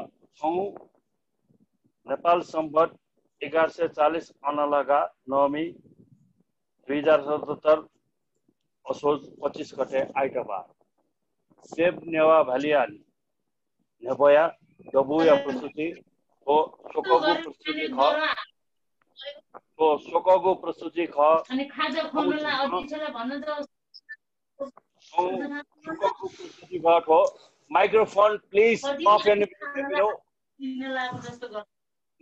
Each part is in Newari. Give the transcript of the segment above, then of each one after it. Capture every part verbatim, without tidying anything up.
थौं नेपाल सम्बत एघार सय चालिस अनलागा नवमी दुई हजार सतहत्तर असोज पच्चिस गते आइतबार। सेब नेवाः भालिया न्ह्यब्वया दबूया प्रस्तुति व स्वकःगु प्रस्तुति खः। व स्वकःगु प्रस्तुति खः। अनि खाजा खुवाउनु ला अतिथिलाई भन्न जाओस्। स्वकःगु प्रस्तुति खः थ्व। Microphone please off and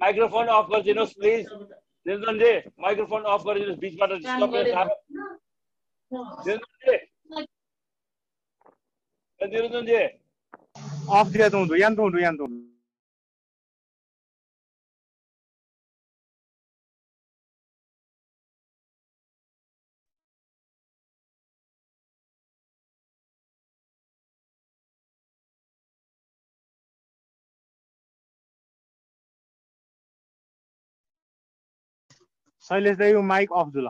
microphone off गरिदिनुहोस् please। निरञ्जनजी, microphone off गरिदिनुहोस्, बिचबाट disturbance आयो। निरञ्जनजी, ए, निरञ्जनजी। Off दिया तुं दु, यान तुं दु, यान तुं दु। शैलेश दाइको mic off जुल।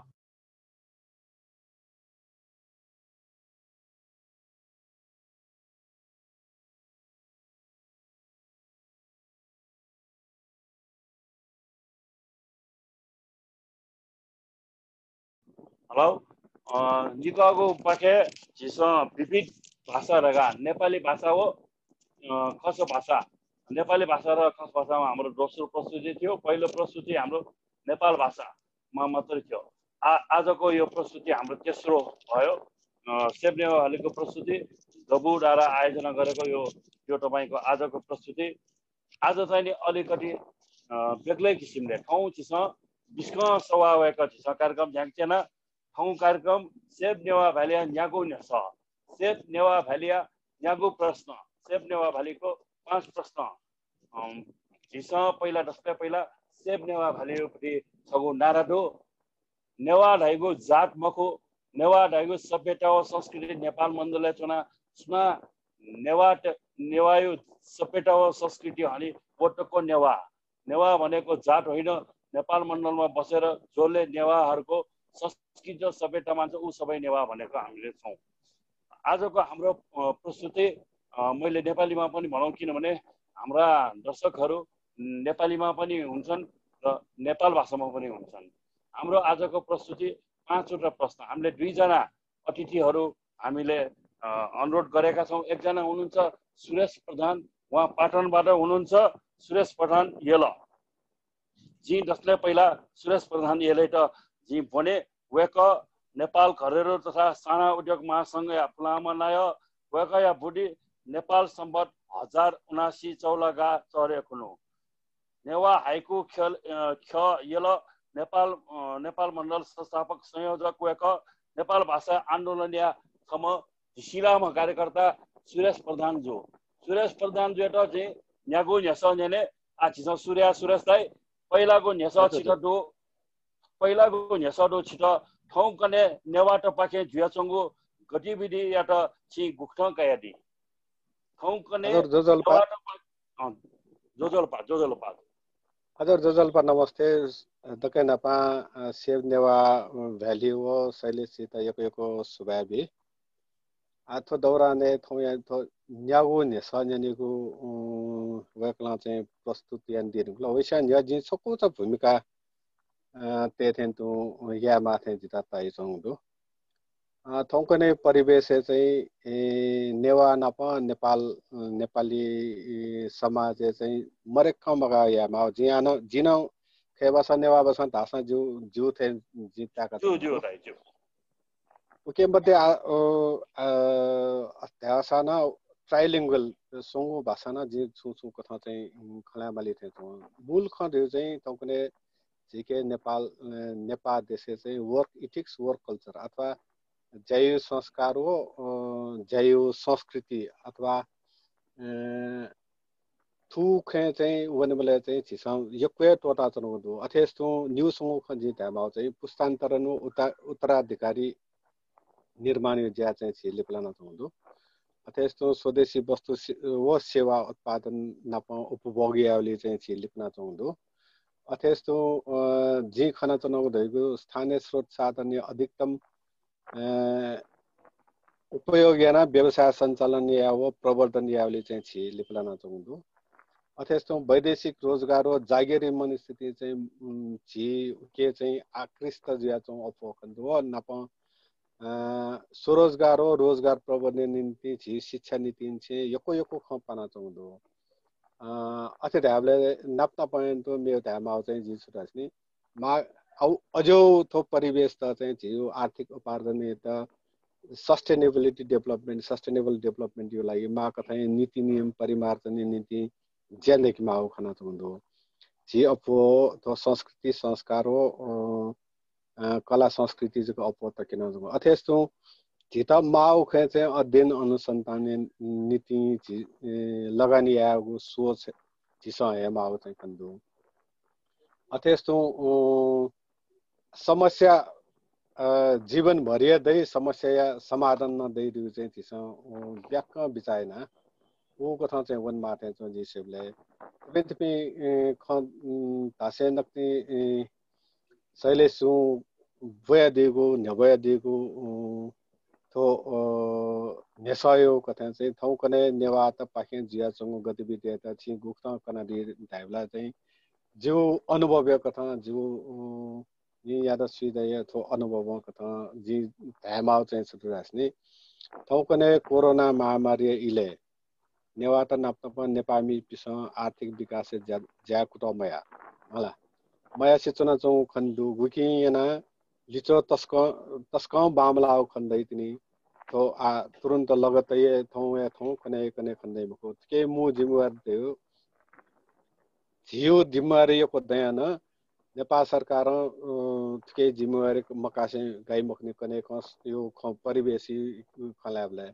Hello, अ, निकःगु पाखे झीसं विविध भाषा धकाः नेपाली भाषा व, अ, खस भाषा, नेपाली भाषा र खस भाषामा हाम्रो दोस्रो प्रस्तुति थियो। पहिलो प्रस्तुति हाम्रो नेपाल भाषामा मात्रै थियो। आ-, आजको यो प्रस्तुति हाम्रो तेस्रो भयो। अ, सेब नेवाः भालिको प्रस्तुति दबू डाँडा आयोजना गरेको यो, यो तपाईँको आजको प्रस्तुति। आज चाहिँ नि अलिकति, अ, बेग्लै किसिमले थौं झीसं बिस्कं सवाः वय्क झीसं कार्यक्रम न्ह्याकेत्यना। थौं कार्यक्रम सेब नेवाः भालिया न्यागू न्ह्यसः, सेब नेवाः भालिया न्यागू प्रश्न, सेब नेवाः भालिको पाँच प्रश्न। अम, झीसं पहिला दसपय् पहिला सेब नेवाः भालिया प्रति छगू नारा दु। नेवाः धाइगु जात मखु, नेवाः धाइगु सभ्यता व संस्कृति नेपाल मण्डलय् च्वना। सुनां नेवाः त-, नेवाःयु सभ्यता व संस्कृति हनी, व तक्व नेवाः। नेवाः भनेको जात होइन, नेपाल मण्डलमा बसेर जसले नेवाःहरूको संस्कृति र सभ्यता मान्छ, ऊ सबै नेवाः भनेको हामीले छौँ। आजको हाम्रो, अ, प्रस्तुति, अ, मैले नेपालीमा पनि भनौँ, किनभने हाम्रा दर्शकहरू नेपालीमा पनि हुन्छन् र नेपाल भाषामा पनि हुन्छन्। हाम्रो आजको प्रस्तुति पाँचवटा प्रश्न। हामीले दुईजना अतिथिहरू हामीले, अ, अनुरोध गरेका छौँ। एकजना हुनुहुन्छ सुरेश प्रधान, उहाँ पाटनबाट हुनुहुन्छ। सुरेश प्रधान यल। जिं दसले पहिला सुरेश प्रधान यलयात जिं ब्वने। वय्कः नेपाल घरेलु तथा साना उद्योग महासंघया पुलांम्ह नायः। वय्कःया बुँदि नेपाल सम्बत हजार उनासी चौलागा चह्रे खुन्हु। नेवाः हाइकु ख्यः, अ, ख्यः यल नेपाल, अ, नेपाल मण्डल संस्थापक संयोजक वय्कः, नेपाल भाषा आन्दोलनया छम्ह झिसिलाम्ह कार्यकर्ता सुरेश प्रधान जु। सुरेश प्रधान जुयात जिं न्यागू न्ह्यसः न्यने। आ, झीसं सुरु याये सुरेश दाइ, पहिलागु न्ह्यसः अच्छा, छित अच्छा। दु, पहिलागु न्ह्यसः दु छित। थौंकन्हय् नेवाःतपाखें जुयाच्वंगु गतिविधियात छिं गुकथं कयादी? थौंकन्हय् हजुर, ज्वजलपा। नेवाःतपा-, अँ, ज्वजलपा, ज्वजलपा। हजुर, ज्वजलपा, नमस्ते। दकलय् न्हापां, अ, सेब नेवाः, अ, भ्याली व शैलेशजीत यक्व यक्व सुभाय् बी। आ, थ्व दौरानय् थौंया थ्व न्यागू न्ह्यसः न्यनेगु, अ, वय्कलं चाहिँ प्रस्तुत यानादी धुंकल। वय्कःया न्ह्यः जिं छकूचा भूमिका, अ, तये थें तुं यायेमाः थें जितः ताइच्वंगु दु। अ, थौंकन्हय् परिवेशय् चाहिँ, ए, नेवाः नाप नेपाल, अ, नेपाली, ए, समाजय् चाहिँ मरक्कं मगाः यायेमाः। जिं हानं, जिं नं खय् भाषां नेवाः भाषां धाःसां ज्यू, ज्यू थें जिं ताय्का ज्यू, च्वना। ज्यू, दाइ, ज्यू। उकी मध्ये आ, अ, अ, धाःसां नं trilingual, स्वंगू भाषां नं जिं छुं छुं कथं चाहिँ, उम्, खँ ल्हायेमाली थें च्वं। मूल खँ धइगु चाहिँ थौंकन्हय् झीके नेपाल, अ, नेपाः देशय् चाहिँ work ethics, work culture अथवा ज्यायु संस्कार व, अ, ज्यायु संस्कृति अथवा, अ, थुखें चाहिँ वनेबलय् चाहिँ झीसं यक्व हे त्वःताच्वनागु दु। अथेसां तुं निगू स्वंगू खँ जिं धायेमाःगु चाहिँ पुस्तान्तरण व उत्ता-, उत्तराधिकारी निर्माणया ज्या चाहिँ झी लिपलानाच्वंगु दु। अथेसां तुं स्वदेशी वस्तु से-, व सेवा उत्पादन नाप उपभोग यायेबलय् चाहिँ झी लिपनाच्वंगु दु। अथेसां तुं, अ, जिं खनाच्वनागु धइगु स्थानीय स्रोत साधनया अधिकतम, अ, उपयोग यानाः व्यवसाय सञ्चालन यायेगु व प्रवर्धन यायेबलय् चाहिँ झी लिपलानाच्वंगु दु। अथे तुं वैदेशिक रोजगार व जागिरी मनस्थिति चाहिँ, उम्, झी उके चाहिँ आकृष्ट जुयाच्वंगु अप्वः खने दु। व नाप, अ, स्वरोजगार व रोजगार प्रवर्धन निंतिं झी शिक्षा नीतिं चाहिँ यक्व यक्व खँ पानाच्वंगु दु। अ, अथे धायेबलय् नाप नापं यानातुं मेव धायेमाःगु चाहिँ जिं छु धाःसा नि, मा-, अ, अज्याःगु थ्व परिवेशत चाहिँ झीगु आर्थिक उपार्जनयात sustainability development, sustainable development या लागि माःकथं नीति नियम परिमार्जन निंतिं ज्या नयेकेमाःगु खनाच्वंगु दु। झी अप्वः थ्व संस्कृति संस्कार व, अ, अ, कला संस्कृति जक अप्वः तकेनं जक। अथे तुं झीत माःगु खँय् चाहिँ अध्ययन अनुसन्धान निंतिं झी, ए, लगानी यायेगु सोच झीसं हयेमाःगु चाहिँ खने दु। अथे तुं, अ, समस्या, अ, जीवनभरिया दइ, समस्याया समाधान नं दइ धइगु चाहिँ झीसं, अ, ब्याक्क बिचाः याना उकथं चाहिँ वनेमाः थें च्वं जिं सिबलय्। थुपिं थुपिं, अ, खँ, उम्, धासें नकतिनि, अ, शैलेशजुं ब्वयादीगु, न्ह्यब्वयादीगु, उम्, थ्व, अ, न्ह्यसःया कथं चाहिँ थौंकन्हय् नेवाःतय्‌पाखें जुयाच्वंगु गतिविधियात छिं गुकथं कनादी धायेबलय् चाहिँ जिगु अनुभवया कथं जिगु, अ, जिं यात स्वीदया थ्व अनुभवं कथं जिं धायेमाःगु चाहिँ छु धाःसा नि, थौंकन्हय् कोरोना महामारीया इलय् नेवाःत नापनापं नेपाःमिपिसं आर्थिक विकासय् ज्या-, ज्या कुतः मया, मला। मयासें च्वनाच्वंगु खने दु। गुकिं यानाः लिच्वः तसकं, तसकं बांमलाःगु खने दइ तिनि। थ्व आ, तुरुन्त लगत्तया थौंया थौं कन्हय् कन्हय् खने दइ मखु। थुके मू जिम्मेवारी धइगु, झीगु जिम्मेवारी यक्व दयां नं नेपाल सरकारं, अ, थुके जिम्मेवारी मकासें गाइ मखुनि कन्हय् खँ, यो खँ परिवेशया खँ ल्हायेबलय्।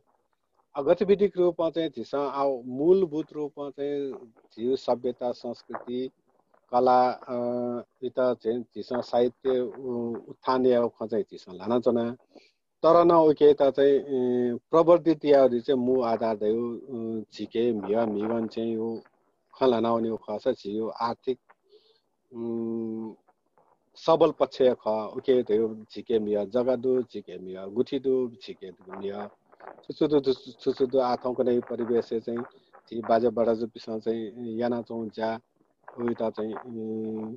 अ, गतिविधिक रूपं चाहिँ झीसं आ मूलभूत रूपं चाहिँ झीगु सभ्यता, संस्कृति, कला, अ, यात चाहिँ झीसं साहित्य, उ-, उत्थान यायेगु खँ चाहिँ झीसं ल्हानाच्वना। तर नं उकेत चाहिँ, अ, प्रवर्धित यायेगु चाहिँ मू आधार धइगु, अ, झीके म्हिगः म्हिगः चाहिँ यो खँ ल्हानावनीगु खःसा झीगु आर्थिक, उम्, सबल पक्षया खः। उके धइगु झीके म्हिगः जग्गा दु, झीके म्हिगः गुथि दु, झीके म्हिगः छु छु दु, छु छु दु। आः थौंकन्हय् परिवेशय् चाहिँ झी बाज्या बराजुपिसं चाहिँ यानाच्वंगु ज्या, उइत चाहिँ, उम्,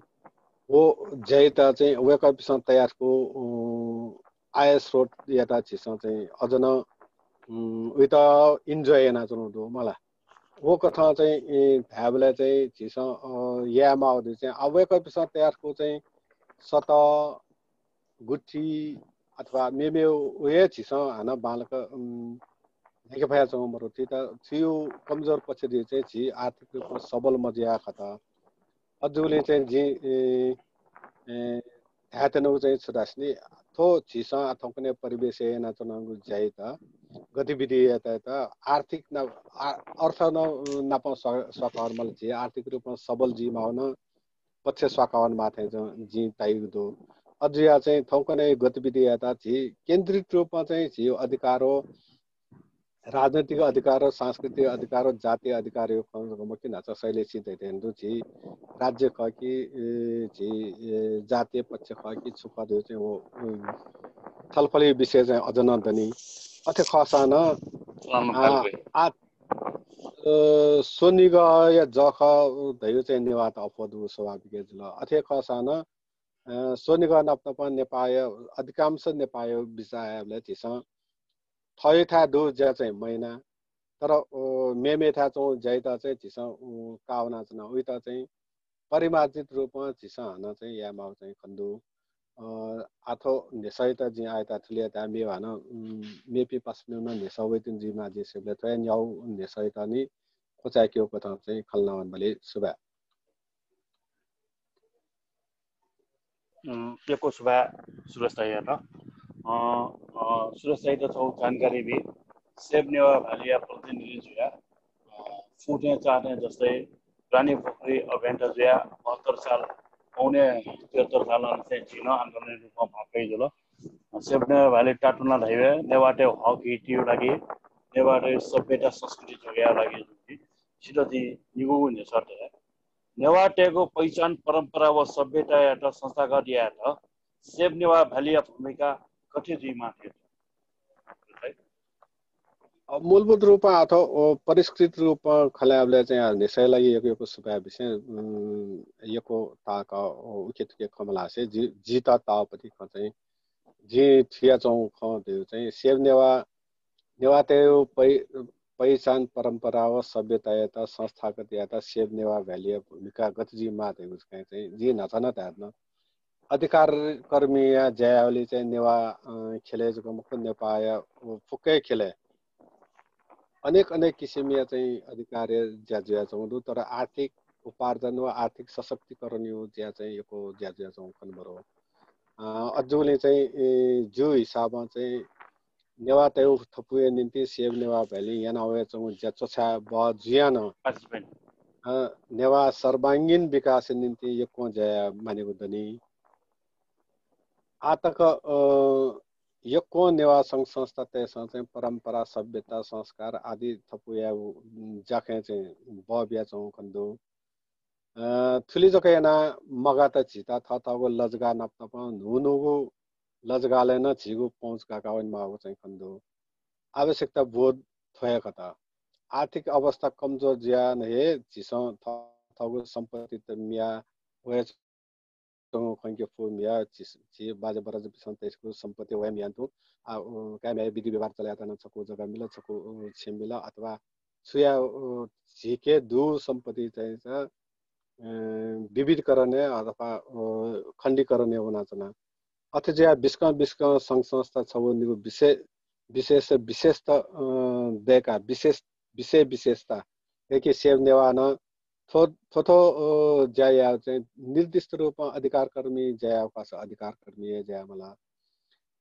व ज्याइत चाहिँ वय्कःपिसं तयार याःगु, उम्, आय स्रोतयात झीसं चाहिँ अझ नं, उम्, उइत enjoy यानाच्वनागु दु मला। व कथं चाहिँ, ए, धायेबलय् चाहिँ झीसं, अ, यायेमाःगु दु चाहिँ, आ, वय्कःपिसं तयार याःगु चाहिँ सतः, गुथि अथवा मेमेगु हे झीसं हानं बांलाक, उम्, न्ह्याके फयाच्वंगु मरु। थुइत, थुया कमजोर पक्ष धइगु चाहिँ झी आर्थिक रूपं सबल मजुया खत। अथे जूगुलिं चाहिँ जिं, ए, ए, धायेत्यनागु चाहिँ छु धाःसा नि, थ्व झीसं आः थौंकन्हय् परिवेशय् यानाच्वनागु ज्याइत गतिविधियात आर्थिक न-, आ-, अर्थ नं नापं स्वा-, स्वाकावर माल। झी आर्थिक रूपं सबल जुइमाःगु नं पक्ष स्वाकावर माः थें च्वं जिं ताइगु दु। अथे जुयाः चाहिँ थौंकन्हय् गतिविधियात झी केन्द्रित रूपं चाहिँ झी अधिकार व राजनैतिक अधिकार, सांस्कृतिक अधिकार, जातीय अधिकारया खँ जक मखु कि न्हाचः शैलेशं धयाथें दु, झी राज्य खः कि, ए, झी, ए, जातीय पक्ष खः कि छु खः धइगु चाहिँ व, उम्, छलफलया विषय चाहिँ अझ नं दनि। अथे खःसां नं, आ, आ, अ, स्वनिगःया जः खः धइगु चाहिँ नेवाःत अप्वः दु स्वाभाविक हे जुल। अथे खःसां नं, अ, स्वनिगः नापनापं नेपाःया अधिकांश नेपाःया बिचाः यायेबलय् झीसं थःथाय् दु ज्या चाहिँ मयाना, तर, अ, मेमेथाय् च्वंगु ज्याइत चाहिँ झीसं, अ, काः वनाच्वना। उइत चाहिँ परिमार्जित रूपं झीसं हानं चाहिँ यायेमाःगु चाहिँ खने दु। अ, आः थ्व न्ह्यसःयात जिं आःयात थुलि यात, मेव हानं, उम्, मेपिं पासापिनिगु नं न्ह्यसः वइतिनि जुइमाः जिं सिबलय् थ्वया न्ह्यागु न्ह्यसःयात नि क्वचाय्केगु कथं चाहिँ खँ ल्हानावनेबलय् सुभाय्। उम्, यक्व सुभाय् सुरेश दाइयात। अ, अ, सुरेश दाइयात छगू जानकारी बी। सेभ नेवाः भ्यालीया प्रतिनिधि जुयाः, अ, फुथें चाथें जस्तै रानीपोखरी अभियानत जुयाः बहत्तर साल, पौने त्रिहत्तर सालं चाहिँ झी नं आन्दोलनया रूपं भाग कयाजुल। अ, सेभ नेवाः भ्याली तातुना धाइबलय् नेवाःतय् हक हितया लागि, नेवाःतय् सभ्यता संस्कृति जोगायेया लागि जुल। छित जिं निगूगु न्ह्यसः तये। नेवाःतय्गु पहिचान, परम्परा व सभ्यतायात संस्थागत यायेत सेभ नेवाः भ्यालीया भूमिका गथे जुइमाः धइगु? अ, मूलभूत रूपं अथवा, अ, परिष्कृत रूपं खँ ल्हायेबलय् चाहिँ, अ, न्ह्यसःया लागि यक्व यक्व सुभाय् बिसें, उम्, यक्व ताःक, अ, उखे थुखे खँ मल्हासें जि, जितः ताःपति खँ चाहिँ, जिं थुयाच्वंगु खँ धइगु चाहिँ सेव नेवाः, नेवाःतय् पै-, पहिचान परम्परा व सभ्यतायात संस्थागत यायेत सेव नेवाः valley या भूमिका गथे जुइमाः धइगु चाहिँ, चाहिँ जिं न्हाचा नं धायेधुन। अधिकारकर्मीया ज्या याःबलय् चाहिँ नेवाः, अ, ख्यलय् जक मखु, नेपाःया फुक्क हे ख्यलय् अनेक अनेक किसिमया चाहिँ अधिकारया ज्या जुयाच्वंगु दु, तर आर्थिक उपार्जन व आर्थिक सशक्तिकरणया ज्या चाहिँ यक्व ज्या जुयाच्वंगु खने मरु। अ, अज्जुलिं चाहिँ, ए, जिगु हिसाबं चाहिँ नेवाःतय् थपुया निंतिं सेव नेवाः valley याना वयाच्वंगु ज्या च्वछाये बहः जुयाः नं, अ, नेवाः सर्वाङ्गीण विकासया निंतिं यक्वं ज्या याये मानिगु दनि। आः तक, अ, यक्वं नेवाः संघ संस्थातय्सं चाहिँ परम्परा, सभ्यता, संस्कार आदि थपुयागु, उम्, ज्याखँय् चाहिँ बः बियाच्वंगु खने दु। अ, थुलि जक यानाः मगात झीत थःथःगु लजगाः नापनापं न्हून्हूगु लजगालय् नं झीगु पहुँच गाका वनेमाःगु चाहिँ खने दु। आवश्यकता बोध थ्व हे खत। आर्थिक अवस्था कमजोर जुयाः नं हे झीसं थःथःगु सम्पत्ति त मिया वया च्वंगु खंके फु मिया, झी, झी बाजा बराजुपिसं तय्सकू सम्पत्ति वया मिया तुं। आ, उ, काय् म्ह्याय् विधि व्यवहार चले यायेत नं छकू जग्गा मिल, छकू, उ, छेँ मिल अथवा छुया, उ, झीके दु सम्पत्ति चाहिँ, अ, विविधीकरण अथवा, अ, खण्डीकरण वनाच्वना। अथे जुयाः बिस्कं बिस्कं संघ संस्था छगू निगू विशे-, विशेष, विशेषता, अ, दय्काः विशेष, विषय विशेषता, गय्के सेव नेवाः नं थ्व, थ्व, थ्व, अ, ज्या यायेगु चाहिँ निर्दिष्ट रूपं अधिकारकर्मी ज्या याःगु खःसा अधिकारकर्मी हे ज्या यायेमाल।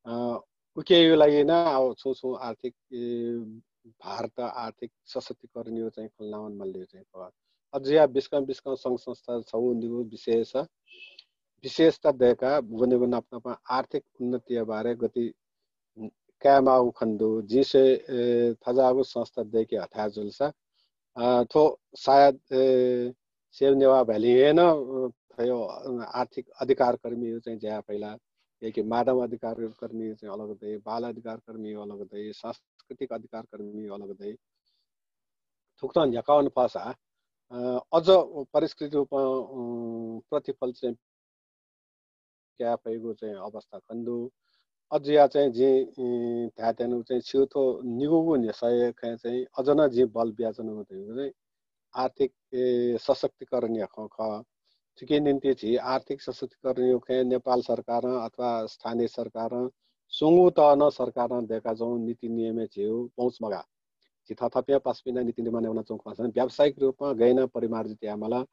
अ, उकिया लागि नं अब छुं छुं आर्थिक, ए, भारत आर्थिक सशक्तिकरणया चाहिँ खँ ल्हाना वनेमाली चाहिँ खः। अथे जुयाः बिस्कं बिस्कं संघ संस्था छगू निगू विशेष, विशेषता दय्काः वनेगु नापनापं आर्थिक उन्नतिया बारे गति कायेमाःगु खने दु। जिं स्वये, ए, थज्याःगु संस्था दय्के हथाय् जुलसा, अ, थ्व सायद, ए, सेव नेवाः valley हे नं, अ, थ्व, अ, आर्थिक अधिकारकर्मी चाहिँ ज्या याये फइ ला। गय्के माधव अधिकारकर्मी चाहिँ अलग दइ, बाल अधिकारकर्मी अलग दइ, सांस्कृतिक अधिकारकर्मी अलग दइ। थुकथं न्ह्याका वने फःसा, अ, अझ परिष्कृत रूपं, अ, प्रतिफल चाहिँ काये फइगु चाहिँ अवस्था खने दु। अथे जुयाः चाहिँ जिं, अ, धाये त्यनागु चाहिँ छिगु थ्व निगूगु न्ह्यसःया खँय् चाहिँ अझ नं जिं बल बियाच्वनागु धइगु चाहिँ आर्थिक, ए, सशक्तिकरणया खँ खः। थुकिया निंतिं झी आर्थिक सशक्तिकरणया खँय् नेपाल सरकारं अथवा स्थानीय सरकारं स्वंगू तहं नं सरकारं दय्काच्वंगु नीति नियमय् झीगु पहुँच मगाः। झी थःथःपिं पासापिं नीति निर्माण यानाच्वंगु खःसा व्यावसायिक रूपं गय् यानाः परिमार्जित यायेमाल।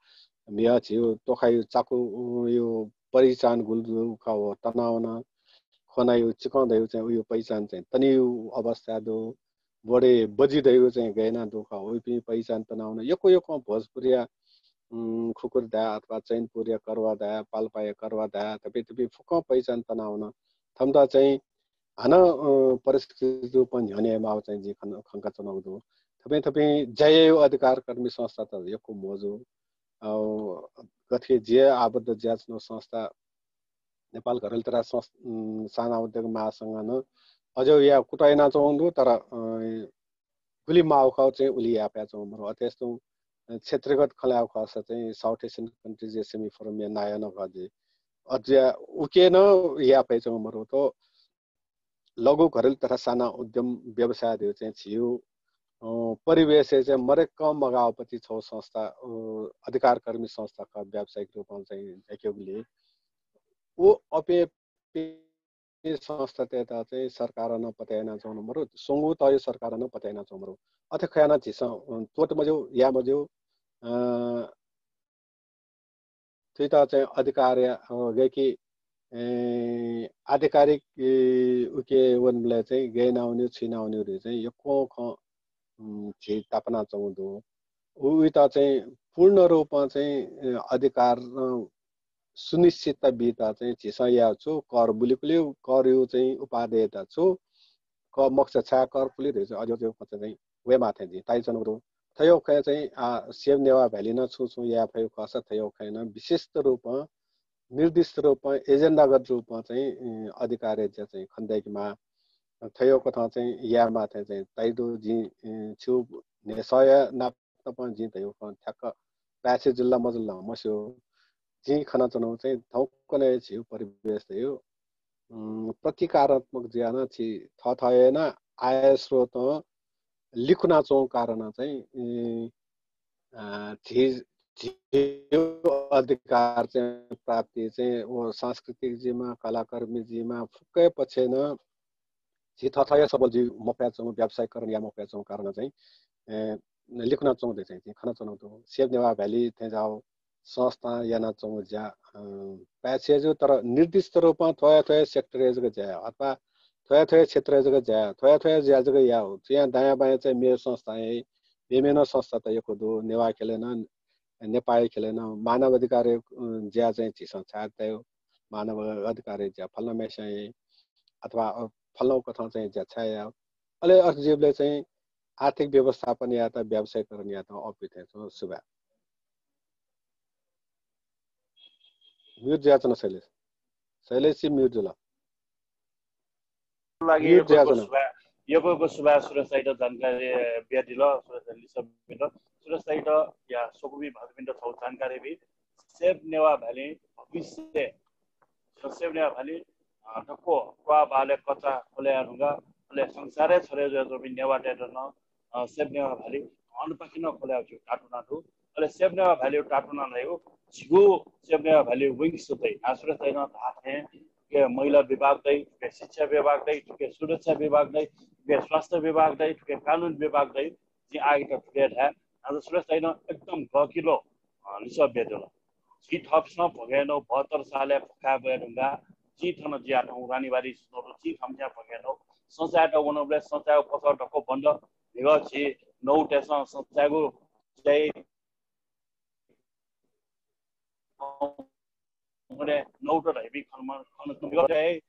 म्हिगः झीगु तोखाया चाकु, अ, या पहिचान गुलि दु खः व तनावन। ख्वनाया चिकं धइगु चाहिँ उया पहिचान चाहिँ तनीया अवस्था दु। बोडे बजि धइगु चाहिँ गय् यानाः दु खः, उपिं पहिचान तनावन। यक्व यक्वं भोजपुरीया, उम्, खुकुरी दाइ अथवा चैनपुरया करुवा दाइ, पाल्पाया करुवा दाइ, थुपिं थुपिं फुक्कं पहिचान तनावन। थःम्हं चाहिँ हानं, अ, परिष्कृत रूपं न्ह्यःने यायेमाःगु चाहिँ जिं खन-, खंकाच्वनागु दु। थुपिं थुपिं ज्या याइगु अधिकारकर्मी संस्थात यक्व मजू। अ, गथे जि आबद्ध जुयाच्वनागु संस्था नेपाल घरेलु तथा संस-, उम्, साना उद्योग महासंघं नं अज्याःगु याये कुतः यानाच्वंगु दु, तर, अ, गुलि माःगु खः चाहिँ उलि याये फयाच्वंगु मरु। अथे हे तुं, अ, क्षेत्रगत खँ ल्हायेगु खःसा चाहिँ South Asian Countries SME Forum या नायः नं खः जि। अज्याःगु उके नं याये फयाच्वंगु मरु। थ्व लघु घरेलु तथा साना उद्यम व्यवसाय धइगु चाहिँ झीगु, अ, परिवेशय् चाहिँ मदय्कं मगाःगुपति छगू संस्था, अ, अधिकारकर्मी संस्था खः व्यावसायिक रूपं चाहिँ धायेकेगुलिं। व अप्वः संस्थातय्त चाहिँ सरकारं नं पत्ता यानाच्वंगु मरु, स्वंगू तहया सरकारं नं पत्ता यानाच्वंगु मरु। अथे खयाः नं झीसं, अ, त्वःते मज्यू, याये मज्यू। अ, थुइत चाहिँ अधिकार या, अ, गय्कि, ए, आधिकारिक, ए, उके वनेबलय् चाहिँ गय् याना वनेगु, छु याना वनेगु धइगु चाहिँ यक्वं खँ, उम्, झी तापानाच्वंगु दु। उ-, उइत चाहिँ पूर्ण रूपं चाहिँ, ए, अधिकार, अ, सुनिश्चितता बीत चाहिँ झीसं याये छु, कर बुलिकुलि, करया चाहिँ उपादेयता छु, क-, मखुसा छाय् कर पुलि धइगु चाहिँ अज्याःगु चाहिँ खँ चाहिँ वयेमाः थें जिं ताइच्वनागु दु। थ्व खँय् चाहिँ, आ, सेव नेवाः valley नं छुं छुं याये फइगु खःसा थ्व खँय् नं विशिष्ट रूपं, निर्दिष्ट रूपं, एजेन्डागत रूपं चाहिँ, अ, अधिकारया ज्या चाहिँ खनेदय्केमाः। थ्व कथं चाहिँ यायेमाः थें चाहिँ ताइ दु। जिं, अ, छिगु न्ह्यसःया नाप नाप जिं धयागु खँ ठ्याक्क पाय्छि जुल ला मजुल ला मस्यू। जिं खनाच्वनागु चाहिँ थौंकन्हय् झीगु परिवेश धयागु, उम्, प्रतिकारात्मक जुयाः नं झी थःथःया नं आय स्रोतं लिकुनाच्वंगु कारणं चाहिँ, अ, अ, झी, झीगु अधिकार चाहिँ प्राप्ति चाहिँ व सांस्कृतिक जुइमा, कलाकर्मी जुइमा, फुक्कया पक्षय् नं झी थःथःया सबल जुइ मफयाच्वंगु, व्यावसायीकरण याये मफयाच्वंगु कारणं चाहिँ, अ, लिकुनाच्वंगु दु चाहिँ जिं खनाच्वनागु दु। सेभ नेवाः भ्याली थें ज्याःगु संस्थां यानाच्वंगु ज्या, अ, पाय्छि हे जू, तर निर्दिष्ट रूपं थ्वया थ्वया sector-य् जक ज्या याः अथवा थ्वया थ्वया क्षेत्रय् जक ज्या याः, थ्वया थ्वया ज्या जक याः। थुयां दायाँ बायाँ चाहिँ मेगु संस्थां याइ, मेमेगु नं संस्था त यक्व दु, नेवाः ख्यलय् नं, नेपाःया ख्यलय् नं मानव अधिकारया, अ, ज्या चाहिँ झीसं छाय् तयेगु, मानव अधिकारया ज्या फलानाम्हेसिं याइ अथवा, अ, फलानागु कथं चाहिँ ज्या छाय् याः। अले अथे जुइबलय् चाहिँ आर्थिक व्यवस्थापन यायेत, व्यावसायीकरण यायेत अःपुइ थें च्वं। सुभाय्। Mute जुयाच्वन शैलेश। शैलेशजी mute जुल। लागि mute यक्व यक्व जुयाच्वन। सुभाय्, यक्व यक्व सुभाय् सुरेश दाइयात जानकारी बियादिल, सुरेश दाइयात लिसः बियादिल। सुरेश दाइयात या स्वकुमि भाजुपिन्त छगू जानकारी बी। सेभ नेवाः भ्याली भविष्य, सेभ नेवाः भ्याली, अ, दक्व क्वाः बालय् कचा ख्वले याये धुंकाः अले संसारय् छ्वले जुयाच्वंपिं नेवाःतय्त नं, अ, सेभ नेवाः भ्याली अनपाखें नं ख्वले यायेगु टाटुना दु। अले सेभ नेवाः भ्यालीया टाटुना धइगु झीगु सेभ नेवाः भ्याली wings दइ। आ, सुरेश दाइनं धाःथें थुके महिला विभाग दइ, थुके शिक्षा विभाग दइ, थुके सुरक्षा विभाग दइ, थुके स्वास्थ्य विभाग दइ, थुके कानुन विभाग दइ। जिं आःयात थुके धाये। आ, सुरेश दाइनं एकदम गहिरो, अ, लिसः बियादिल। झी थःपिन्सं भगय् नौ बहत्तर सालय् भुखाय् ब्वये धुंकाः जिं थन जुयाच्वंगु रानीबारी सिधंगु, जिं थःम्हस्यां भगय् नौ सचायेत वनाबलय् सचायेगु पसः दक्व बन्द। म्हिगः झी नौतय्सं सचायेगु ज्या याइ, नौत धइपिं खनेमा, खन, म्हिगः ज्या याइ,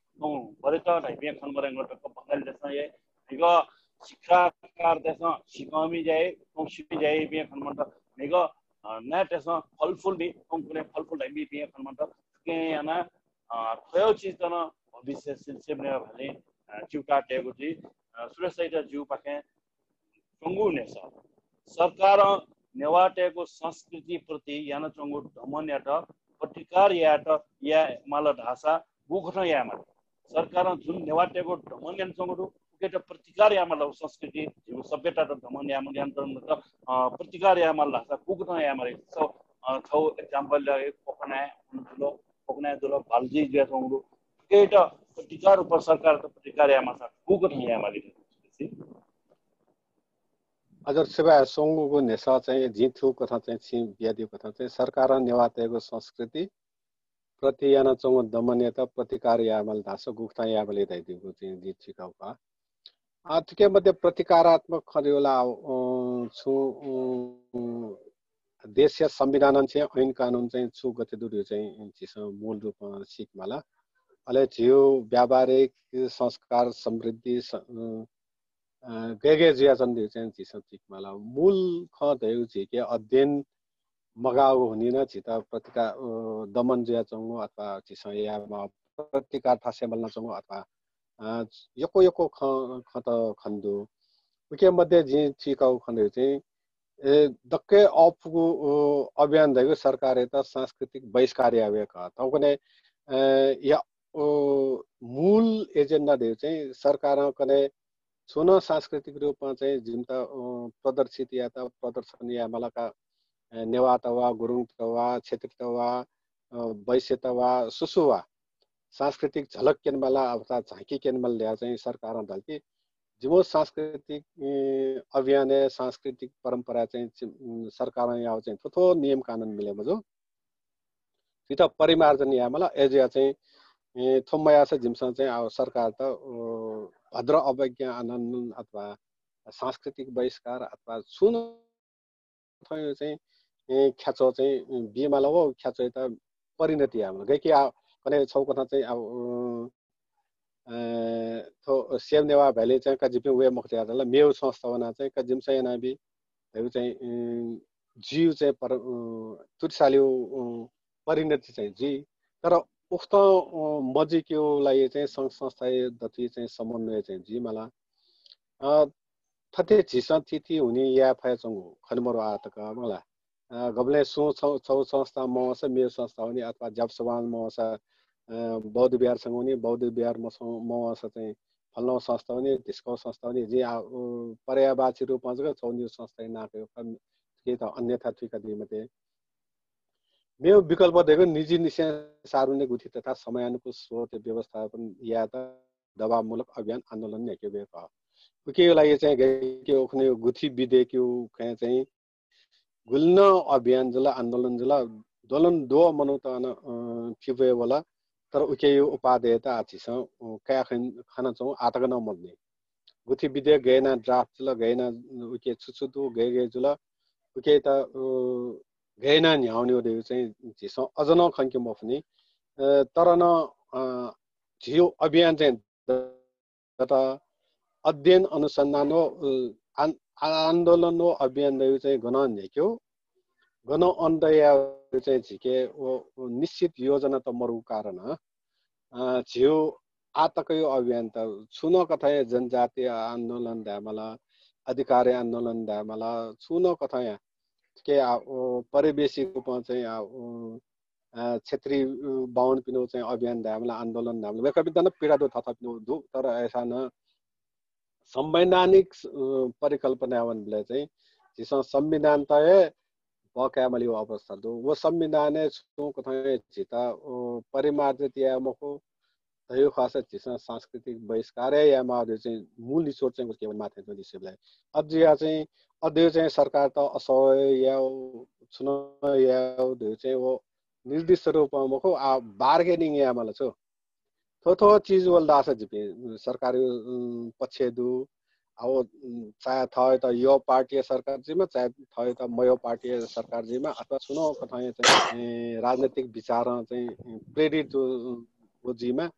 वरिष्ठ धइपिं खनेमा, म्हिगः बंगालीतय्सं याइ, म्हिगः शिक्षाकारतय्सं सिकःमि ज्या याइ, सिकःमि ज्या याइपिं खनेमा, म्हिगः, अ, नायःतय्सं फलफुल मि, फलफुल धइपिं खनेमा, थुकिं यानाः अ, थ्वया चिजत नं भविष्य सेभ नेवाः भ्यालीं, अ, च्यूताः तयेगु जुइ। अ, सुरेश दाइयात जिगु पाखें च्वंगु न्ह्यसः। सरकारं नेवाःतय्गु संस्कृतिप्रति यानाच्वंगु दमनयात प्रतिकार यायेत, याये माल धाःसा गुकथं याये माल? सरकारं जुन नेवाःतय्गु दमन यानाच्वंगु दु, उकियात प्रतिकार याये माल। संस्कृति, झीगु सभ्यतायात दमन याये माल, यानाच्वंगु, अ, प्रतिकार याये माल धाःसा गुकथं याये माल? So, अ, छगू example ला कोकनाय् जुल, कोकनाय् जुल, बालुजि जुयाच्वंगु दु। उकियात प्रतिकार उप-, सरकारयात प्रतिकार याये माःसा गुकथं याये माली? हजुर, सुभाय्। स्वंगूगु न्ह्यसः चाहिँ जिं थ्व कथं चाहिँ छिं बियादीगु कथं चाहिँ सरकारं नेवाःतय्गु संस्कृति प्रति यानाच्वंगु दमनयात प्रतिकार याये माल धाःसा गुकथं याये माली धयादीगु चाहिँ जिं थुइकागु खः। आ, थुकिया मध्ये प्रतिकारात्मक खँ धइगु ला, अ, छुं, अ, देशया संविधानं चाहिँ ऐन कानुन चाहिँ छु गथे दु धइगु चाहिँ झीसं मूल रूपं सीके माल। अले झीगु व्यावहारिक संस्कार समृद्धि स-, अ, अ, गय् गय् जुयाच्वन धइगु चाहिँ झीसं सीके माल। मूल खँ धइगु झीके अध्ययन मगाःगु हुनिं नं झीत प्रतिकार, अ, दमन जुयाच्वंगु अथवा झीसं यायेमाः प्रतिकार थासय् मल्हानाच्वंगु अथवा, अ, यक्व यक्व खँ, खँत खने दु। उकिया मध्ये जिं थुइकागु खँ धइगु चाहिँ, ए, दक्वय् अःपुगु, अ, अभियान धइगु सरकारयात सांस्कृतिक बहिष्कार यायेगु खः। थौंकन्हय्, अ, या, अ, मूल agenda धइगु चाहिँ सरकारं कन्हय् छुं नं सांस्कृतिक रूपं चाहिँ जिमित, अ, प्रदर्शित यायेत, प्रदर्शन याये माल का, अ, नेवाःत वा, गुरुङत वा, क्षेत्रीत वा, अ, वैश्यत वा, सुसु वा, सांस्कृतिक झलक क्यने माल अथवा झाँकी क्यने माल धयाः चाहिँ सरकारं धाल कि जिमिगु सांस्कृतिक, अ, अभियानय् सांस्कृतिक परम्परा चाहिँ चि-, उम्, सरकारं याःगु चाहिँ थ्व थ्व नियम कानुन मिले मजू। झीत परिमार्जन याये माल। अय्जुयाः चाहिँ, ए, थ्व मयाःसा जिमिसं चाहिँ अब सरकारत, अ, भद्र अवज्ञा आन्दोलन अथवा सांस्कृतिक बहिष्कार अथवा छुं नं थ्व चाहिँ, ए, ख्याच्वः चाहिँ, ए, बीमाल व ख्याच्वःयात परिणति याये माल। गय्कि आ, कन्हय् छगू कथं चाहिँ अब, अ, अ, थ्व सेभ नेवाः भ्याली चाहिँ का जिपिं वये मखुत धयाः ला मेगु संस्था वनाः चाहिँ का जिमिसं यानाबी धइगु चाहिँ, अ, जुइगु चाहिँ पर-, अ, त्रुटिशालीगु, अ, परिणति चाहिँ जुइ। तर उखतं मजिकेगु लागि चाहिँ संघ संस्थाया दथुइ चाहिँ समन्वय चाहिँ जुइमाला। थथे झीसं थीथी हुनि याये फयाच्वंगु खनेमरु आः तक मला। गबलें सुं छौ संस्था मवंसा मेगु संस्था हुनि, अथवा ज्यापु सभां मवंसा बौद्ध विहार संघ हुनि, बौद्ध विहार मवंसा चाहिँ फलाना संस्था हुनि, धिस्कौ संस्था हुनि। जिं पर्यायवाची रूपं जक छौ निगू संस्थाया नां कयागु खः, केही त अन्यथा थुइकादी मते। मेगु विकल्प दयेक निजि निसें सार्वजनिक गुथि तथा समयानुकूल स्रोत व्यवस्थापन यायेत दबावमूलक अभियान आन्दोलन न्ह्याकेगु खः। उकिया लागि चाहिँ गय्के उखुन्हु गुथि बिदयेकेगु खँय् चाहिँ गुलि नं अभियान जुल, आन्दोलन जुल, दोलन द्वः मनूत अन फिब्वये वल। तर उकिया उपादेयत आः झीसं काये खनाच्वंगु आः तक नं मदुनि। गुथि बिदयेगु गय् यानाः draft जुल, गय् यानाः उके छु छु दु, गय् गय् जुल, उकेत गय् यानाः न्ह्याःवनेगु धइगु चाहिँ झीसं अझ नं खंके मफुनि। तर नं झीगु अभियान चाहिँ दत। अध्ययन अनुसन्धान व आन्दोलन व अभियान धइगु चाहिँ गनं न्ह्याकेगु, गनं अन्त यायेगु चाहिँ झीके व निश्चित योजना त मरुगु कारण झीगु आः तकया अभियान त छुं नं कथंया जनजातीय आन्दोलन धायेमाल, अधिकार आन्दोलन धायेमाल, छुं नं कथंया थुके परिवेशी रूपं चाहिँ क्षेत्री बाहुनपिनिगु चाहिँ अभियान धायेमाल, आन्दोलन धायेमाल, वय्कःपिन्त नं पीडा दु, थःथःपिनिगु दु। तर अय्सां नं संवैधानिक परिकल्पनाय् वनेबलय् चाहिँ झीसं संविधानत हे बकायेमालीगु अवस्था दु। व संविधानय् छुं कथं हे झीत परिमार्जित याये मखु धइगु खःसा झीसं सांस्कृतिक बहिष्कार हे यायेमाःगु धइगु चाहिँ मूल निचोड चाहिँ उके वनेमाः थें च्वं जिं स्वयेबलय्। अद्या चाहिँ अद्या चाहिँ सरकारत असह्य यायेगु, छुं नं यायेगु धइगु चाहिँ व निर्दिष्ट रूपं मखु, आः bargaining यायेमाल छु। थ्व थ्व चिज वल धाःसा जिपिं सरकारया पक्षय् दु। आः व चाहे थःत यःगु पार्टीया सरकार जुइमा, चाहे थःत मयःगु पार्टीया सरकार जुइमा, अथवा छुं नं कथंया चाहिँ राजनैतिक विचारं चाहिँ प्रेरित व जुइमा,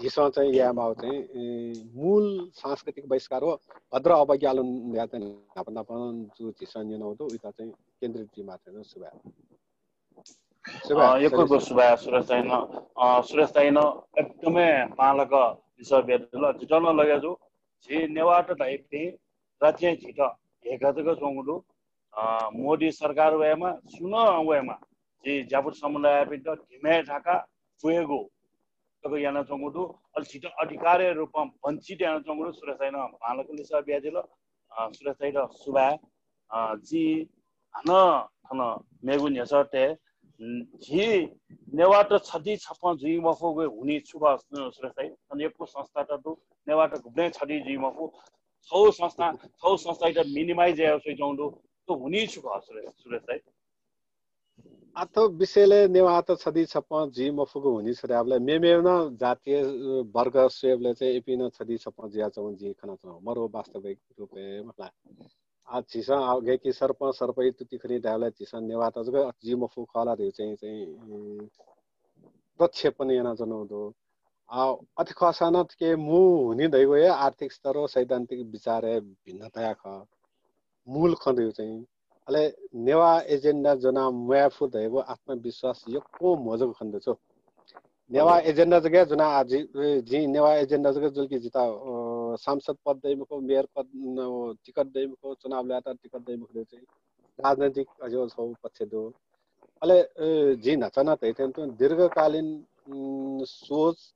झीसं चाहिँ यायेमाःगु चाहिँ मूल सांस्कृतिक बहिष्कार व भद्र अवज्ञा आन्दोलन धयाः चाहिँ न्हापा न्हापं जु झीसं न्यनागु दु, उइत चाहिँ केन्द्रित जुइमाः थें च्वं। सुभाय्। सुभाय्, अ, यक्व यक्व सुभाय् सुरेश दाइनं। अ, सुरेश दाइनं एकदमै बांलाक लिसः बियादिल। जितः नं लगे जू, झी नेवाःत धाइपिं राज्यं झीत हेका जक च्वंगु दु। अ, मोदी सरकार वयेमा, सुं नं वयेमा, झी ज्यापु समुदायपिन्त धिमय् थाका पुगेगु तक यानाच्वंगु दु। अले झीत अधिकारया रूपं वञ्चित यानाच्वंगु दु। सुरेश दाइनं बांलाक लिसः बियादिल। अ, सुरेश दाइत सुभाय्। अ, जिं हानं थन मेगु न्ह्यसः तये, उम्, झी नेवाःत छधी छपं जुइ मफुगु हुनि छु खः, अ, सुरेश दाइ? थन यक्व संस्थात दु, नेवाःत गुबलें छधी जुइ मफु। छौ संस्था, छौ संस्थाइत minimize याये स्वइच्वंगु दु। थ्व हुनि छु खः, सुरेश, सुरेश दाइ? आः थ्व विषयलय् नेवाःत छधी छपं जुइ मफुगु हुनि छु धायेबलय् मेमेगु नं जातीय, अ, वर्ग स्वयेबलय् चाहिँ इपिं नं छधी छपं जुयाच्वंगु जिं खनाच्वना। मरु वास्तविक रूपय् मखु ला। आः झीसं आः गय्कि सर्पं सर्पया तुति खनी धायेबलय् झीसं नेवाःत जक अथे जुइ मफु खः ला धइगु चाहिँ, चाहिँ, उम्, प्रक्षेपण यानाच्वनागु दु। आः अथे खःसां नं थुके मू हुनि धइगु हे आर्थिक स्तर व सैद्धान्तिक विचारय् भिन्नता हे खः। मूल खँ धइगु चाहिँ। अले नेवाः agenda ज्वना म्वाये फु धइगु आत्मविश्वास यक्व म्हो जक खने दु छु। नेवाः agenda जक हे ज्वना, आः जि, जिं नेवाः agenda जक जुल कि जितः, अ, सांसद पद दइ मखु, मेयर पद, न, टिकट दइ मखु, चुनाव लयेत टिकट दइ मखु धइगु चाहिँ राजनैतिक अज्याःगु छौ पक्ष दु। अले, अ, जिं न्हाचः नं धयाथें तुं दीर्घकालीन, उम्, सोच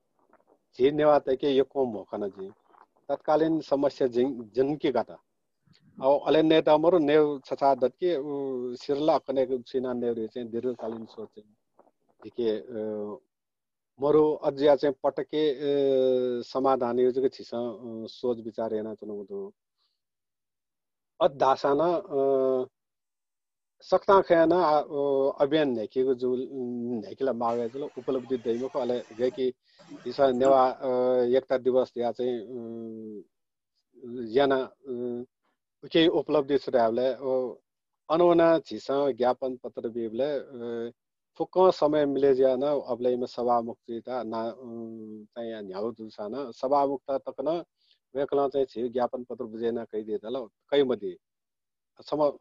झी नेवाःतय्के यक्व म्हो खना जिं। तत्कालीन समस्या जिं, जिनके गात। अले नयेत मरु, नयेगु छछाः दत कि उ सिरला अक्कने छुइना नयेगु चाहिँ दीर्घकालीन सोच चाहिँ झीके, अ, मरु, अज्या चाहिँ पटके, अ, समाधान यायेगु जक झीसं, अ, सोच विचार यानाच्वनागु दु। अथे धाःसां नं, अ, सकतां खँय् नं, अ, अभियान न्ह्याकेगु जु, न्ह्याके ला माःगु हे जुल, उपलब्धि दइ मखु। अले गय्कि झीसं नेवाः, अ, एकता दिवस धयाः चाहिँ, अ, याना, अ, उके उपलब्धि छु धायेबलय्, अ, अन वनाः झीसं ज्ञापन पत्र बीबलय्, अ, फुक्कं समय मिले जुयाः नं अबलय्‌म्ह सभामुख जुइत ना, अ, चाहिँ न्ह्यागु जूसां नं सभामुखत तक नं वय्कलं चाहिँ झीगु ज्ञापन पत्र बुझे याना कयादी धाल, कयामदी। छम्ह, अ,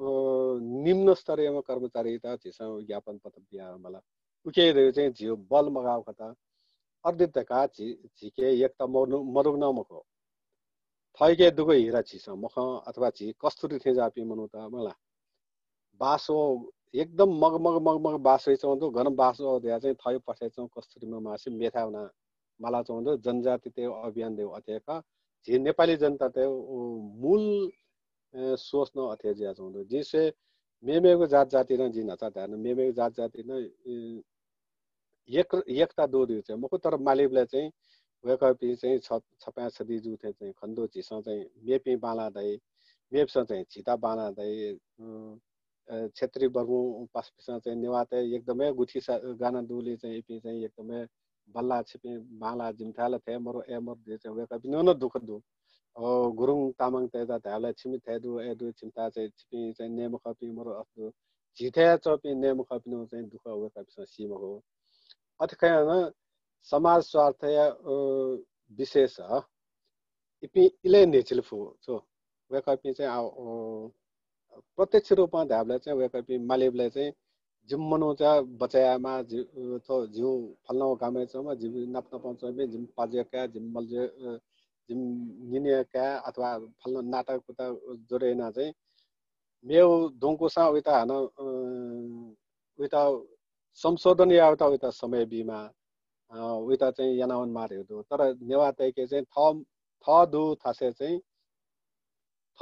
निम्न स्तरीयम्ह कर्मचारीत झीसं ज्ञापन पत्र बियामाल। उके धइगु चाहिँ झीगु बल मगाःगु खत। अथे धकाः झी, झीके यक्ता मरु-, मरुगु नं मखु। थःके दुगु हिरा झीसं मखं अथवा झी कस्तुरी थें जाःपिं मनूत मला। बास वः, एकदम मग मग मग मग बास वइच्वंगु दु, गन बास वः धयाः चाहिँ थःगु पथय् च्वंगु कस्तुरीम्ह मासे मेथाय् वनाः मालाच्वंगु दु। जनजातितय् अभियान धइगु अथे हे खः। झी नेपाली जनतातय्, उ, मूल, अ, सोच नं अथे हे जुयाच्वंगु दु। जिं स्वये मेमेगु जात जाति नं, जिं न्हाचा धाये नं मेमेगु जात जाति नं, अ, एक, एकता दु धइगु चाहिँ मखु, तर मालीबलय् चाहिँ वय्कःपिं चाहिँ छ, छपाँय् छधी जू थें चाहिँ खने दु। झीसं चाहिँ मेपिं बांलाः धाइ, मेपिसं चाहिँ झीता बांलाः धाइ। अ, अ, क्षेत्री बर्मु पासापिसं चाहिँ नेवाःतय् एकदमै गुथि सा-, गाना दुगुलिं चाहिँ इपिं चाहिँ एकदमै बल्लाः, छिपिं बांलाः, जिमिथाय् ला थथे मरु, अथे मरु धइगु चाहिँ वय्कःपिनिगु नं दुःख दु। अ, गुरुङ तामाङतय्त धायेबलय् छिमि थथे दु, अथे दु, छिमिथाय् चाहिँ छिपिं चाहिँ नये मखंपिं मरु, अथे दु। झीथाय् च्वंपिं नये मखंपिनिगु चाहिँ दुःख वय्कःपिसं सी मखु। अथे खँ यानाः समाज स्वार्थया, अ, विशेष इपिं इलय् न्ह्यचिले फु छु। वय्कःपिं चाहिँ आ, अ, प्रत्यक्ष रूपं धायेबलय् चाहिँ वय्कःपिं मालीबलय् चाहिँ जिमि मनूचा बचय् यायेमाः, जि, अ, थ्व जिगु फलाना गामय् च्वंम्ह, जिमि नाप नापं च्वंपिं, जिमि पाजुया काय्, जिमि मलजुया, अ, जिमि निनिया काय् अथवा फलाना नाता कुता जोडे यानाः चाहिँ मेगु द्वंकूसां उइत हानं, अ, उइत संशोधन यायेत उइत समय बीमाः, अ, उइत चाहिँ याना वनेमाः धइगु दु। तर नेवाःतय्के चाहिँ थः, थः दु थासय् चाहिँ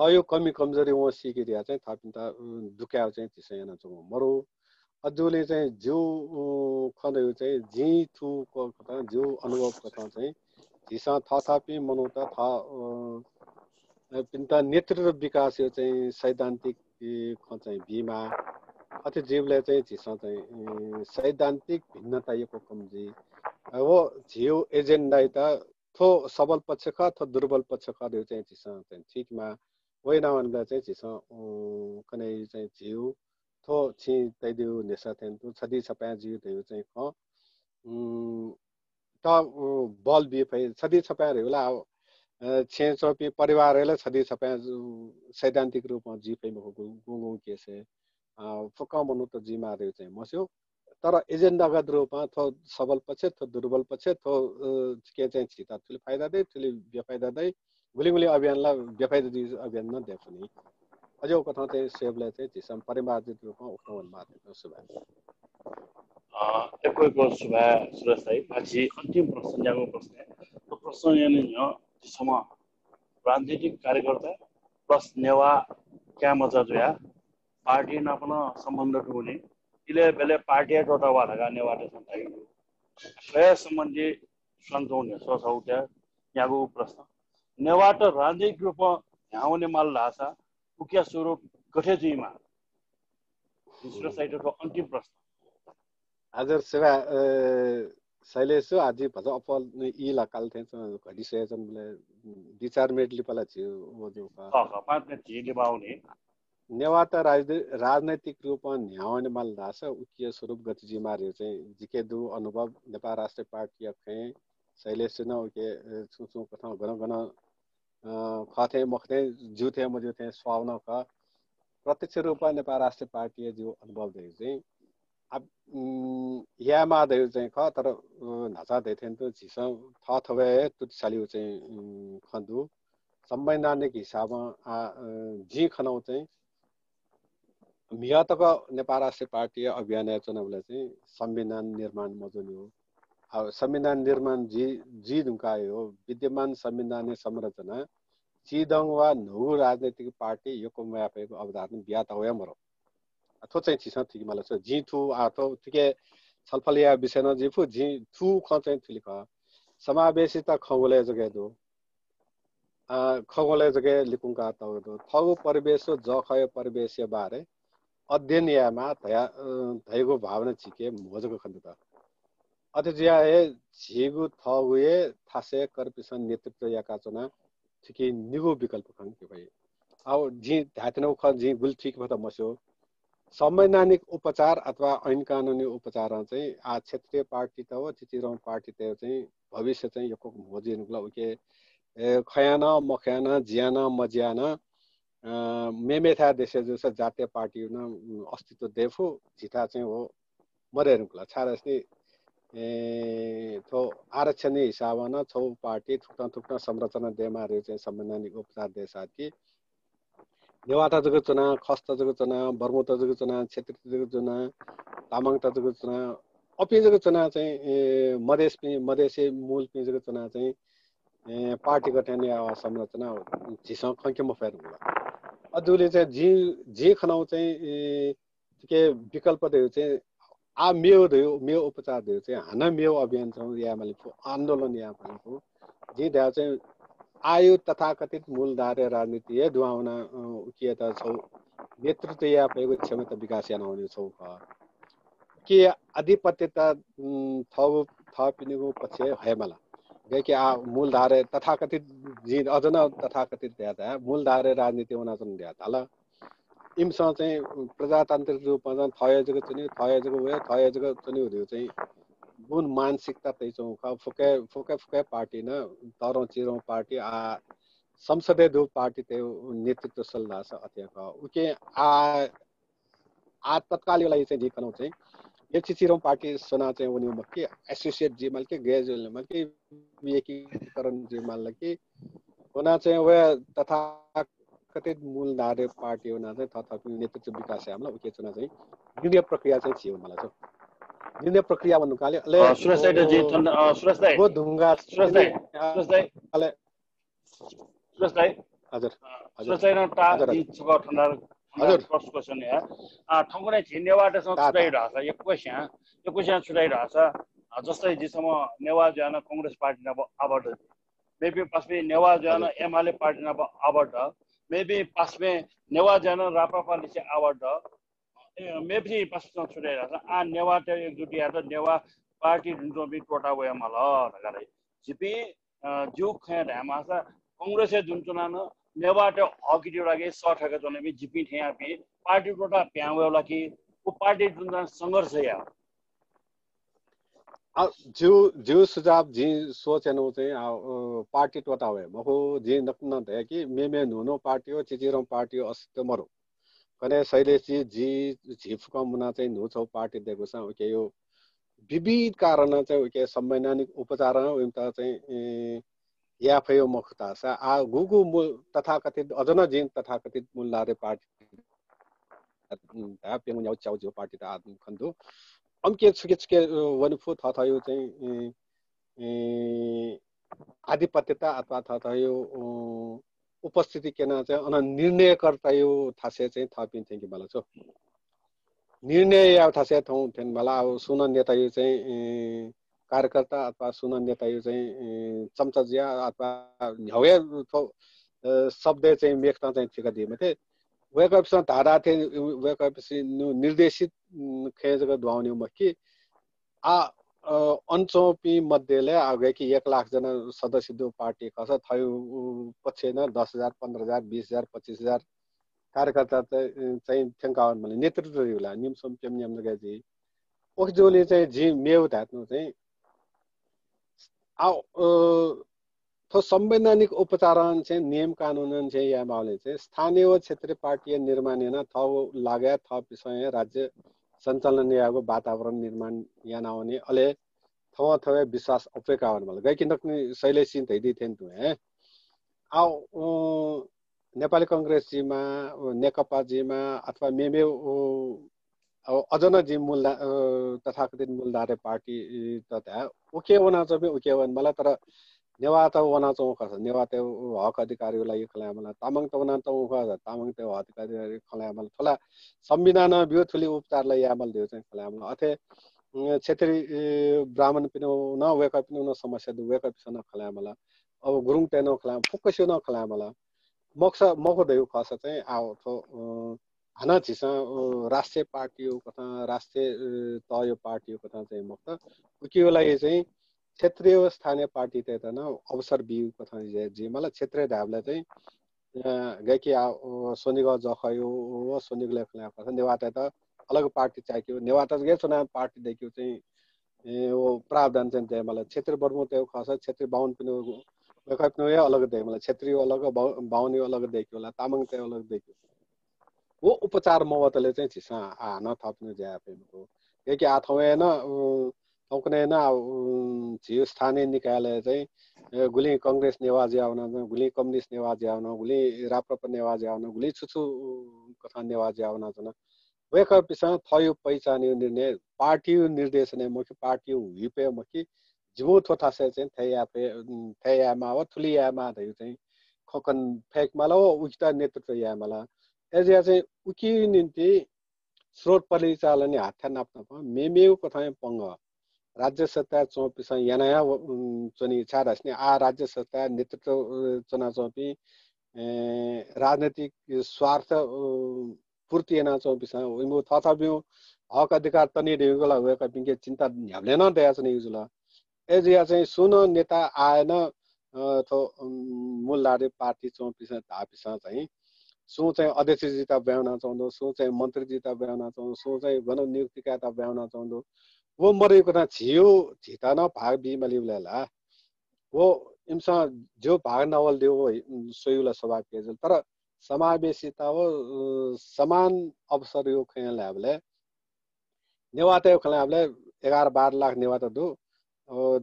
थःगु कमी कमजोरी वं सीके धयाः चाहिँ थःपिन्त, अ, दुकायेगु चाहिँ झीसं यानाच्वंगु मरु। अथे जूगुलिं चाहिँ जिगु, अ, खँ धइगु चाहिँ जिं थुगु कथं, जिगु अनुभव कथं चाहिँ झीसं थःथःपिं मनूत थः, अ, अ, पिन्त नेतृत्व विकासया चाहिँ सैद्धान्तिक, अ, खँ चाहिँ बीमाः। अथे जुइबलय् चाहिँ झीसं चाहिँ, अ, सैद्धान्तिक भिन्नता यक्व कम जुइ। अ, व झीगु एजेन्डायात थ्व सबल पक्ष खः, थ्व दुर्बल पक्ष खः धइगु चाहिँ झीसं चाहिँ थुइकेमाः। व याना वनेबलय् चाहिँ झीसं, अ, कन्हय् चाहिँ झीगु थ्व छिं तयादीगु न्ह्यसः थें तुं छधी छपाँय् जुइ धइगु चाहिँ खँ, उम्, त, अ, बल बी फइ। छधी छपाँय् धइगु ला, अ, छेँय् च्वंपिं परिवारय् ला छधी छपाँय् जु-, सैद्धान्तिक रूपं जुइ फइ मखु, गु-, गुगुं केसय्, अ, फुक्कं मनूत जुइमाः धइगु चाहिँ मस्यू। तर एजेन्डागत रूपं थ्व सबल पक्ष, थ्व दुर्बल पक्ष, थ्व, अ, के चाहिँ झीत थुलि फाइदा दइ, थुलि बेफाइदा दइ, गुलिं गुलिं अभियान ला बेफाइदा जुइगु अभियान नं दयेफुनि। अज्याःगु कथं चाहिँ स्वयेबलय् चाहिँ झीसं परिमार्जित रूपं उखं वनेमाः धइगु सुभाय्। अ, यक्व यक्व सुभाय् सुरेश दाइ। आः झी अन्तिम प्रश्न, न्यागू प्रश्न। थ्व प्रश्न न्यने न्ह्यः झी छम्ह राजनीतिक कार्यकर्ता plus नेवाः काय् मचा जुयाः पार्टी नाप नं सम्बन्ध दुगुलिं इलय् ब्यलय् पार्टीया त्वःता वा धकाः नेवाःतय्सं धाइगु दु। थ्वया सम्बन्धी स्वनाच्वंगु न्ह्यसः छगू न्यागू प्रश्न। नेवाःत राजनीतिक रूपं न्ह्यावने माल धाःसा उकिया स्वरूप गथे जुइमाः? सुरेश दाइयात थ्व अन्तिम प्रश्न। हजुर, सुभाय्, अ, शैलेश जु, आः जिं भचा अप्वः ई लाकाल थें च्वं, घडी स्वयाच्वंबलय्, उम्, दुई चार मिनेट लिपा ला झी व जू का। अ, अ, पाँच मिनेट झी लिपा वनी। नेवाःत राजनी-, राजनैतिक रूपं न्ह्यावने माल धाःसा उकिया स्वरूप गथे जुइमाः धइगु चाहिँ जिके दुगु अनुभव, नेपाल राष्ट्रिय पार्टीया खँय् शैलेश जुं नं उके, अ, छुं छुं कथं गन गन अ, खः थें मखु थें, ज्यू थें मज्यू थें स्वाः नं खः। प्रत्यक्ष रूपं नेपाल राष्ट्रिय पार्टीया जिगु अनुभव धइगु चाहिँ, आः, उम्, यायेमाः धइगु चाहिँ खः, तर, अ, न्हाचा धयाथें तुं झीसं थःथवय् हे तुति सालिगु चाहिँ, उम्, खँ दु। संवैधानिक हिसाबं, आः, अ, जिं खनागु चाहिँ, म्हिगः तक नेपाल राष्ट्रिय पार्टीया अभियानय् च्वनाबलय् चाहिँ संविधान निर्माण मजूनि हो। अब संविधान निर्माण जुइ, जुइ धुंकाः हे हो, विद्यमान संविधानया संरचना चिदंगु वा न्हूगु राजनैतिक पार्टी यक्व मयाये फइगु अवधारणा बियातःगु हे मरु। आ, थ्व चाहिँ झीसं थुइके माल। सो जिं थ्व, आ, थ्व थुके छलफल याये विषय नं जुइ फु, जिं थ्व खँ चाहिँ थुलि खः। समावेशिता खँग्वलय् जक हे दु। अ, खँग्वलय् जक हे लिकुंकातःगु दु। थःगु परिवेश व जःखःया परिवेशया बारे अध्ययन यायेमाः धया-, अ, धइगु भावना झीके म्हो जक खनेदत। अथे जुयाः हे झीगु थःगु हे थासय् कर्पिसं नेतृत्व याकाच्वनाः थुकी निगू विकल्प खंके फइ। अब जिं धायेत्यनागु खँ जिं गुलि थुइके फत मस्यू। संवैधानिक उपचार अथवा ऐन कानुनी उपचारं चाहिँ आः क्षेत्रीय पार्टीत व चिचिरौं पार्टीत चाहिँ भविष्य चाहिँ यक्व म्हो जुइ धुंकल। उके, ए, खयां नं मखयां नं, जियां नं मजियां नं, अ, मेमेथाय् देशय् जूसा जातीय पार्टीया नं, उम्, अस्तित्व दयेफु। झीथाय् चाहिँ व मदये धुंकल। छाय्धाःसा नि, ए, थ्व आरक्षणया हिसाबं नं छौ पार्टी थुकथं थुकथं संरचना दयेमाः धइगु चाहिँ संवैधानिक उपचार दयेसाथ कि नेवाःत जक च्वना, खसत जक च्वना, बर्मूत जक च्वना, क्षेत्रीत जक च्वना, तामाङत जक च्वना, अपिं जक च्वना चाहिँ, ए, मधेसपिं, मधेसय् मूलपिं जक च्वना चाहिँ, ए, पार्टी गठन यायेगु संरचना झीसं खंके मफये धुंकल। अ, दुले चाहिँ जि, जि खनागु चाहिँ, ए, थुके विकल्प धइगु चाहिँ आ मेव धइगु, मेव उपचार धइगु चाहिँ हानं मेव अभियान चाहिँ याये माली फु, आन्दोलन याये माली फु। जिं धायेगु चाहिँ आः तथाकथित मूलधारे राजनीति हे दुहां वना, अ, उकियात छौ नेतृत्व याये फइगु क्षमता विकास याना वने छौ खः। कि आधिपत्यता, उम्, थव, थःपिनिगु पक्षय् हये माला। गय्‌कि आ मूलधारे तथाकथित, जिं अझ नं तथाकथित धया धाये, मूलधारे राजनीति वनाच्वन धया धाल। इमिसं चाहिँ प्रजातान्त्रिक रूपमा चाहिँ थःहे जक च्वनी, थःहे जक वये, थःहे जक च्वनी धइगु चाहिँ गुण मानसिकता तयाच्वंगु खः। फुक्क, फुक्क, फुक्क पार्टी नं तःधं चिधं पार्टी आ संसदय् दु पार्टीतय् नेतृत्व सल धाःसा अथे खः। उकिं आ, आ तत्कालया लागि चाहिँ जिं खनागु चाहिँ यक्व चिधं पार्टी स्वना चाहिँ वनेगु मखु कि, associate जुइ माल कि, गैर जुइ माल कि, एकीकरण जुइ माल कि, वना चाहिँ वया तथाकथित मूलधारे पार्टी वना चाहिँ थःथःपिं नेतृत्व विकास याये माल, उके च्वना चाहिँ निर्णय प्रक्रिया चाहिँ झी वने माल छ। निर्णय प्रक्रिया वने धुंकाले अले अ, सुरेश दाइ, ओ, जि थन, अ, सुरेश दाइ, गो धुंगा सुरेश दाइ, अ, सुरेश दाइ, अले सुरेश दाइ, हजुर, अ, हजुर। सुरेश दाइ, न ता हजुर, जि हजुर। छगू थन, थन हजुर। First question या। अ, थौंकन्हय् झी नेवाःतय्सं ता, छुट्याइ ता। धाःसा, यक्वस्यां, यक्वस्यां छुट्याइ धाःसा, अ, जस्तै झी छम्ह नेवाः जुयाः नं कांग्रेस पार्टी नाप आबद्ध। मेपिं पासापिं नेवाः जुयाः नं हजुर। एमाले पार्टी नाप आबद्ध। मेपिं पासापिं नेवाः जुयाः नं राप्रपा लिसे आबद्ध। ए, मेपिं पासापिन्सं छुट्याइ धाःसा, आ, नेवाःतय् एकजुट यायेत नेवाः पार्टी दुने च्वंपिं त्वःता वये माल धकाः धाइ। झीपिं, अ, जिगु खँय् धायेमाःसा, कांग्रेसय् दुने च्वनाः नं नेवाःतय् हकयात लागि सः थ्यंके च्वनापिं झीपिं थेंयापिं पार्टी त्वःताः पिहां वये ला कि व पार्टी दुने च्वनाः संघर्ष याये? आ, जिगु, जिगु सुझाव, जिं सोच यानागु चाहिँ, आ, अ, पार्टी त्वःता वये मखु, जिं नकतिनि धया कि मेमे न्हू न्हू पार्टी हो, चिचिधं पार्टी हो, अस्तित्व मरु। कन्हय् शैलेशजी, जि, झी फुक्कं मुना चाहिँ न्हू छौ पार्टी दयेकूसां उकिया विविध कारणं चाहिँ उकिया संवैधानिक उपचारं उमित चाहिँ, ए, याये फयो मखु धाःसा, आ, गुगु मूल तथाकथित, अझ नं जिं तथाकथित मूलधारे पार्टी, उम्, धाये प्यंगू न्यागू च्यागू झिगू पार्टी त आः खने दु। अमिके छुके छुके, अ, वने फु थःथःयु चाहिँ, ए, ए, आधिपत्यता अथवा थःथःयु, अ, उपस्थिति क्यना चाहिँ अन निर्णयकर्तायु थासय् चाहिँ थःपिं थ्यंके माल छु। निर्णय यायु थासय् थौं थ्यने माल। अब सुं नं नेतायु चाहिँ, ए, कार्यकर्ता अथवा सुं नं नेतायु चाहिँ, ए, चम्चा जुया अथवा न्ह्यवय् थ्व, अ, शब्दय् चाहिँ मेखतं चाहिँ थिका दी मते। वय्कःपिसं धाधा थें वय्कःपिसं निर्देशित, उम्, खँय् जक दुहां वनेगु मखु कि आ, अ, अन च्वंपिं मध्यय् आ गय्कि एक लाख जना सदस्य दु पार्टी खःसा थःयु, उ, पक्षय् नं दस हजार, पन्ध्र हजार, बीस हजार, पच्चिस हजार कार्यकर्ता त, अ, चाहिँ थ्यंका वने माल। नेतृत्व दु ला, निम्ह स्वम्ह प्यम्ह न्याम्ह जक जुइ। उखे जूगुलिं चाहिँ जिं मेव धायेत्यंगु चाहिँ आ, अ, थ्व संवैधानिक उपचारं चाहिँ नियम कानुनं चाहिँ याये माःगुलिं चाहिँ स्थानीय व क्षेत्रीय पार्टीया निर्माण यानाः थःगु लागय् थःपिसं हे राज्य सञ्चालन यायेगु वातावरण निर्माण याना वने। अले थवं थवय् विश्वास अप्वय्का वने माल। गय्कि नकतिनि शैलेशसिं धयादी थें तुं हे। आ, अ, नेपाली कांग्रेस जुइमा, अ, नेकपा जुइमा अथवा मेमे, अ, अ, अझ नं जिं मूल धा-, अ, तथाकथित मूलधारे पार्टी, अ, त धाये, उके वनाच्वंपिं उके वने माल, तर नेवाःत वनाच्वंगु खःसा नेवाःतय् हक अधिकारयु लागि खँ ल्हाये माल, तामाङत वनाच्वंगु खःसा तामाङतय् हक अधिकारयु लागि खँ ल्हाये माल। थ्व ला संविधानं ब्यूगु थुलि उपचार ला याये माल धइगु चाहिँ खँ ल्हाये माल। अथे, अ, क्षेत्री, अ, ब्राह्मणपिनिगु नं वय्कःपिनिगु नं समस्या दु, वय्कःपिसं नं खँ ल्हाये माल। अब गुरुङतय् नं खँ ल्हाये माल, फुक्कसिगु नं खँ ल्हाये माल। मखुसा, मखु धइगु खःसा चाहिँ आ थ्व, अ, हानं झीसं, अ, राष्ट्रिय पार्टीयु कथं, राष्ट्रिय, अ, तहयु पार्टीयु कथं चाहिँ मखुत। उकियु लागि चाहिँ क्षेत्रीय व स्थानीय पार्टीतय्त नं अवसर बीयु कथं जुइ, जुइ माल। क्षेत्रीय धायेबलय् चाहिँ, अ, गय्कि आ, अ, स्वनिगः जःखःयु व स्वनिगलय् खँ ल्हायेगु कथं नेवाःतय्त अलग पार्टी चाय्केयु, नेवाःत जक च्वनाः पार्टी दय्केयु चाहिँ, ए, व प्रावधान चाहिँ दये माल। क्षेत्री बर्मूतय् खःसा क्षेत्री बाहुनपिनिगु, वय्कःपिनिगु हे अलग दये माल। क्षेत्रीयु अलग, बाहु-, बाहुनयु अलग दय्केयु ला, तामाङतय् अलग दय्केयु। व उपचार मवतले चाहिँ झीसं आ हानं थःपिनिगु ज्या याये फइ मखु। यके आथौं हे न, अ, थौंकन्हय् न, अ, झी स्थानीय निकायलय् चाहिँ, अ, गुलिं कांग्रेस नेवाः जुयावना, गुलिं कम्युनिस्ट नेवाः जुयावना, गुलिं राप्रपा नेवाः जुयावना, गुलिं छु छु, अ, कथं नेवाः जुयावना च्वन। वय्कःपिसं थःयु पहिचानयु निर्णय पार्टीयु निर्देशनय् मखु, पार्टीयु whip-य् मखु, जिमिगु थ्व थासय् चाहिँ थथे याये फे-, उम्, थथे यायेमाः व थुलि यायेमाः धयु चाहिँ खँ कने फय्केमाल व उकित नेतृत्व यायेमाल। अय्जुया चाहिँ उकियु निंतिं स्रोत परिचालनयु हाथ्या नाप नाप मेमेगु कथंया पंगः राज्य सत्ताय् च्वंपिसं याना हे व-, उम्, च्वनी छाय्धाःसा नि आः राज्य सत्ताय् नेतृत्व, अ, च्वनाच्वंपिं, ए, राजनैतिक स्वार्थ, अ, पूर्ति यानाच्वंपिसं इमिगु थःथःपिं हक अधिकार तनी धइगु ला वय्कःपिंके चिन्ता न्ह्याबलें नं दयाच्वनीगु जुल। अय्जुया चाहिँ सुं नं नेता आः हे न, अ, थ्व, उम्, मूल धारे पार्टी च्वंपिसं धाःपिसं चाहिँ सुं चाहिँ अध्यक्ष जुइत ब्वाँय् वनाच्वंगु दु, सुं चाहिँ मन्त्री जुइत ब्वाँय् वनाच्वंगु दु, सुं चाहिँ गन नियुक्ति कायेत ब्वाँय् वनाच्वंगु दु। व मदय्कं झीयु, झीत नं भाग बीमालीबलय् ला व इमिसं ज्यू भाग नवल द्यू व, उम्, स्वयेगु ला स्वाभाविक हे जुल। तर समावेशिता व, अ, समान अवसरयु खँय् ल्हायेबलय् नेवाःतय् खँ ल्हायेबलय् एघार बाह्र लाख नेवाःत दु। अ,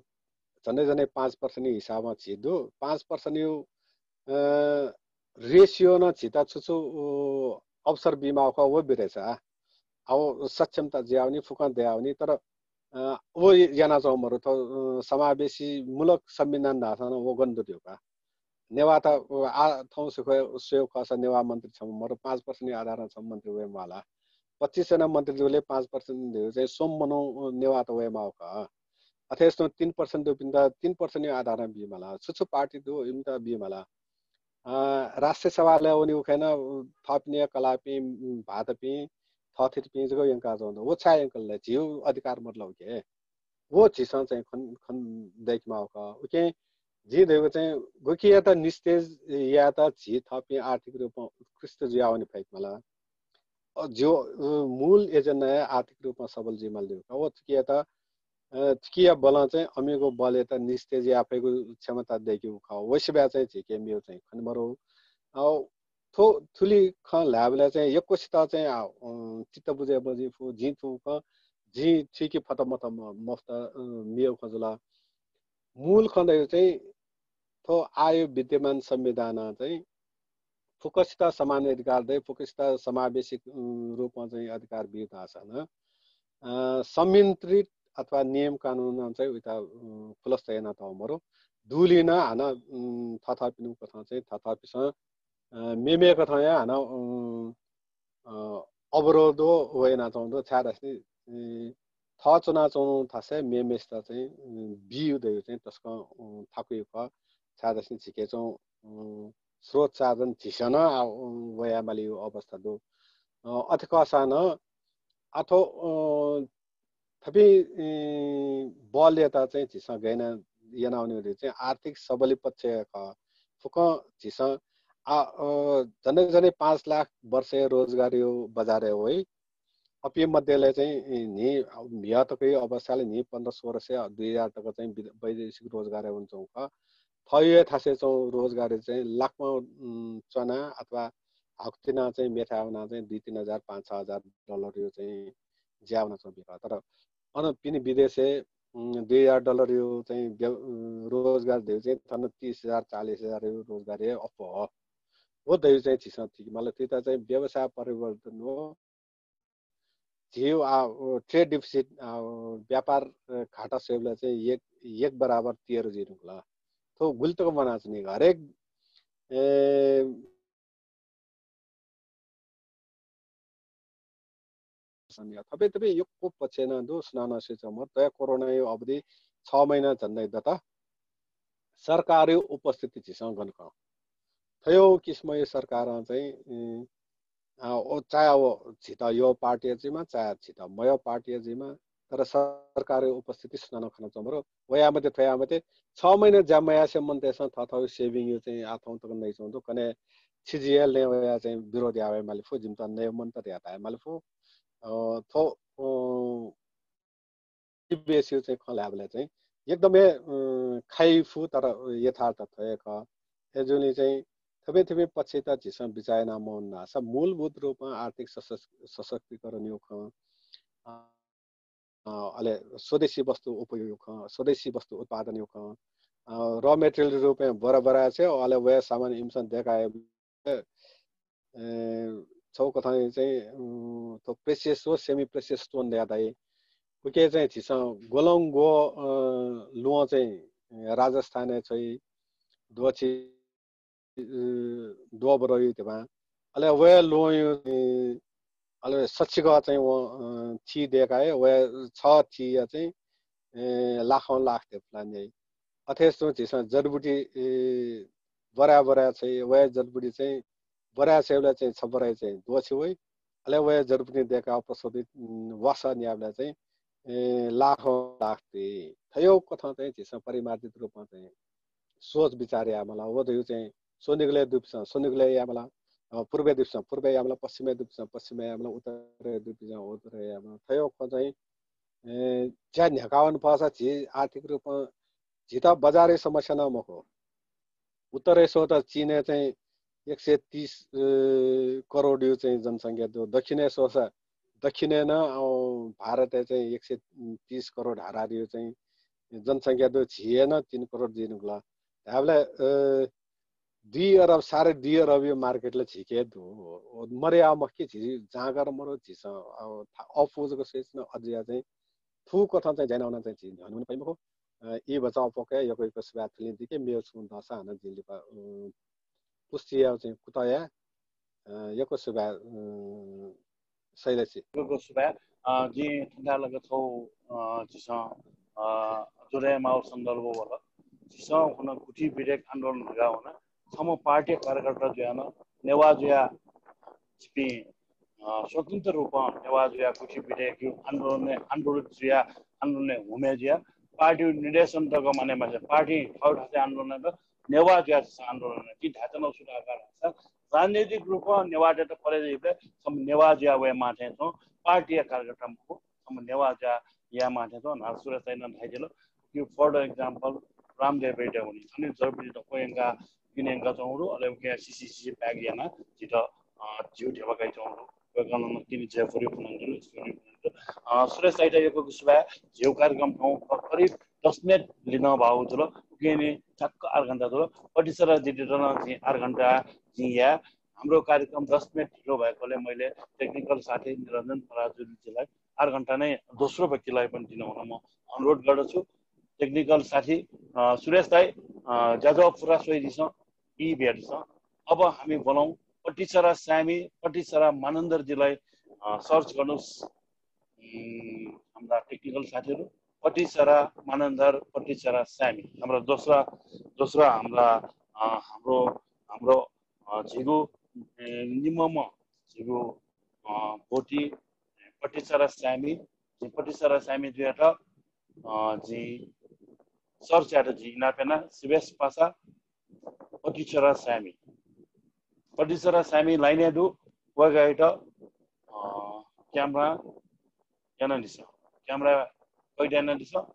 झन्डै झन्डै पाँच percent-यु हिसाबं झी दु। पाँच percent-यु, अ, ratio नं झीत छु छु, अ, अवसर बीमाःगु खः, व बिरय् सा। अब सक्षमता जुयावनी, फुक्कं दयावनी, तर, अ, व यानाच्वंगु मरु। थ्व, अ, समावेशीमूलक संविधान धाःसां नं व गन दु धइगु का। नेवाःत, अ, आः थौं स्वयेगु खःसा नेवाः मन्त्री छम्ह मरु, पाँच percent-यु आधारं छम्ह मन्त्री वये म्वाः ला। पच्चिस जना मन्त्री जूबलय् पाँच percent धइगु चाहिँ स्वम्ह मनू, अ, नेवाःत वयेमाःगु खः। अथे हे स्वम्ह तीन percent दुपिन्त तीन percent-यु आधारं बीमाल। छु छु पार्टी दु, इमित बीमाल। अ, राष्ट्रिय सभालय् वनीगु खँय् नं, अ, थःपिनिगु कलाःपिं, उम्, भाःतपिं, थःथितिपिं जक यंकाच्वंगु दु। व छाय् यंकल लय्? झीगु अधिकार मदु ला उकी? व झीसं चाहिँ खन, खने दय्केमाःगु खः। उकिं जिं धयागु चाहिँ गुकियात निस्तेज यायेत झी थःपिं आर्थिक रूपं उत्कृष्ट जुयावने फय्केमाल। अ, झीगु, अ, मूल agenda हे आर्थिक रूपं सबल जुइमाल धइगु खः। व थुकियात, अ, थुकिया बलं चाहिँ अमिगु बलयात निस्तेज याये फइगु क्षमता दय्केगु खः। व सिबय् चाहिँ झीके मेगु चाहिँ खने मरु। अ, थ्व थुलि खँ ल्हायेबलय् चाहिँ यक्वसित चाहिँ, अ, अ, चित्त बुझे मजिफु, जिं थुगु खँ, जिं थुइके फत मत म-, मफुत, अ, मेगु खँ जुल। मूल खँ धइगु चाहिँ थ्व आःया विद्यमान संविधानं चाहिँ फुक्कसित समान अधिकार दइ, फुक्कसित समावेशी, अ, रूपं चाहिँ अधिकार बी धाःसां नं, अ, संयन्त्रित अथवा नियम कानुनं चाहिँ उइत, अ, खुलस्त यानातःगु मरु। दुलिं नं हानं, अ, थःथःपिनिगु कथं चाहिँ थःथःपिसं, अ, मेमे कथंया हानं, अ, अ, अवरोध व यानातःगु दु, छाय्धाःसा नि, अ, थः च्वनाच्वंगु थासय् मेमेसित चाहिँ, अ, बीगु धइगु चाहिँ तसकं, अ, थाकुइगु खः। छाय्धाःसा नि झीके च्वंगु, अ, स्रोत साधन झीसं नं, अ, वयामालीगु अवस्था दु। अ, अथे खःसां नं आः थ्व, अ, थुपिं, अ, बलयात चाहिँ झीसं गय् याना, यानावनेगु धइगु चाहिँ आर्थिक सबली पक्ष हे खः। फुक्कं झीसं आ, अ, झन्डै झन्डै पाँच लाख वर्षय् रोजगारया बजारय् वइ। अपिं मध्येलय् चाहिँ, अ, न्हि, अ, म्हिगः तकया अवस्थालय् न्हि पन्ध्र सोह्र सय, दुई हजार तक चाहिँ विद-, वैदेशिक रोजगारय् वनाच्वंगु खः। थःया थासय् च्वंगु रोजगारय् चाहिँ लाखमा, उम्, च्वना अथवा हाकुतिना चाहिँ मेथाय् वना चाहिँ दुई तीन हजार, पाँच छ हजार डलरया चाहिँ ज्या वनाच्वंपिं खः। तर अन पिने विदेशय्, उम्, दुई हजार डलरया चाहिँ व्य-, उम्, रोजगार धइगु चाहिँ थन तीस हजार, चालीस हजारया रोजगार हे अप्वः। व धइगु चाहिँ झीसं थुइकेमाल। थुइत चाहिँ व्यवसाय परिवर्तन व झीगु, आ, व trade deficit, आ, व व्यापार, अ, घाटा स्वयेबलय् चाहिँ एक, एक बराबर तेह्र जुइ धुंकल। थ्व गुलि तक वनाच्वनी। हरेक, ए, थपे थपे यक्व पक्ष नं दु, सुनानं स्वयाच्वं मरु। थ्व कोरोनाया अवधि छ महिना झन्डै दत। सरकारया उपस्थिति झीसं गन खः। थ्व किसिमया सरकारं चाहिँ, अ, अ, व चाहे व झीत यःगु पार्टी जुइमा, चाहे झीत मयःगु पार्टी जुइमा, तर सरकारया उपस्थिति सुनानं खनाच्वं मरु। वयामते थ्वयामते छ महिना ज्या मयासें मनूतय्सं थःथःगु saving-या चाहिँ आः थौं तक नयाच्वंगु दु। कन्हय् छिजि हे लँय् वयाः चाहिँ विरोध याये माले फु, जिमित नयेगु मन्त धयाः धाये माले फु। अ, थ्व, अ, बेसिया चाहिँ खँ ल्हायेबलय् चाहिँ एकदम हे, अ, खाइ फु, तर यथार्थ थ्व हे खः। अय्जूगुलिं चाहिँ थुपिं थुपिं पक्षयात झीसं बिचाः याना मवन धाःसा मूलभूत रूपं आर्थिक सशक्-, सशक्तिकरणया खँ, अ, अ, अले स्वदेशी वस्तु उपयोग खँ, स्वदेशी वस्तु उत्पादन यो खँ, अ, रॉ मटेरियल रूपं बरा बरा छे, अले वया सामान इमिसं देखाए, ए, छौ कथं चाहिँ, उम, थ्व प्रेसियस व सेमी प्रेसियस स्टोन धया दाइ। उके चाहिँ झीसं गोलंगो, अ, लुं चाहिँ, अ, राजस्थानय् छइ द्वछि, अ, द्वबरयु तेबा। अले वया लुंयु, अ, अले सच्छिक चाहिँ व, अ, थी देकाए, वया छ थी या चाहिँ, ए, लाखौं लाख ते फुलान याइ। अथे सुं झीसं जडीबुटी, ए, बरा बरा छइ, वया जडीबुटी चाहिँ बरा छेबला चाहिँ छबराइ चाहिँ द्वछि वइ। अले वया जडीबुटी देका प्रशोधित, उम, वासा न्याबला चाहिँ, ए, लाखौं लाख ते। थयौ कथं चाहिँ झीसं परिमार्जित रूपमा चाहिँ सोच विचार यामला। व दयु चाहिँ स्वनिगलय् दुपिसं स्वनिगलय् यामला, अ, पूर्वय् दुपिसं पूर्वय् यामला, पश्चिमय् दुपिसं पश्चिमय् यामला, उत्तरय् दुपिसं उत्तरय् यामला। थयौ खँ चाहिँ, ए, ज्या न्ह्याकावन फसा झी आर्थिक रूपमा झीत बजारय् समस्या न मखु। उत्तरय् स्वत चीनय् चाहिँ एक सय तीस, अ, करोड यु चाहिँ जनसंख्या दु। दक्षिणय् स्वसा दक्षिणय् न, अ, भारतय् चाहिँ एक सय तीस करोड हाराहारी यु चाहिँ जनसंख्या दु। झीय् न तीन करोड जिनुगला। धाबले, अ, दुई अरब, साढे दुई अरब यु मार्केट ला झीके दु। मर्या मखु कि झी जाँगर मरु झीसं, अ, अफुजक सोच न अजिया चाहिँ थु कथं चाहिँ ज्यानावना चाहिँ झी न्ह्यःने पनि पाइ मखु। अ, ई भचा अपोके यक्व यक्व सुभाय् थुलिं दिके मेव छुं दसा हानं जिं लिपा, अ, पुष्टि याव चाहिँ कुतया, अ, यक्व सुभाय्, अ, शैलेशजी। यक्व सुभाय्, अ, जिं थन्दा लग छौ, अ, झीसं, अ, जोडे माव सन्दर्भ वल। झीसं हुन गुठी बिरेक आन्दोलन हगा हुन छम्ह पार्टी कार्यकर्ता जुयान नेवा जुया झीपिं, अ, स्वतन्त्र रूपं नेवा जुया गुठी बिरेक यु आन्दोलन, आन्दोलन जुया आन्दोलन हुमे जुया पार्टी निर्देशन तक माने मासे पार्टी ठाउँ ठासे आन्दोलन त नेवा जुया झीसं आन्दोलन ति धातन सुधार राजनीतिक रूपमा नेवाःतय्त परे जइबलय् छम्ह नेवाः जुया वये माथें च्वं पार्टीया कार्यकर्ता मखु, छम्ह नेवाः जुया याये माथें च्वं। न्हार सुरेश दाइनं धाइदिल कि for the example रामदेव वैद्य हुनि। थनि जर्मनी त क्वयंका किनेंका च्वंगु दु, अले उके सिसिसि प्याक याना जित, अ, झिउ धेबा काइ च्वंगु दु। वय्कलं तिनि जयपुरी फुनंगु दु, स्टोरी फुनंगु दु। अ, सुरेश दाइत यक्व सुभाय्। झिउ कार्यक्रम थौं करिब दस मिनेट लिन भाउ जुल। उकेनि ठ्याक्क आठ घण्टा जुल। पटिसरा दिदीत नं जिं आठ घण्टा जिं या। हाम्रो कार्यक्रम दस मिनेट ढिलो भएकोले मैले technical साथी निरञ्जन पराजुलीजीलाई आठ घण्टा नै दोस्रो व्यक्तिलाई पनि दिनुहुन म अनुरोध गर्दछु। Technical साथी, अ, सुरेश दाइ, अ, ज्याझ्वः पुरा स्वइदिसँ, ई भेटिसँ। अब हामी बोलौँ पटिसरा सामी, पटिसरा मानन्धरजीलाई, अ, search गर्नुस्। उम्, हाम्रा technical साथीहरू, पटिसरा मानन्धर, पटिसरा सामी। हाम्रा दोस्रा, दोस्रा हाम्रा, अ, हाम्रो, हाम्रो, अ, झिगु, ए, निम्मम्म, झिगु, अ, बोटी, पटिसरा सामी, झी पटिसरा सामी जुयात, अ, झी search यात झी इनाप याना, सिबेस पासा, पटिसरा सामी। पटिसरा सामी line-य् दु, वय्कःयात, अ, camera यानादिसँ। Camera कैद यानादिसँ,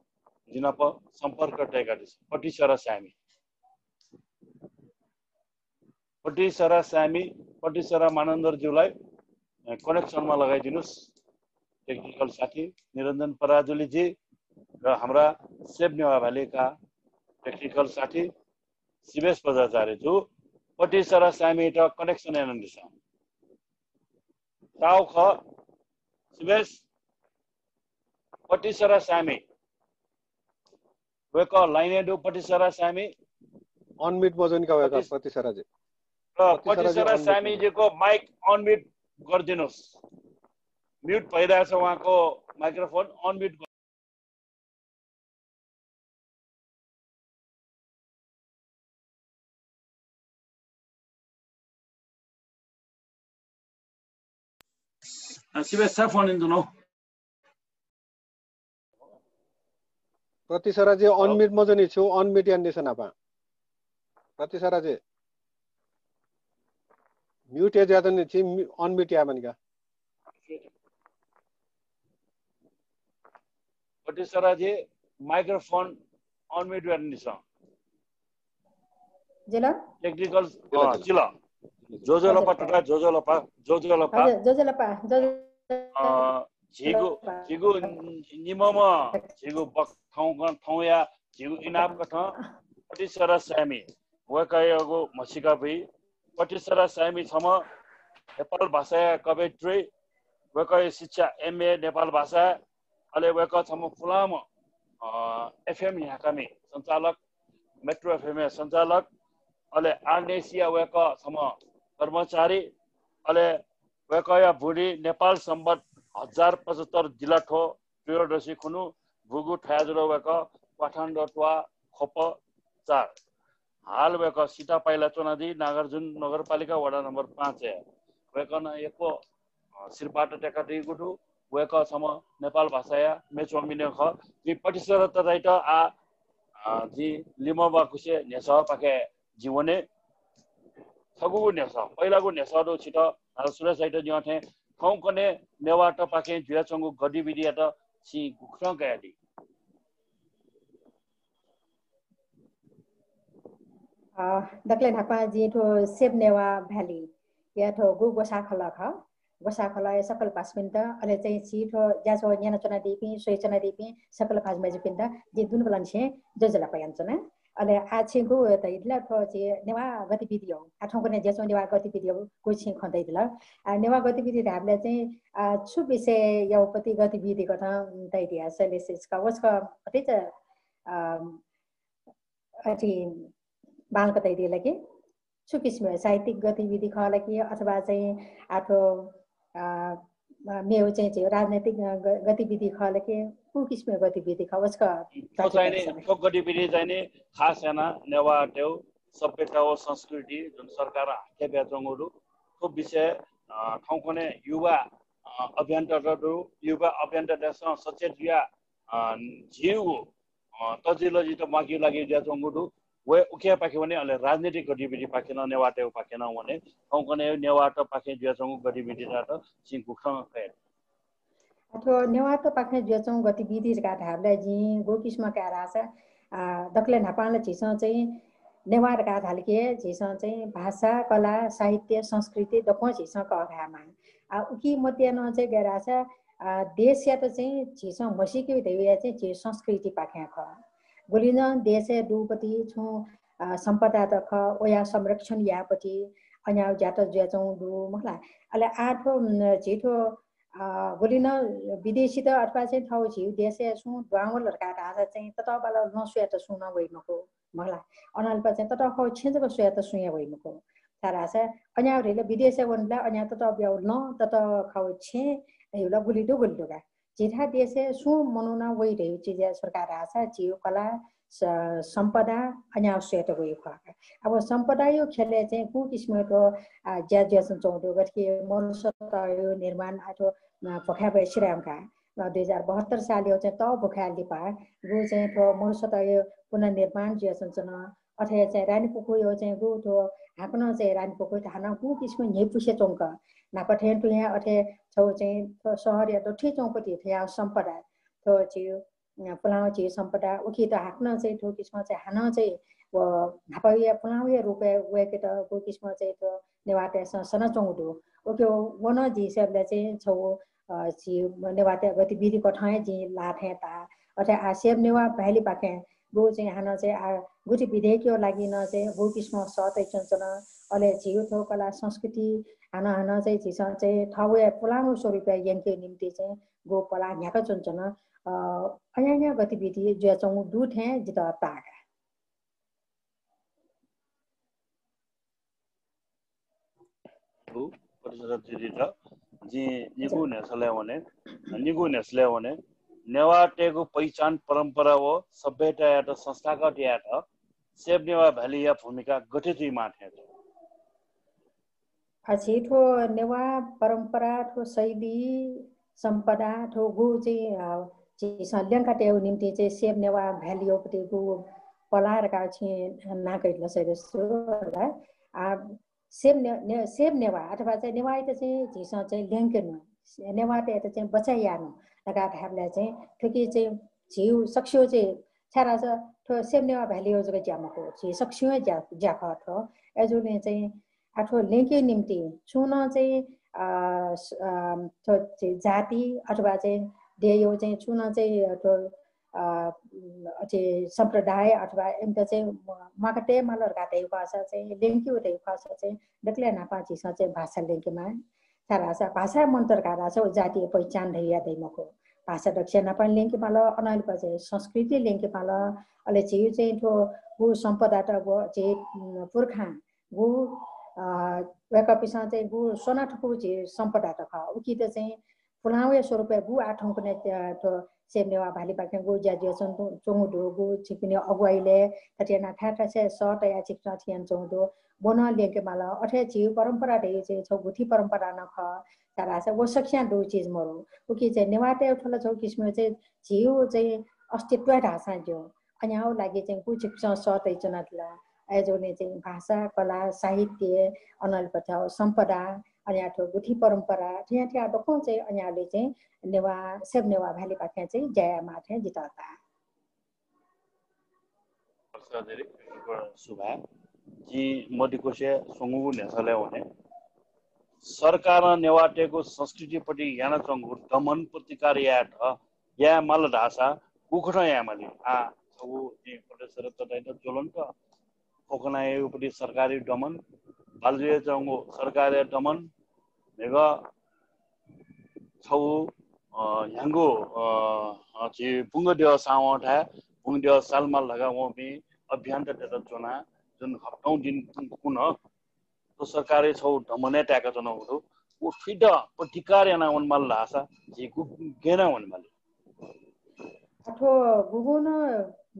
जिनाप सम्पर्क तयाकादिसँ। पटिसरा सामी। पटिसरा सामी, पटिसरा मानन्धरज्यूलाई, अ, connection-मा लगाइदिनुस्। Technical साथी निरञ्जन पराजुलीजी र हाम्रा सेभ नेवाः भालेका technical साथी शिवेश बज्राचार्यजु पटिसरा सामीत connection यानादिसँ। ताउ ख, शिवेश, पटिसरा सामी। वय्कः line-य् दु, पटिसरा सामी। Unmute मजूनि का वय्कः, पटिस-, पटिसराजी। र पटिसराजी पटिसरा unmute सामीजीको mic unmute गरिदिनुस्। Mute भइरहेछ उहाँको microphone, unmute गर-, अ, शिवेश sir phone in तुनो। प्रतिसराजी, अ? Unmute मजूनि छु, unmute यानादिसँ नापं। प्रतिसराजी। Mute या ज्यातनि छि, unmute यायेमानि का। प्रतिसराजी, microphone unmute यानादिसँ। जिल? Technical, जिल, अ, जिल। जिल। ज्वजलपा तथा ज्वजलपा, ज्वजलपा। हजुर, ज्वजलपा, ज्वज- अ, झीगु, झीगु निम्हम्ह, झीगु बक-, थौं, थौंया झीगु इनाप कथं पतिसरा साय्मि, वय्कःयागु म्हसीका बुँइ। पतिसरा साय्मि छम्ह नेपाल भाषाया कवयित्री, वय्कःया शिक्षा एमए नेपाल भाषा, अले वय्कः छम्ह पुलांम्ह, अ, एफएम न्ह्याकामि सञ्चालक, मेट्रो एफएमया सञ्चालक, अले आरएनएसीया वय्कः छम्ह कर्मचारी, अले वय्कःया बुँइ नेपाल संवत् हजार पचहत्तर जिल्ला थ्व त्रयोदशी खुन्हु बुगु थया जुल। वय्कः क्वाथानडत्वाः ख्वप चार। हाल वय्कः सीतापाइला च्वनादी, नागार्जुन नगरपालिका वडा नम्बर पाँचय्। वय्कलं यक्व, अ, सिरपाः तयादीगु दु। वय्कः छम्ह नेपाल भाषाया मेच्वंपिन्त खः। जिं पतिसरा तताइत आः, अ, जिं लिमबाकुसे न्ह्यसःपाखे जिं वने। छगूगु न्ह्यसः, पहिलागु न्ह्यसः दु छित, अ, सुरेश दाइयात न्यं थें थौंकन्हय् नेवाःतय्पाखें जुयाच्वंगु गतिविधियात छिं गुकथं कयादी? अ, दकलय् न्हापां जिं थ्व सेभ नेवाः भ्यालीया थ्व गु ग्वसाः खलः खः, ग्वसाः खलःया सकल भाजपिन्त, अले चाहिँ झी थ्व ज्याझ्वः न्यनाच्वनादीपिं, स्वयाच्वनादीपिं सकल भाजु मय्जुपिन्त जिं दुनुगलंनिसें ज्वजलपा यानाच्वना। अले आः छिं गु धयादिल, थ्व झी नेवाः गतिविधि हो। आः थौंकन्हय् जुयाच्वंगु नेवाः गतिविधि हो, गु छिं खँ धयादिल। आः नेवाः गतिविधि धायेबलय् चाहिँ, आः छु विषयया उपति गतिविधि कथं धयादिया शैलेश, वसक भतिचा, अ, अथे बांलाक धयादिल कि छु किसिमया साहित्यिक गतिविधि खः ला कि अथवा चाहिँ आः थ्व, अ, मेगु चाहिँ झी राजनैतिक, अ, ग-, गतिविधि खः ला कि कु किसिमया गतिविधि खः, वसक थ्व चाहिँ नि, थ्व गतिविधि चाहिँ नि खास यानाः नेवाःतय्गु सभ्यता व संस्कृति जुन सरकारं हाथे बियाच्वंगु दु, थ्व विषय, अ, थौंकन्हय् युवा, अ, अभियन्ता दु, युवा अभियन्तातय्सं सचेत जुयाः, अ, झीगु अ, तजिलजित म्वाकेगु लागि जुयाच्वंगु दु। व उकियापाखे वने, अले राजनीतिक गतिविधिपाखे नं, नेवाःतय्गु पाखे नं वने। थौंकन्हय् नेवाःतपाखें जुयाच्वंगु गतिविधित छिं गुकथं कयादी? अ, थ्व नेवाःतपाखें जुयाच्वंगु गतिविधि धकाः धायेबलय् जिं गु किसिमं काये धाःसा, अ, दकलय् न्हापां ला झीसं चाहिँ नेवाः धकाः धाल कि झीसं चाहिँ भाषा, कला, साहित्य, संस्कृति दक्वं झीसं कःघायेमाः। अ, उकी मध्ये नं चाहिँ गय् धाःसा अ, देशयात चाहिँ झीसं म्हसीके धयागु चाहिँ झी संस्कृतिपाखें खः। गुलिं नं देशय् दुपति छुं, अ, सम्पदात खः, वया संरक्षण यायेपति अज्याःगु ज्यात जुयाच्वंगु दु, मखु ला। अले आः थ्व, उम्, झी थ्व, अ, गुलिं नं विदेशीत अथवा चाहिँ थःगु झीगु देशय् सुं दुहां वल धकाः धाःसा चाहिँ ततःबालं लँ स्वयात सुं नं वइ मखु। मखु ला। अनंलिपा चाहिँ ततःखाःगु छेँ जक स्वयात सुं हे वइ मखु। छाय्धाःसा अज्याःगु धइगु ला विदेशय् वनेबलय् अज्याःगु ततःबाःगु लँ, ततःखाःगु छेँ धइगु ला गुलि दु गुलि दु का। झीथाय् देशय् सुं मनुखं वइ धइगु चिजया सरकार धाःसा झीगु कला, स-, सम्पदा अज्याःगु स्वयात वइगु खः का। अब सम्पदाया ख्यलय् चाहिँ गु किसिमं थ्व, आ, ज्या जुयाच्वंगु दु। गथे कि मरुसतया निर्माण, आ, थ्व, आ, भुखाय् बहय् सिराय् का। अ, दुई हजार बहत्तर सालया चाहिँ तः भुखाय् लिपा गु चाहिँ थ्व मरुसतया पुनर्निर्माण जुयाच्वंच्वन। अथे चाहिँ रानीपुखुया चाहिँ गु थ्व हाकनं चाहिँ रानीपुखु हानं गु किसिमं न्ह्यइपुसे च्वंक न्हापा थें तुं हे अथे छगू चाहिँ थ्व शहरया दथुइ च्वंपति थ्व सम्पदा, थ्व झीगु, अ, पुलांगु झीगु सम्पदा उकियात हाकनं चाहिँ थ्व किसिमं चाहिँ हानं चाहिँ व न्हापाया पुलांगुया रूपय् वय्केत गु किसिमं चाहिँ थ्व नेवाःतय्सं सनाच्वंगु दु। उकिं व नं जिं स्वयेबलय् चाहिँ छगू, अ, झी नेवाःतय् गतिविधि कथं हे जिं लाः थें ताः। अथे आः सेभ नेवाः भ्यालीपाखें गु चाहिँ हानं चाहिँ आः गुगु विधेयकया लागि नं चाहिँ गु किसिमं सः तयाच्वंच्वन। अले झीगु थ्व कला संस्कृति हानं हानं चाहिँ झीसं चाहिँ थःगु हे पुलांगु स्वरूपय् यंकेगु निंतिं चाहिँ गु पलाः न्ह्याकाच्वंच्वन। अ, अज्याःगु गतिविधि जुयाच्वंगु दु थें जितः ताः का। दु, पतिसरा दिदीत जिं निगू न्ह्यसलय् वने, निगू न्ह्यसलय् वने। नेवाःतय्गु पहिचान, परम्परा व सभ्यतायात संस्थागत यायेत सेभ नेवाः भ्यालीया भूमिका गथे जुइमाः थें जुइ? अ, झी थ्व नेवाः परम्परा, थ्व शैली, सम्पदा, थ्व गु चाहिँ, अ, झीसं ल्यंका तयेगु निंतिं चाहिँ सेभ नेवाः भ्यालीया उपति गु पलाः धकाः छिं नां कयादिल सर। आ, सेभ ने-, ने-, सेभ नेवाः अथवा चाहिँ नेवाःयात चाहिँ झीसं चाहिँ ल्यंके नु, नेवाःतय्त चाहिँ बचय् याये नु धकाः धायेबलय् चाहिँ थुकी चाहिँ झीगु सकसिया चाहिँ, छाय्धाःसा थ्व सेभ नेवाः भ्यालीया जक ज्या मखु, झी सकसिया ज्या, ज्या खः थ्व। अय्जूगुलिं चाहिँ आः थ्व ल्यंकेगु निंतिं छुं नं चाहिँ अ, स-, अ, थ्व चाहिँ जाति अथवा चाहिँ देय्‌यु चाहिँ छुं नं चाहिँ थ्व, अ, अथे सम्प्रदाय अथवा इमित चाहिँ म्वाका तये माल धकाः धयागु खःसा चाहिँ, ल्यंकेगु धयागु खःसा चाहिँ दकलय् न्हापां झीसं चाहिँ भाषा ल्यंकेमाः। छाय्‌धाःसा भाषा मन्त धकाः धाःसा व जातीय पहिचान धयागु दइ मखु। भाषा दक्वसिया न्हापां ल्यंके माल, अनंलिपा चाहिँ संस्कृति ल्यंके माल। अले झीगु चाहिँ थ्व गु सम्पदात व झी, उम्, पुर्खां गु, अ, वय्‌कःपिन्सं चाहिँ गु स्वना थकूगु झी सम्पदात खः, उकित चाहिँ पुलांया स्वरूपय् गु आः थौंकन्हय्, अ, थ्व सेम नेवाः भालेपाखें गु ज्या जुयाच्वं-, च्वंगु दु, गु झीपिनि अगुवाइलय् थथे यानाः थाय् थासय् सः तयाः झीपिन्सं थथे यानाच्वंगु दु, व नं ल्यंके माल। अथे झीगु परम्परा धइगु चाहिँ छगू गुथि परम्परा नं खः। छाय्‌धाःसा व सकसियां दुगु चिज मदु। उकिं चाहिँ नेवाःतय्‌गु थ्व ला छगू किसिमं चाहिँ झीगु चाहिँ अस्तित्व हे धाःसां ज्यू। अज्याःगु लागि चाहिँ गु झीपिन्सं सः तयाच्वनादिल। अय्‌जूगुलिं चाहिँ भाषा, कला, साहित्य, अनंलिपा थ्व सम्पदा, अज्याःगु थ्व गुथि परम्परा, थ्व, थ्व दक्वं चाहिँ अज्याःगुलिं चाहिँ नेवाः, सेम नेवाः भालेपाखें चाहिँ ज्या यायेमाः थें जितः ताः। सुभाय्। जिं मध्यकोशीया स्वंगूगु न्ह्यसःलय् वने। सरकारं नेवाःतय्‌गु संस्कृतिपट्टि यानाच्वंगु दमन प्रतिकार यायेत याये माल धाःसा गुकथं याये माली? आः छगू जिं प्रोफेसर तताइत ज्वलन्त खोकना याइगु पति सरकारी दमन, बालजुया च्वंगु सरकारी दमन, मेगु छगू, अ, ह्याङ्गु, अ, अ, झी बुंगद्यः सावं थाय्, बुंगद्यः सालमाल धकाः वंपिं अभियन्तातय्‌त ज्वनाः जुन हप्तौं दिन कुन, कुन थ्व सरकारया छगू दमनय् ताय्‌का च्वनागु दु। व थुइत प्रतिकार याना वने माल धाःसा झी गु, गय् याना वने माली? अ, थ्व गुगुं नं,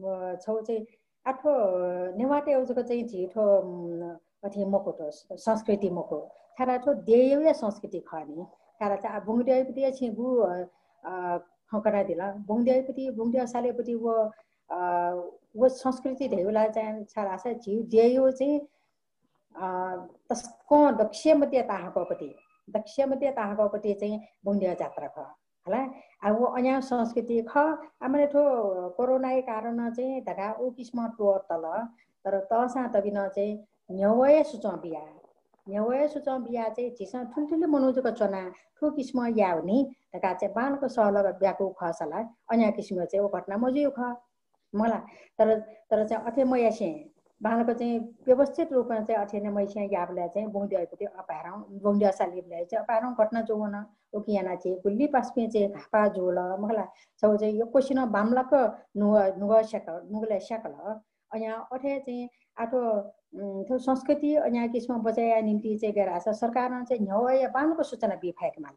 अ, छगू चाहिँ, अ, थ्व नेवाःतय् जक चाहिँ झी थ्व, उम्, अथे मखु, थ्व संस्कृति मखु। छाय्‌धाःसा थ्व देय्‌या संस्कृति खः नि। छाय्‌धाःसा आः बुंगद्यःयापति छिं गु, अ, अ, खँ कनादिल। बुंगद्यःयापति, बुंगद्यः सालयापति व, अ, व संस्कृति धइगु ला चाहिँ छाय्‌धाःसा झी देय्‌या चाहिँ अ, तसकं दक्वसिया मध्ये ताहाकःपति, दक्वसिया मध्ये ताहाकःपति चाहिँ बुंगद्यः जात्रा खः। हला, आः व अज्याःगु संस्कृति खः। आः माने थ्व कोरोनाया कारणं चाहिँ धकाः उ किसिमं त्वःतल, तर तःसां तबिनं चाहिँ न्ह्यवया सुचं बिया, न्ह्यवया सुचं बिया चाहिँ झीसं थुलि थुलि मनू जक च्वनाः थ्व किसिमं यायेगु नि धकाः चाहिँ बांलाक सहलह ब्याकूगु खःसा ला अज्याःगु किसिमं चाहिँ व घटना मजुइगु खः। मला, तर, तर चाहिँ अथे मयासें बांलाक चाहिँ व्यवस्थित रूपं चाहिँ अथे याना मयासें याःबलय् चाहिँ बुंगद्यःयापति अपाय्‌धं, बुंगद्यः सालीबलय् चाहिँ अपाय्‌धं घटना जूवन। उकिं यानाः चाहिँ गुलि पासापिं चाहिँ घाःपाः जुल, मखु ला। छगू चाहिँ यक्वसिनं बांमलाक नुगः, नुगः स्याकल, नुगलय् स्याकल। अज्याःगु अथे चाहिँ आः थ्व, उम्, थ्व संस्कृति अज्याःगु किसिमं बचय् यायेगु निंतिं चाहिँ गय् याये धाःसा सरकारं चाहिँ न्ह्यवया बांलाक सूचना बी फय्‌के माल।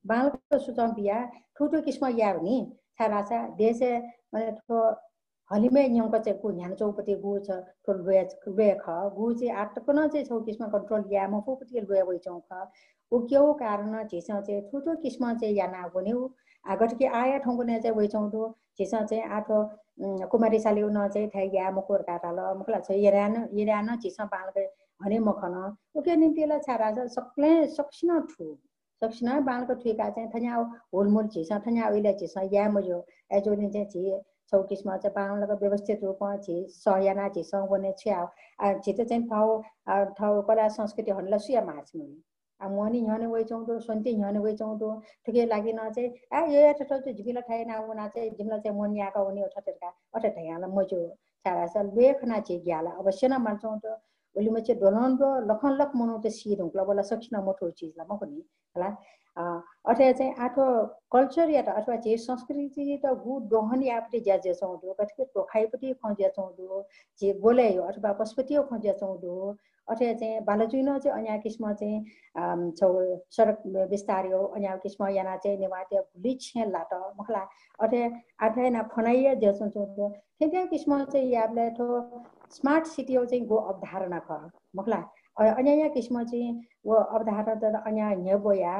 बांलाक सुचं बियाः थुगु किसिमं यायेगु नि। छाय्‌धाःसा देशय्, माने, थ्व हलिमय् न्यंक चाहिँ गु न्ह्यानाच्वंगुपति गु छ, थ्व ल्वय्, ल्वय् खः। गु चाहिँ आः तक नं चाहिँ छगू किसिमं control याये मफुगुपति ल्वय् वइच्वंगु खः। उकिया कारणं झीसं चाहिँ थुगु किसिमं चाहिँ याना वनेगु। आः गथे कि आःया थौंकन्हय् चाहिँ वइच्वंगु दु। झीसं चाहिँ आः थ्व, उम्, कुमारी सालीउ नं चाहिँ थथे याये मखु धकाः धाल। मखु ला, छ यर्याः नं, यर्याः नं झीसं बांलाक हने मखन। उकिया निंतिं ला छाय्‌धाःसा सकलें, सकसिनं थु सकसिनं बांलाक थुइकाः चाहिँ थज्याःगु हुलमुल झीसं थज्याःगु इलय् झीसं याये मज्यू। अय्‌जूगुलिं चाहिँ झी छगू किसिमं चाहिँ बांलाक व्यवस्थित रूपं झी सह यानाः झीसं वने छु याये। आः, झीत चाहिँ थःगु, आः, थःगु कला संस्कृति हनेला सुया माःगु नि। आः, मोहनी न्ह्यःने वइच्वंगु दु, स्वन्ति न्ह्यःने वइच्वंगु दु। थुकिया लागि नं चाहिँ, आः, यया थथौ चाहिँ जिमि ला थथे यानाः वनाः चाहिँ जिमि ला चाहिँ मोहनी याकाः वने थथे धकाः अथे धयां ला मज्यू। छाय्‌धाःसा ल्वय् खनाः झी ग्याःला अवश्य नं मालाच्वंगु दु। उलिमछि द्वलंद्वः लखं लख मनूत सी धुंकल, व ला सकसिनं मथूगु चिज ला मखु नि। हला। अ, अथे चाहिँ आः थ्व culture-यात अथवा झी संस्कृतियात गु दोहन यायेपति ज्या जुयाच्वंगु दु, गथे कि तोखाइपति खँ जुयाच्वंगु दु, झी ग्वलय्‌यु अथवा पशुपतियु खँ जुयाच्वंगु दु, अथे चाहिँ बालाजुं नं चाहिँ अज्याःगु किसिमं चाहिँ, अम, छगू सडक विस्तारयु अज्याःगु किसिमं यानाः चाहिँ नेवाःतय् गुलि छेँ लात, मखु ला। अथे आः थथे यानाः खनाइया जुयाच्वंगु दु। थथे किसिमं चाहिँ याःबलय् थ्व smart city-यु चाहिँ गु अवधारणा खः, मखु ला। अ, अज्याःगु किसिमं चाहिँ व अवधारणा त अज्याःगु न्ह्यब्वया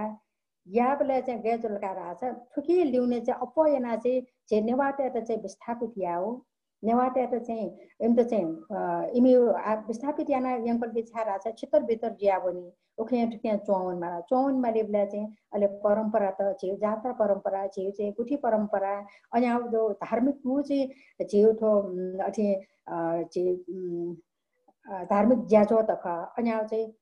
याःबलय् चाहिँ गय् जुल का धाःसा, थुकिया लिउने चाहिँ अप्वः यानाः चाहिँ झी नेवाःतय्‌त चाहिँ विस्थापित यायेगु, नेवाःतय्‌त चाहिँ इमित चाहिँ, अ, इमि, आ, विस्थापित याना यंकल कि छाय् धाःसा छितरबितर जुयावनी, उखें थुखें च्वंवने माल। च्वंवने मालीबलय् चाहिँ अले परम्परात, झीगु जात्रा परम्परा, झीगु चाहिँ गुथि परम्परा, अज्याःगु धार्मिक गु चाहिँ झीगु थ्व, उम्, अथे, अ, झी, उम्, अ, धार्मिक ज्याझ्वःत खः, अज्याःगु चाहिँ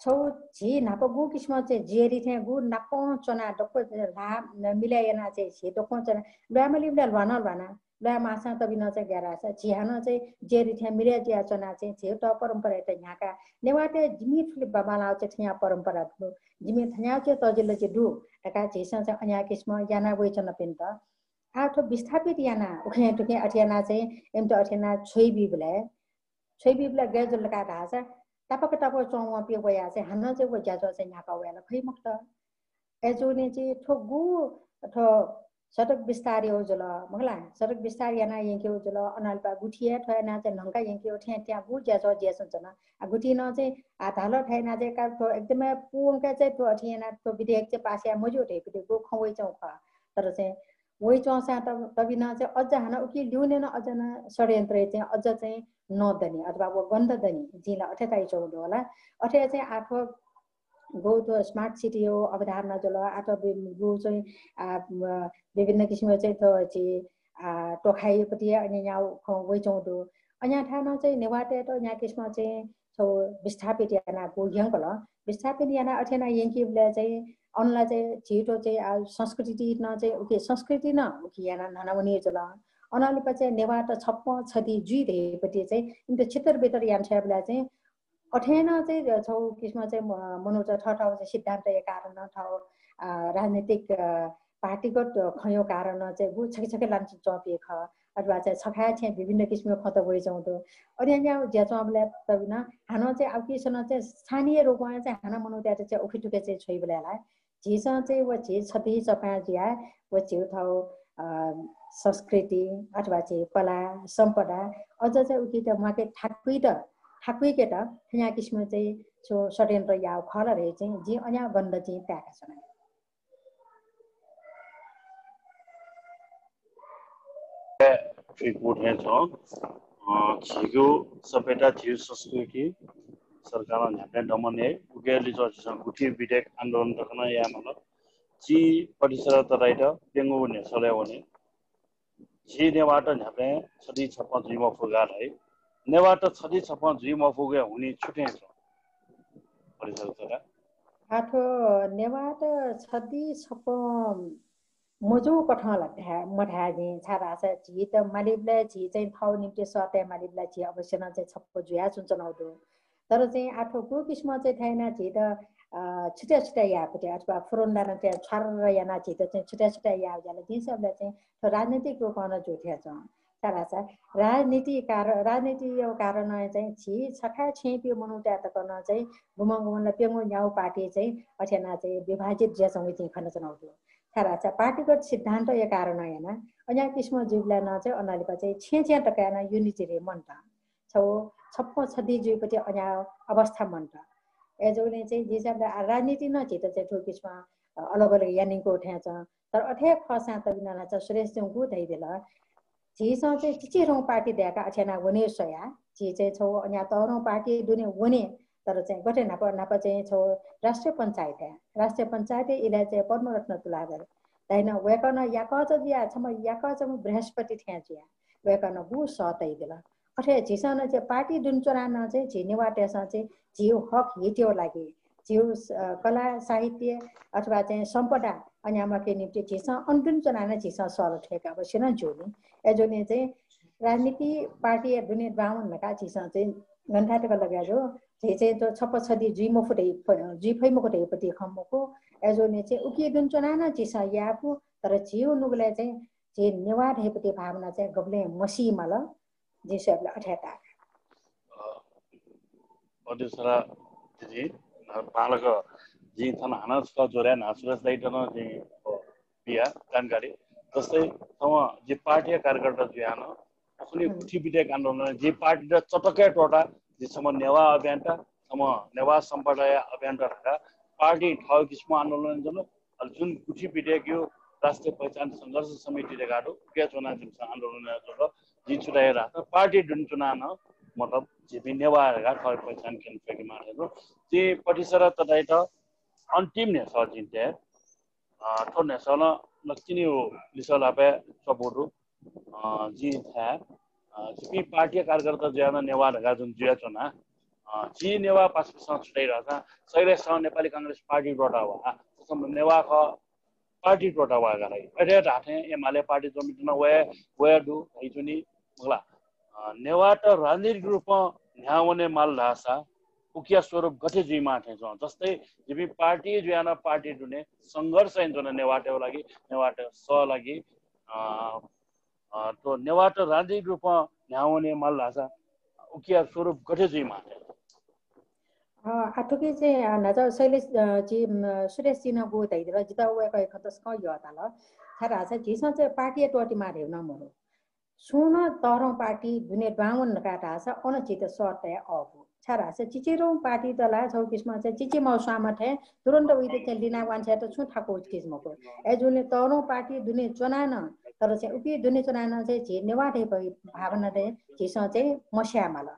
छौ झी न्हापा गु किसिमं चाहिँ जेरी थें गु नापं च्वना दक्व ला मिलाय् याना चाहिँ झी दक्वं च्वना ल्वाय् मलिबलय् ल्वाना ल्वाना ल्वाय् माःसां तबिनं चाहिँ ग्यारासा झी हानं चाहिँ जेरी थें मिलाय् जुया च्वना चाहिँ झी त परम्परायात न्ह्याका नेवाःतय् जिमि थुलि बाबालाव चाहिँ थ्या परम्परा दु, जिमि थ्या चाहिँ तजिलजि दु धकाः झीसं चाहिँ अन्या किसिमं याना वइच्वनापिन्त आः थ्व विस्थापित याना उखें तुखें अथे याना चाहिँ इमित अथे याना छ्वइबीबलय् छ्वइबीबलय् गय् जुल का धाःसा तापाक तापाक च्वंवंपिं वयाः चाहिँ हानं चाहिँ व ज्याझ्वः चाहिँ न्ह्याका वयेला फइ मखुत। अय्जूगुलिं चाहिँ थ्व गु थ्व सडक विस्तार याउ जुल मखुला, सडक विस्तार याना यंकेउ जुल, अनालिपा गुथि हे थ्व याना चाहिँ न्हंका यंकेउ थें त्यां गु ज्याझ्वः ज्यासं च्वन। आ गुथि नं चाहिँ आ धाल थय् याना चाहिँ का थ्व एकदमै पूवंका चाहिँ थ्व अथे याना थ्व विधेयक चाहिँ पास याये मज्यू धइपिं गु खँ वइच्वं खः। तर चाहिँ वइच्वंसां तब तबिनं चाहिँ अझ हानं उकी ल्यूने नं अझ नं षड्यन्त्र चाहिँ अझ चाहिँ नदनि अथवा व गन्ध दनि जिं ला अथे ताइच्वं दु होला। अथे चाहिँ आः थ्व गु थ्व smart city यो अवधारणा जुल आः थ्व गु चाहिँ आ, विभिन्न किसिमको चाहिँ थ्व चाहिँ आ, टोखाइपट्टि अन्य याउ खँ वइच्वं दु। अन्या थाय् नं चाहिँ नेवाःतय्त न्या किसिमं चाहिँ छौ विस्थापित याना गु यंकल। विस्थापित याना अथे याना यंकीबलय् चाहिँ अनला चाहिँ झीत चाहिँ आ, संस्कृति नं चाहिँ उकी संस्कृति नं उकी याना न्हना वनी जुल। अनलिपा चाहिँ नेवाःत छप्पँ छदी जुइ धइपट्टि चाहिँ इमित छितर बितर याना छ्वयेबलय् चाहिँ अथे नं चाहिँ छौ किसिम चाहिँ म-, मनूत थःथः चाहिँ सिद्धान्तया कारण थः आ, राजनीतिक आ, पार्टीगत खँयो कारण चाहिँ गु छखे छखे लान च्वंपिं खः। अथवा चाहिँ छखाय् थें विभिन्न किसिमको खँत वइच्वं दु। अथे याना ज्याच्वंबलय् तबिनं हानं चाहिँ आः किसन चाहिँ स्थानीय रूपमा चाहिँ हानं मनूतय्त चाहिँ उखेतुखे चाहिँ छ्वइबलय् ला झीसं चाहिँ व झी छदी छप्पँ जुया व झीउ थौ अ, संस्कृति अथवा चाहिँ कला सम्पदा अझ चाहिँ उकित म्वाके थाकुइत थाकुइकेत थ्या किसिम चाहिँ छो षड्यन्त्र याउ खल रे चाहिँ जिं अन्या गन्ध चाहिँ ताय्का च्वना। थुइकू थें छौं। अ, झीगु सभ्यता, झीगु संस्कृति सरकारं न्ह्याबलें दमन याइ। उकिया लिच्वः झीसं गुथि विधेयक आन्दोलन तक नं याये माल। झी पटिसरा तताइत प्यंगू न्ह्यसलय् वने। झी नेवाःत न्ह्याबलें छदी छप्पँ जुइ मफुगा धाइ। नेवाःत छदी छप्पँ जुइ मफुगु हुनि छु थें च्वं? पटिसरा तता। आः थ्व नेवाःत छदी छप्पँ मजू कथं ला धाये, मधाये जिं, छाय्धाःसा झी त मालीबलय् झी चाहिँ थःगु निम्ति सः तये मालीबलय् झी अवश्य नं चाहिँ छप्पँ जुया च्वनाच्वनागु दु। तर चाहिँ आः थ्व गु किसिमं चाहिँ थय् याना झी त, अ, छुट्या छुट्या यायेपट्टि अथवा फुरुन्दानं चाहिँ छ्वार्र याना झी त चाहिँ छुट्या छुट्या यायेगु ज्या ला जिं स्वयेबलय् चाहिँ थ्व राजनीतिक रूपं नं जू थें च्वं। छाय्धाःसा राजनीति कारण, राजनीतिया कारणं चाहिँ झी छथाय् छेँपिं मनूतय्त तक नं चाहिँ गुम्हं गुम्हं ला प्यंगू न्यागू पार्टी चाहिँ अथे याना चाहिँ विभाजित जुयाच्वंगु जिं खनाच्वनागु दु। छाय्धाःसा पार्टीगत सिद्धान्तया कारणं याना अन्या किसिमं जुइबलय् नं चाहिँ अनंलिपा चाहिँ छेँ छेँ तक याना unity रे मन्त। छौ छप्पँ छदी जुइपट्टि अन्या अवस्था मन्त। अय्जूगुलिं चाहिँ जिं स्वयेबलय् आ राजनीति नं झीत चाहिँ थ्व किसिमं, अ, अलग अलग यानागु थें च्वं। तर अथे खःसां तबिनं ला चाहिँ सुरेशजुं गु धयादिल, झीसं चाहिँ चिचिधंगु पार्टी दय्का अथे याना वने स्वया, झी चाहिँ छौ अन्या तःधंगु पार्टी दुने वने, तर चाहिँ गथे न्हापा न्हापा चाहिँ छौ राष्ट्रिय पञ्चायतय्, राष्ट्रिय पञ्चायतय् इलय् चाहिँ पद्मरत्न तुलाधर धाइन, वय्कलं याकःचा जुया, छम्ह याकःचाम्ह बृहस्पति थें जुया, वय्कलं गु सः तयादिल। अथे झीसं नं चाहिँ पार्टी दुने च्वनाः नं चाहिँ झी नेवाःतय्सं चाहिँ झीगु हक हितया लागि, झीगु, अ, कला, साहित्य अथवा चाहिँ सम्पदा अन्या म्वाकेया निम्ति झीसं अन दुने च्वनाः नं झीसं सः ला थ्वयेके अवश्य नं ज्यू नि। अय्जूगुलिं चाहिँ राजनीति पार्टीया दुने दुहां वन धकाः झीसं चाहिँ गन धाये तक लगे जू। झी चाहिँ थ्व छप्पँ छदी जुइ मफु धइ, जुइ फइ मखु धइपट्टि खँ मखु। अय्जूगुलिं चाहिँ उकी दुने च्वनाः नं झीसं याये फु, तर झीगु नुगलय् चाहिँ झी नेवाः धइपट्टि भावना चाहिँ गबलें मसी माल। जिं स्वयेबलय् अथे ताः। अ, पटिसरा दिदी, बांलाक जिं थन हानं छकः जोडे याना सुरेश दाइयात नं जिं, अ, बिया जानकारी। जस्तै, थौं जि पार्टीया कार्यकर्ता जुयाः नं अखुनि गुथि विधेयक आन्दोलन जि पार्टीत चटकय् त्वःता, जि छम्ह नेवाः अभियन्ता, छम्ह नेवाः सम्पदाया अभियन्ता धकाः पार्टी थःगु किसिमं आन्दोलन जुल। अले जुन गुथि विधेयकया राष्ट्रिय पहिचान संघर्ष समिति धकाः दु, उकिया च्वनाः जिमिसं आन्दोलन यानाच्वंगु दु। जिं छु धाये धाःसा पार्टी दुने च्वनाः नं, मतलब, झीपिं नेवाः धकाः थःगु पहिचान क्यने फय्केमाः धयागु। जि पटिसरा तताइत अन्तिम न्ह्यसः जिं तये। अ, थ्व न्ह्यसलं नकतिनि लिसः ल्हापय् च्वपु दु। अ, जिं धाये, अ, जिपिं पार्टीया कार्यकर्ता जुयाः नं नेवाः धकाः जुन जुयाच्वना। अ, झी नेवाः पासापिसं छुट्याइ धाःसा शैलेशं नेपाली कांग्रेस पार्टी त्वःता वा, तसं नेवाः खः पार्टी त्वःता वायेका लागि। अथे धाःथें एमाले पार्टी जमिति नं वये, वये दु, धइच्वनी, मखुला। अ, नेवाःत राजनीतिक रूपं न्ह्यावने माल धाःसा उकिया स्वरूप गथे जुइमाः थें च्वं। जस्तै जिपिं पार्टी जुयाः नं पार्टी दुने संघर्ष यानाच्वन नेवाःतय् लागि, नेवाःतय् सः लागि, अ, अ, थ्व नेवाःत राजनीतिक रूपं न्ह्यावने माल धाःसा उकिया स्वरूप गथे जुइमाः थें? अ, आ, थुकी चाहिँ, अ, न्हाचः शैलेश, अ, जी, म, सुरेश जीनं गु धयादिल, जितः वय्कःया खँ तसकं यःताल। छाय्धाःसा झीसं चाहिँ पार्टीया त्वःतिमाः धयागु नं मदु। सुं नं तःधंगु पार्टी दुने दुहां वन धकाः धाःसा अन झीत सः तये अःपु। छाय्धाःसा चिचिधंगु पार्टीत ला छगू किसिमं चाहिँ चिचीम्ह स्वांम्ह थें तुरुन्त वइत चाहिँ लिना वांछ्वयेत छुं थाकु उचित मखु। अय्जूगुलिं तःधंगु पार्टी दुने च्वनाः नं, तर चाहिँ उकी दुने च्वनाः नं चाहिँ झी नेवाः धइगु भावना चाहिँ झीसं चाहिँ मस्याये माल।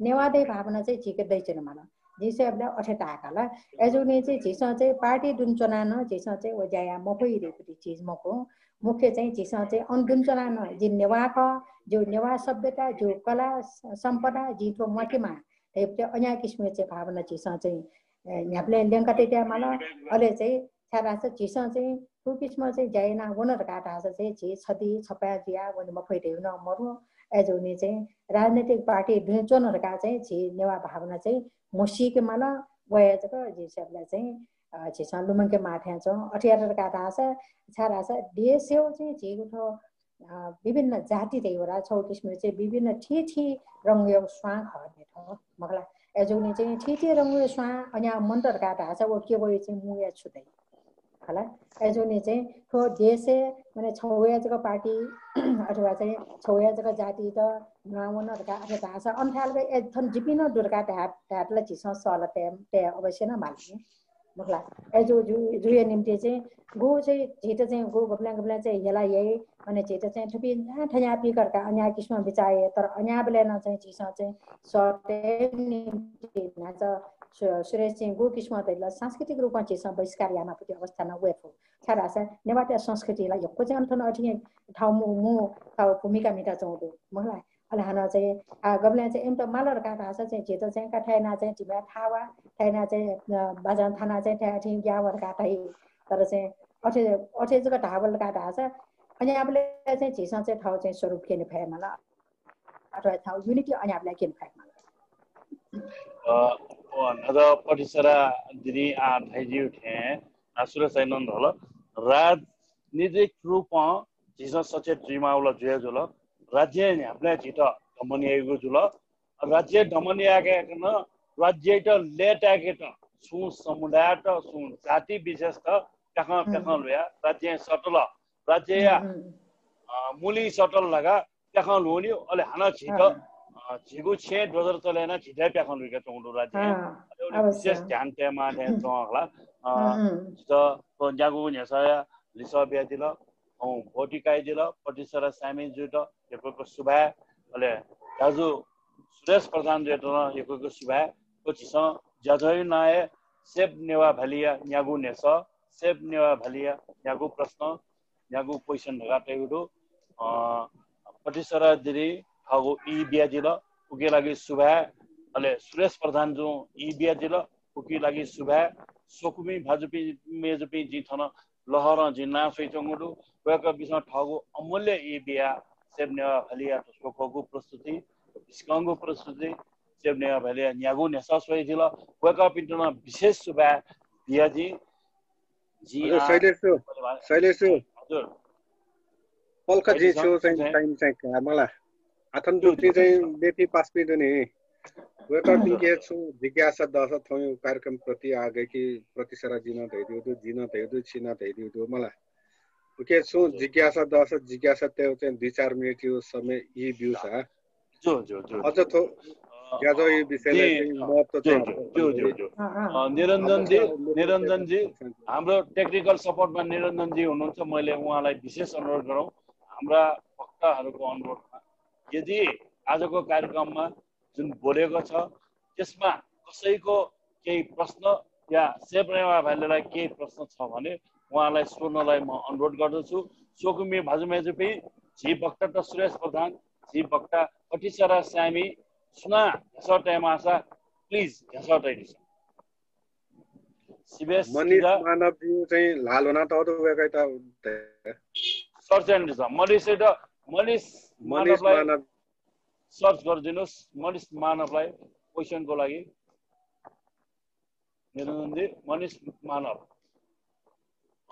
नेवाः धइगु भावना चाहिँ झीके दइच्वने माल। जिं स्वयेबलय् अथे ताःकाल। अय्जूगुलिं चाहिँ झीसं चाहिँ पार्टी दुने च्वनाः नं झीसं चाहिँ व ज्या याये मफइ धइगु चिज मखु। मुख्य चाहिँ झीसं चाहिँ अन दुने च्वनाः नं जि नेवाः खः, जिगु नेवाः सभ्यता, जिगु कला, स-, सम्पदा, जिं थ्व म्वाकेमाः धइगु चाहिँ अज्याःगु किसिमया चाहिँ भावना झीसं चाहिँ, ए, न्ह्याबलें ल्यंका तयाः माल। अले चाहिँ छाय्धाःसा झीसं चाहिँ थुकिसिमं चाहिँ ज्या याना वन धकाः धाःसा चाहिँ झी छधी छपाः जुयाः वने मफइ धइगु नं मदु। अय्जूगुलिं चाहिँ राजनैतिक पार्टी दुने च्वन धकाः चाहिँ झी नेवाः भावना चाहिँ मसीके माल। व हे जक झीसं चाहिँ, अ, झीसं लुमंके माः थें च्वं। अथे यात धकाः धाःसा, छाय्धाःसा देशय् चाहिँ झीगु थ्व, अ, विभिन्न जाति धइगु ला छगू किसिमया चाहिँ विभिन्न थीथी रंगया स्वां खः नि थ्व, मखुला। अय्जूगुलिं चाहिँ थीथी रंगया स्वां अज्याःगु मन्त धकाः धाःसा व केवल चाहिँ मुया छु दइ? खला। अय्जूगुलिं चाहिँ थ्व देशय् माने छगू हे जक पार्टी अथवा चाहिँ छगू हे जक जातित दुहां वन धकाः अथे धाःसा अन थाय् ला ए थन जिपिं नं दु धकाः धाये, धायेत ला झीसं सः ला तये, तये अवश्य नं माल नि। मखुला। अय्जू, जु, जुया निम्ति चाहिँ गु चाहिँ झीत चाहिँ गु गबलें गबलें चाहिँ हेला याइ, माने झीत चाहिँ थुपिं न्ह्याथाय् न्ह्यापिं धकाः अज्याःगु किसिमं बिचाः याइ, तर अज्याःबलय् नं चाहिँ झीसं चाहिँ सः तये निम्ति न्हाचः सु-, सुरेश चाहिँ गु किसिमं धइगु ला सांस्कृतिक रूपं झीसं बहिष्कार यायेमाःगु अवस्था नं वये फु। छाय्धाःसा नेवाःतय् संस्कृति ला यक्व चाहिँ अन थन अथे थःगु मू, मू थःगु भूमिका म्हिताच्वंगु दु, मखुला। अले हानं चाहिँ, आ, गबलें चाहिँ इमित माल धकाः धाःसा चाहिँ झीत चाहिँ का थथे याना चाहिँ झीम्ह थाय् वा, थथे याना चाहिँ, अ, बाजं थाना चाहिँ थथे अथे ग्याः वा धकाः धाइ। तर चाहिँ अथे, अथे जक धाःबलय् धकाः धाःसा अज्याःबलय् चाहिँ झीसं चाहिँ थःगु चाहिँ स्वरूप क्यने फयेमाल। अथवा थःगु unity अज्याःबलय् क्यने फयेमाल। अ, अ, न्हाचः पतिसरा दिदीं आः धयादिउ थें, आ, सुरेश दाइनं धाल, राजनीतिक रूपं झीसं सचेत जुइमाःगु ला जुया जुल। राज्यं न्ह्याबलें झीत दमन याइगु जुल। राज्यं दमन यायेक नं राज्ययात लय्ताय्केत सुं समुदायत, सुं जाति विशेषत प्याखं, हम्म। प्याखं ल्हुयाः राज्यं सतल, राज्यया, हम्म, हम्म। अ, मुलिं सतल धकाः प्याखं ल्हुनिउ, अले हानं झीत, अँ। अ, झीगु छेँय् दोजर चले यानाः झीत हे प्याखं ल्हुइकाच्वंगु दु राज्यं। अँ, अले अवश्य। विशेष ध्यान तयेमाः थें च्वं हला। अ, हम्म, हम्म। झीत थ्व न्यागू न्ह्यसःया लिसः बियादिल, थौं भोट काइदिल, पतिसरा साय्मिजुयात यक्व यक्व सुभाय्, अले दाजु सुरेश प्रधानजुयात नं यक्व यक्व सुभाय्। थ्व झीसं ज्याझ्वःया नां हे सेभ नेवाः भ्यालीया न्यागू न्ह्यसः, सेभ नेवाः भ्यालीया न्यागू प्रश्न, न्यागू question धकाः तयागु दु। अ, पतिसरा दिदीं थःगु ई बियादिल, उकिया लागि सुभाय्। अले सुरेश प्रधानजुं ई बियादिल, उकिया लागि सुभाय्। स्वकुमि भाजुपिं मय्जुपिं जिं थन लहरं जिं नां स्वयाच्वंगु दु। वय्कःपिन्सं थःगु अमूल्य ई बियाः सेभ नेवाः भ्यालीया स्वक्वःगु प्रस्तुति, भिस्कंगु प्रस्तुति, सेभ नेवाः भ्यालीया न्यागू न्ह्यसः स्वयादिल। वय्कःपिन्त नं विशेष सुभाय् बिया जिं। जिं हजुर, आ, शैलेश सु, शैलेश सु। हजुर। पलख जिं शैलेश छु चाहिँ, चाहिँ। Time चाहिँ का मला। आथन ज्यू, दुपिं ज्यू। चाहिँ मेपिं पासापिं दु नि। वय्कःपिन्के हजुर। छु जिज्ञासा दःसा थौं कार्यक्रम प्रति आगे कि पतिसरा जिं नं धयादिउ दु, जिं नं धयादिउ दु, छिं नं धयादिउ दु मला। उके छु हजुर। जिज्ञासा दःसा जिज्ञासा तयेगु चाहिँ दुई चार मिनेटया समय ई ब्यूसा। ज्यू, ज्यू, ज्यू, अझ ज्यू। थ्व अ, ज्याझ्वःया विषयलय् चाहिँ अ, महत्त्व ज्यू, ज्यू, ज्यू, ज्यू, ज्यू। अ, अ। अ, निरञ्जनजी, अझ थ्व निरञ्जनजी, हाम्रो technical support मा निरञ्जनजी हुनुहुन्छ, मैले उहाँलाई विशेष अनुरोध गरौँ, हाम्रा वक्ताहरूको अनुरोधमा, यदि आजको कार्यक्रममा जुन बोलेको छ, त्यसमा कसैको केही प्रश्न या सेभ नेवाः भ्यालीलाई केही प्रश्न छ भने उहाँलाई सोध्नलाई म अनुरोध गर्दछु। स्वकुमि भाजु मय्जुपिं, झी वक्ता त सुरेश प्रधान, झी वक्ता पतिसरा साय्मि, सुनां न्ह्यसः तयेमाःसा प्लिज न्ह्यसः तयादिसँ। शिवेश मनिष मानवज्यू चाहिँ ल्हाः ल्ह्वना तःगु वय्कःयात search यानादिसँ। मनिषयात, मनिष मानवलाई search गरिदिनुस्। मनिष मानवलाई question को लागि। मनिष मानव।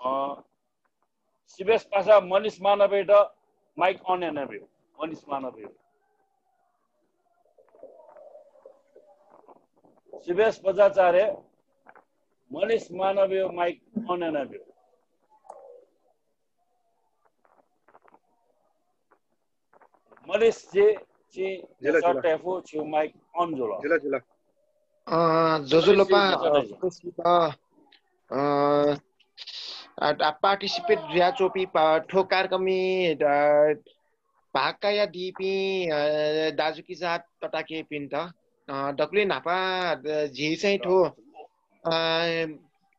अ, शिवेश पासा, मनिष मानवयात mic on यानाब्यु। मनिष मानवयात। शिवेश बज्राचार्य, मनिष मानवयात mic on यानाब्यु। मनिष जी, छि जिला, जिला। Mic on जुल। जिला, जिला। अ, ज्वजलपा, अ, आ, आ, participate जुयाच्वंपिं पा-, थ्व कार्यक्रमय्, अ, भाग कयादीपिं, अ, दाजुकिजा तताकेहेँपिन्त, अ, दकलय् न्हापां, अ, झी चाहिँ थ्व, अ,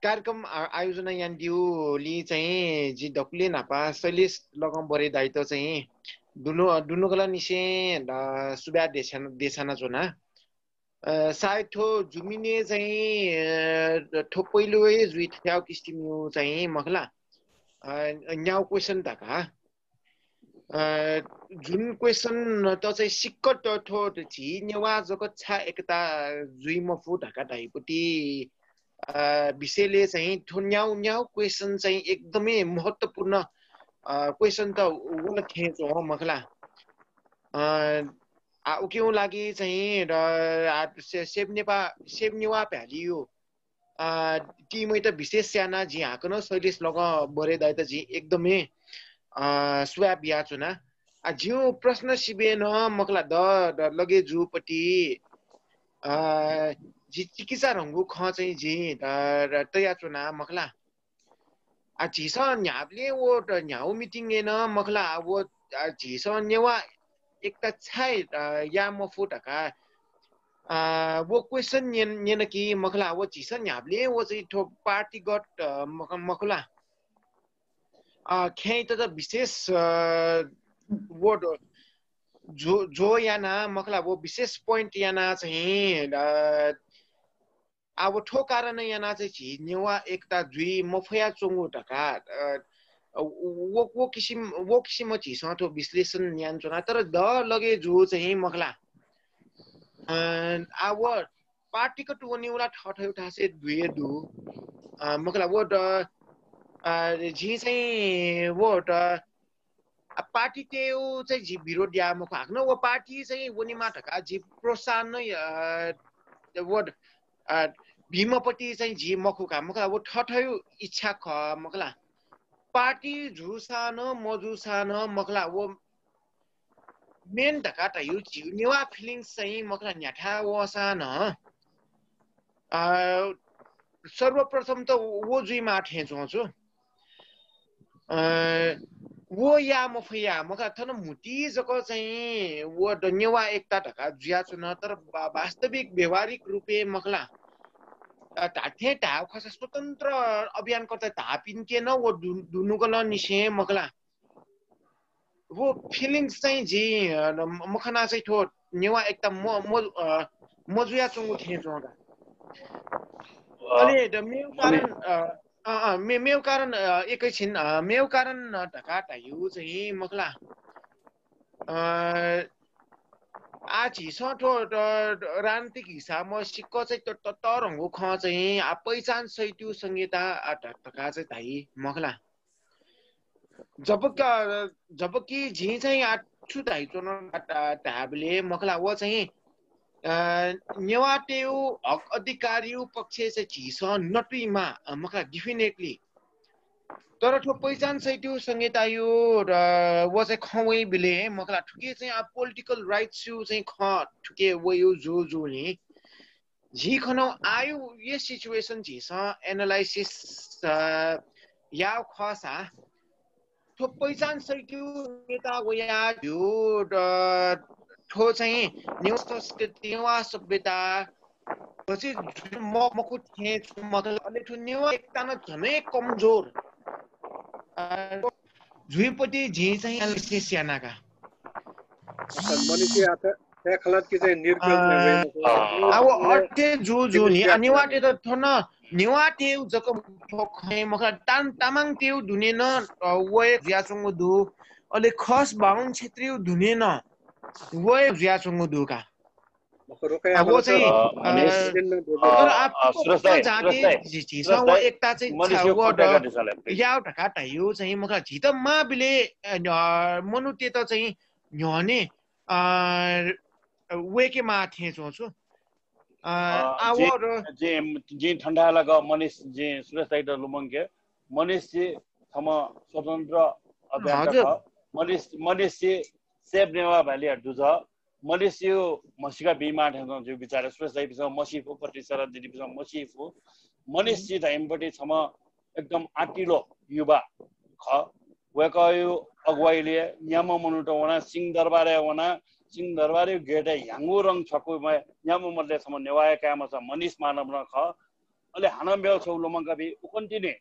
कार्यक्रम आ-, आयोजना यानादीगुलिं चाहिँ जि दकलय् न्हापां शैलेश लगं बरे दाइयात चाहिँ दुनु-, दुनुगलंनिसें, अ, सुभाय् देछाना-, देछानाच्वना। अ, सायद थ्व जुमिने चाहिँ, अ, थ्व पहिलो हे जुइ थ्याउ किसिमयु चाहिँ मखला। अ, न्याउ question धकाः। अ, जुन question त चाहिँ सिक्क त थ्व झी नेवाः जक छाय् एकता जुइ मफु धकाः धाइपति, अ, विषयले चाहिँ थ्व न्याउ, न्याउ question चाहिँ एकदमै महत्त्वपूर्ण, अ, question त वल थें च्वं मखला। अ, आ, उकियु लागि चाहिँ र, आ, से-, सेभ नेपा-, सेभ नेवाः भ्यालीयु, आ, team-यात विशेष याना जिं हाकनं शैलेश लगं बरे दाइयात जिं एकदमै, अ, सुभाय् बियाच्वना। आ, जिउ प्रश्न सिबें नं मखला द, द लगे जुपति, अ, जि चिकिचा धंगु खँ चाहिँ जिं, अ, र तयाच्वना मखला। आ, झीसं न्ह्याबलें व त न्ह्याउ meeting-य् नं मखला, आ, व, आ, झीसं नेवाः एकता छाय्, अ, या मफु धकाः, अ, व question न्यन, न्यन कि मखला, व झीसं न्ह्याबलें व चाहिँ थ्व पार्टीगत, अ, मख-, मखला। अ, खँयात त विशेष, अ, व द-, जो, जो याना मखला, व विशेष point याना चाहिँ, अ, आ, व थ्व कारण याना चाहिँ झी नेवाः एकता जुइ मफया च्वंगु धकाः, अ, व, व किसिम, व किसिम झीसं थ्व विश्लेषण यानाच्वना। तर द लगे जु चाहिँ मखला। अ, आ, व पार्टीगत वनेगु ला थःथःगु थासय् दुए दु। अ, मखला, व द, अ, झी चाहिँ व द, आ, पार्टीतय् चाहिँ जि विरोध याये मखु, हाकनं व पार्टी चाहिँ वनेमा धकाः जि प्रोत्साहन, अ, व, अ, बीम्हपति चाहिँ जि मखु का, मखला, व थःथःगु इच्छा खः, मखला। पार्टी जूसां नं मजूसां नं, मखला, व main धकाः धाइगु झीगु नेवाः feelings चाहिँ, मखला, न्ह्याथाय् वःसां नं, अ, सर्वप्रथम त व जुइमाः थें च्वं छु। अ, व या मफया, मखला, थन म्हुतुइ जक चाहिँ व द नेवाः एकता धकाः जुयाच्वन, तर वा-, वास्तविक व्यावहारिक रूपय् मखला, अ, धात्थें धायेगु खःसा स्वतन्त्र अभियानकर्ता धाःपिन्के नं व दु-, दुनुगलंनिसें मखला, व feelings चाहिँ जि, अ, म-, मखना चाहिँ थ्व नेवाः एकता म-, म-, अ, मजुयाच्वंगु थें च्वं का। अ, अले द मेगु मने- कारण, अ, अ, अ, मे-, मेगु कारण, अ, एकैछिन, अ, मेगु कारण, अ, धकाः धाइगु चाहिँ मखला। अ, आः झीसं थ्व, अ, राजनीतिक हिसाबं सिक्क चाहिँ त-, त-, तःधंगु खँ चाहिँ आः पहिचान सहितयु संहिता, अ, ध-, धकाः चाहिँ धाइ मखला। जबकि, जबकि जिं चाहिँ आः छु धाइच्वना धा-, धायेबलय् मखला, व चाहिँ, अ, नेवाःतय् हक अधिकारयु पक्षय् चाहिँ झीसं नतुइमा, अ, मखला, definitely। तर थ्व पहिचान सहितयु संहितायु, अ, व चाहिँ खँ वइबलय् मखला, थुके चाहिँ आः political rights यु चाहिँ खँ थुके वयु जु जुलिं झी खन आयु ये situation झीसं analysis, अ, याउ खःसा, थ्व पहिचान सहितयु नेता वया धु, अ, थ्व चाहिँ नेवाः संस्कृति, नेवाः सभ्यता, व चाहिँ जुन म-, मखु थें छु मतलब, अले थ्व नेवाः एकता नं झनै कमजोर, अ, जुइपति झी चाहिँ analysis याना का। अच्छा, मनिषी आचा-, खलत कि चाहिँ निर्गमन अ, वय् मखु। अ, अब अथे जु जु नि, अ, नेवाःतय्त थन नेवाःतय् जक खँ मखु, तान तामाङतय् दुने नं, अ, वय् जुयाच्वंगु दु। अले खस बाहुन क्षेत्रीय दुने नं वय् जुयाच्वंगु दु का। मखु, रोके अब आबल चाहिँ, अ, अ, मनिष, तर अ, आफू सुरेश दाइ, जाति सुरेश दाइ, झी, झीसं सुरेश व दाइ, एकता चाहिँ मनिष छा-, यो व द-, खुट्टा गाडी चले। याउ धका धयु चाहिँ मखु, झीत माबिले, अ, न्ह्य-, मनूतय्त चाहिँ न्ह्यःने, अ, वय्के माः थें च्वं छु। अ, अ, आ, जिं, व र जिं, जिं थन्थाय् लाक मनिष, जिं सुरेश दाइत लुमंके। मनिष जि थम स्वतन्त्र अभियन्ता हजुर। खः। मनिष, मनिष जि सेभ नेवाः भ्यालीया दुजः। मनिष जि म्हसीका बीमाः थें च्वं जिगु बिचारय्। सुरेश दाइपिसं मसी फु, प्रतिसरा दिदीपिसं मसी फु। मनिष जि धइम्ह पति छम्ह एकदम आँटिलो युवा खः। वय्कःया अगुवाइले न्याम्ह मनूत वनाः सिंहदरबारय् वनाः सिंहदरबारया गेटय् ह्याउँगु रंग छ्वाकूम्ह न्याम्ह मनूतय् छम्ह नेवाःया काय् मचा मनिष मानव नं खः। अले हानं मेगु छगू लुमंकाबी, उकन्तिनि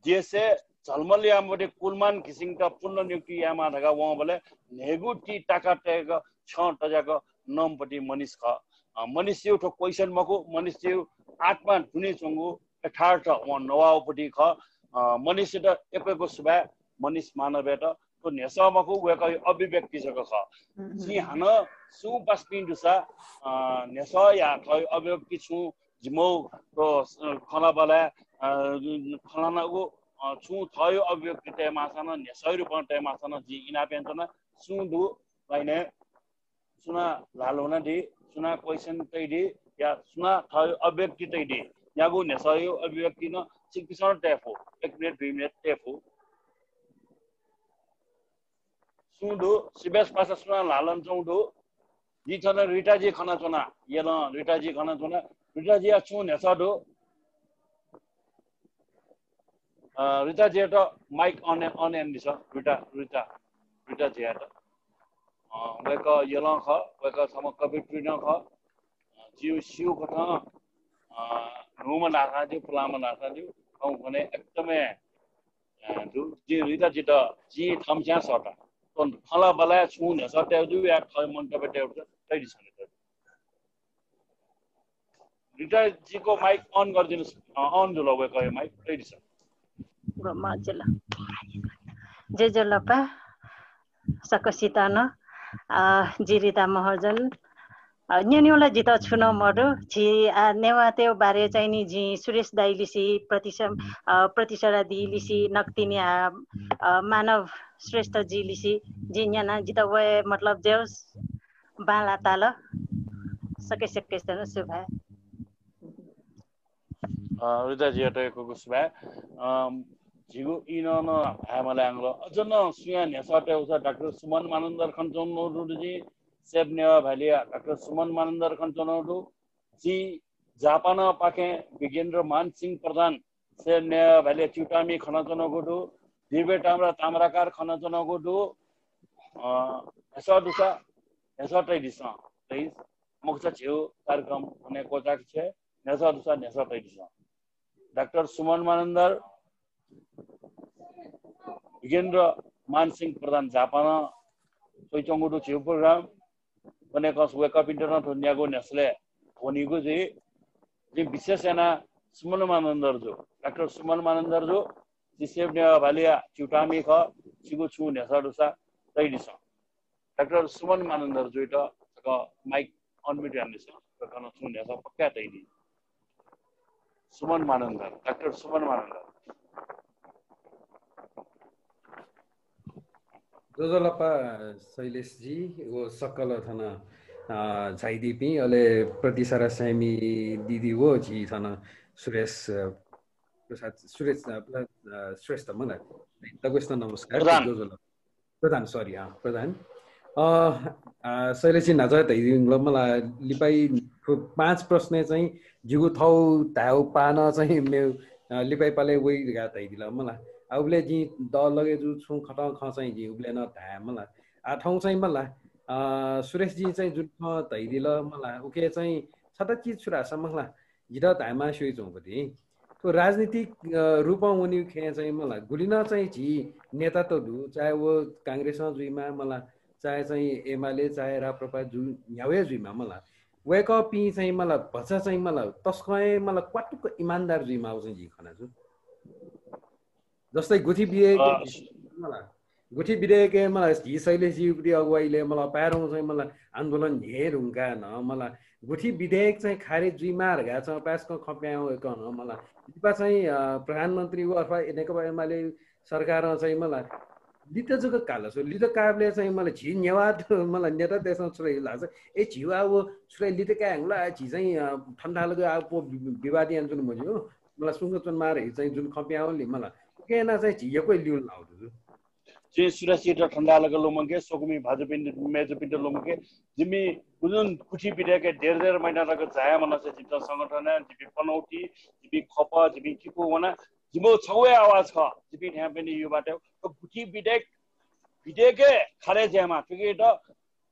देशय् झलमल याःम्ह पति कुलमान घिसिङत पुनर्नियुक्ति यायेमाः धकाः वंबलय् न्हय्गू ति ताका तय्क छ्यं तज्याक नंम्ह पति मनिष खः। अ, मनिषया थ्व question मखु, मनिषया आत्मा दुने च्वंगु यथार्थ वं नवाःगु पति खः। अ, मनिषयात यक्व यक्व सुभाय्, मनिष मानवयात। थ्व न्ह्यसः मखु, वय्कःया अभिव्यक्ति जक खः। जिं हानं सुं पासापिं दुसा, अ, न्ह्यसःया थःगु अभिव्यक्ति छुं जिमौ, थ्व, अ, खँल्हाबल्हाय्, अ, खँ ल्हानागु, अ, छुं थःगु अभिव्यक्ति तये माःसां नं, न्ह्यसःया रूपं तये माःसां नं जिं इनाप यानाच्वना। सुं दु, लाइनय् सुनां ल्हाः ल्ह्वनादी, सुनां question तयादी, या सुनां थःगु अभिव्यक्ति तयादी, न्यागू न्ह्यसःया अभिव्यक्ति नं छिकपिसं तये फु, एक मिनेट, दुई मिनेट तये फु। सुं दु, सुभाय् पासा सुनां ल्हाः ल्ह्वनाच्वंगु दु, जि थन रिताजी खनाच्वना, यलं रिताजी खनाच्वना, रिताजीया छुं न्ह्यसः दु। अ, रिताजीयात mic on, on यानादिसँ, रिता, रिता, रिताजीयात। अ, वय्कः यलं खः, वय्कः छम्ह कवयित्री नं खः। अ, जिं स्यू कथं, अ, न्हूम्ह ल्हासां ज्यू, पुलांम्ह ल्हासां ज्यू, थौंकन्हय् एकदमै, अ, दु। जिं रिताजीत, जिं थम्हस्यां सःता। थ्व खँल्हाबल्हाय् छुं न्ह्यसः तयेगु दु या थःगु मन्तव्य तयेगु दु, तयादिसँ रिताजी। रिताजीको mic on गरिदिनुस्, अ, on जुल वय्कःया mic, तयादिसँ। गुरुमा जुल। जय जलपा, सकसितं नं, अ, जि रिता महर्जन, अ, न्यनेगु ला जितः छुं नं मदु, झी, अ, नेवाःतय् बारे चाहिँ नि जिं सुरेश दाइलिसे, प्रतिसम-, अ, प्रतिसरा दिलिसे, नकतिनि, अ, अ, मानव श्रेष्ठजीलिसे जिं न्यना, जितः वये मतलब ज्यूस, बांलाः ताल। सकसितं नं सुभाय्। अ, रिताजीयात यक्व यक्व सुभाय्। अ, झीगु ई नं नं धाये मालाय् हंगु। अझ नं सुयां न्ह्यसः तयेगु दु सा डाक्टर सुमन मानन्धर खनाच्वनागु दु, जिं सेभ नेवाः भ्यालीया डाक्टर सुमन मानन्धर खनाच्वनागु दु। जिं जापानपाखें विगेन्द्र मानसिंह प्रधान सेभ नेवाः भ्यालीया च्यूतामि खनाच्वनागु दु। दिव्य ताम्रा ताम्राकार खनाच्वनागु दु। अ, न्ह्यसः दुसा न्ह्यसः तयादिसँ, please। मखुसा झीगु कार्यक्रम अन हे क्वचाय्क छ्वये, न्ह्यसः दुसा न्ह्यसः तयादिसँ। डाक्टर सुमन मानन्धर, विगेन्द्र मानसिंह प्रधान जापानं च्वइच्वंगु दु झीगु program। वनेकंस वय्कःपिन्त नं थ्व न्यागू न्ह्यसलय् वनीगु जुइ। जिं विशेष यानाः सुमन मानन्धर जु, डाक्टर सुमन मानन्धर जु, जि सेभ नेवाः भ्यालीया च्यूतामि खः, छिगु छुं न्ह्यसः दुसा तयादिसँ। डाक्टर सुमन मानन्धर जुयात छकः mic unmute यानादिसँ, वय्कलं छुं न्ह्यसः पक्का तयादी। सुमन मानन्धर, डाक्टर सुमन मानन्धर। ज्वजलपा शैलेशजी, व सकल थन, अ, झाइदीपिं, अले प्रतिसरा स्यामी दिदी व झी थन सुरेश, अ, प्रसाद, सुरेश, अ, प्र-, अ, श्रेष्ठ मला। दक्वसित नमस्कार। प्रधान। ज्वजलपा। प्रधान, sorry, अँ, प्रधान। अ, अ, शैलेशजी न्हाचः धयादिल मला, लिपाइ पाँच प्रश्न चाहिँ जिगु थौ धायेगु पाः नं चाहिँ मेगु, अ, लिपाइ पालय् वइ धकाः धयादिल मला। आ, उबलय् जिं दलगे जु छुं खतं खँ चाहिँ जिं उबलय् नं धाये मला। आ, थौं चाहिँ मला, अ, सुरेशजी चाहिँ जुन खँ धयादिल मला, उके चाहिँ छता चिज छु धाःसा मला, जितः धायेमाः स्वयाच्वंगु दु। थ्व राजनीतिक, अ, रूपं वनीगु खँय् चाहिँ मला, गुलि नं चाहिँ झी नेतात दु, चाहे व कांग्रेसं जुइमा मला, चाहे चाहिँ एमाले, चाहे राप्रपा जु न्ह्यावया जुइमा मला, वय्कःपिं चाहिँ मला भचा चाहिँ मला तसकं हे मला क्वातुक्क इमानदार जुइमाःगु चाहिँ जिं खनाच्वं। जस्तै गुठी विधेयक मला, गुठी विधेयक मला झी शैलेशजीपट्टि अगुवाइले मला पाय्रौँ चाहिँ मला आन्दोलन न्ह्ये धुंका न मला गुठी विधेयक चाहिँ खारेज जुइमा धका चाहिँ पाय्सकं खप्यां वय्कं न मला लिपा चाहिँ प्रधानमन्त्री अथवा नेकपा एमाले सरकारं चाहिँ मला लित जक काल। सो लित काबले चाहिँ मला झी नेवाः मला नेतातय्सं छुले हिला ए झिवा वो छुले लित काय् हंगला झी चाहिँ ठन्ठालक आ पो विवाद यान जुन मज्यू मला सुंग चुन मार हे चाहिँ जुन खप्यां वली मला उकेना चाहिँ झी यक्व लिउन लाउ दु। जिं सुरक्षित ठन्ठालक लुमंके, स्वकुमि भाजुपिन्त, मेजुपिन्त लुमंके, जिमि गुजुन गुठी विधेयक डेढ डेढ महिना तक जाया मनसे जिमित संगठन, जिमि पनौती, जिमि खप, जिमि किपु वना, जिमो छगू हे आवाज खः। जिमि थ्यां पनि युवात गुठी विधेयक, विधेयक खारेज यामा, थुकित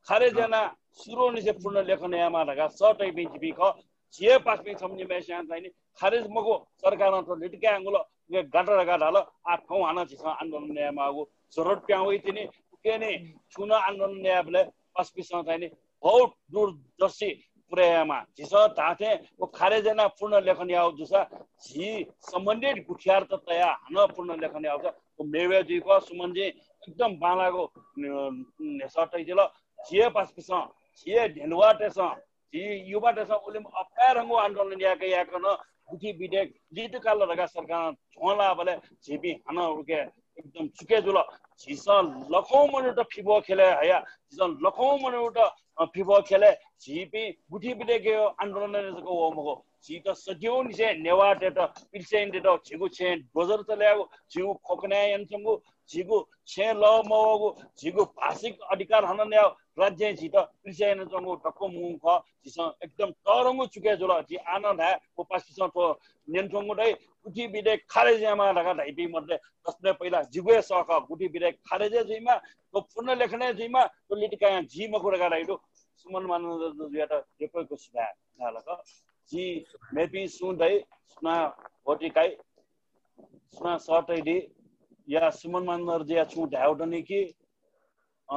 खारेज याना सुरुनिसे पूर्ण लेखन यामा धका सतैपिं जिमि खः। झिए पासपिं छम्निमेस्यां चाहिँ नि खारेज मखु सरकारं थ्व लित काय् हंगु ल उके गात धका धाल। आ थौं हानं झिसं आन्दोलन यायेमाःगु जरुरत प्यां वइतिनि। उके नि छुं नं आन्दोलन यायेबलय् पासपिसं चाहिँ नि बहुत दूरदर्शी पुरय् यायेमाः। झिसं धाथें व खारेज याना पूर्ण लेखन याउ जुसा झी सम्बन्धित गुठियारत तया हानं पूर्ण लेखन याउ जुसा व मेवे जुइक सुमनजी एकदम बांलागु न्ह्यसः तइदिल। झिए पासपिसं, झिए ढेलुवातय्सं, झी युवातय्सं उलिम अपाय्रंगु आन्दोलन याके याकन गुठी विधेयक लित काल धका सरकारं झ्वंलाबलय् झीपिं हानं उके एकदम चुके जुल। झीसं लखौं मनूत फिबः खेलय् हया, झीसं लखौं मनूत फिबः खेलय् झीपिं गुठी विधेयक आन्दोलन जक वः मखु। झीत सदियौंनिसें नेवाःतय्त पिल्सेनतय्त झीगु छेँ डोजर चल्यागु, झीगु खोकनाय् यानाच्वंगु, झीगु छेँ लः मवःगु, झीगु भाषिक अधिकार हनन याउ राज्यं झीत पिल्से यानाच्वंगु दक्व मू खः। झीसं एकदम तःधंगु चुके जुल। जि आनं धाये, व पासपिसं थ्व न्यनाच्वंगु दइ, गुठी विधेयक खारेज यामा धका धाइपिं मध्ये दसने पहिला जिगु हे सः खः। गुठी विधेयक खारेज जुइमा, थ्व पूर्ण लेखन जुइमा, थ्व लित काय् याना जि मखु धका धाइ दु। सुमन मानन्धरजुयात यक्व यक्व सुभाय् धालक। जि मेपिं सुं दइ, सुनां भोटिकाइ, सुनां सतैदि या सुमन मानन्धरजुया छुं धायेउ दनि कि अ,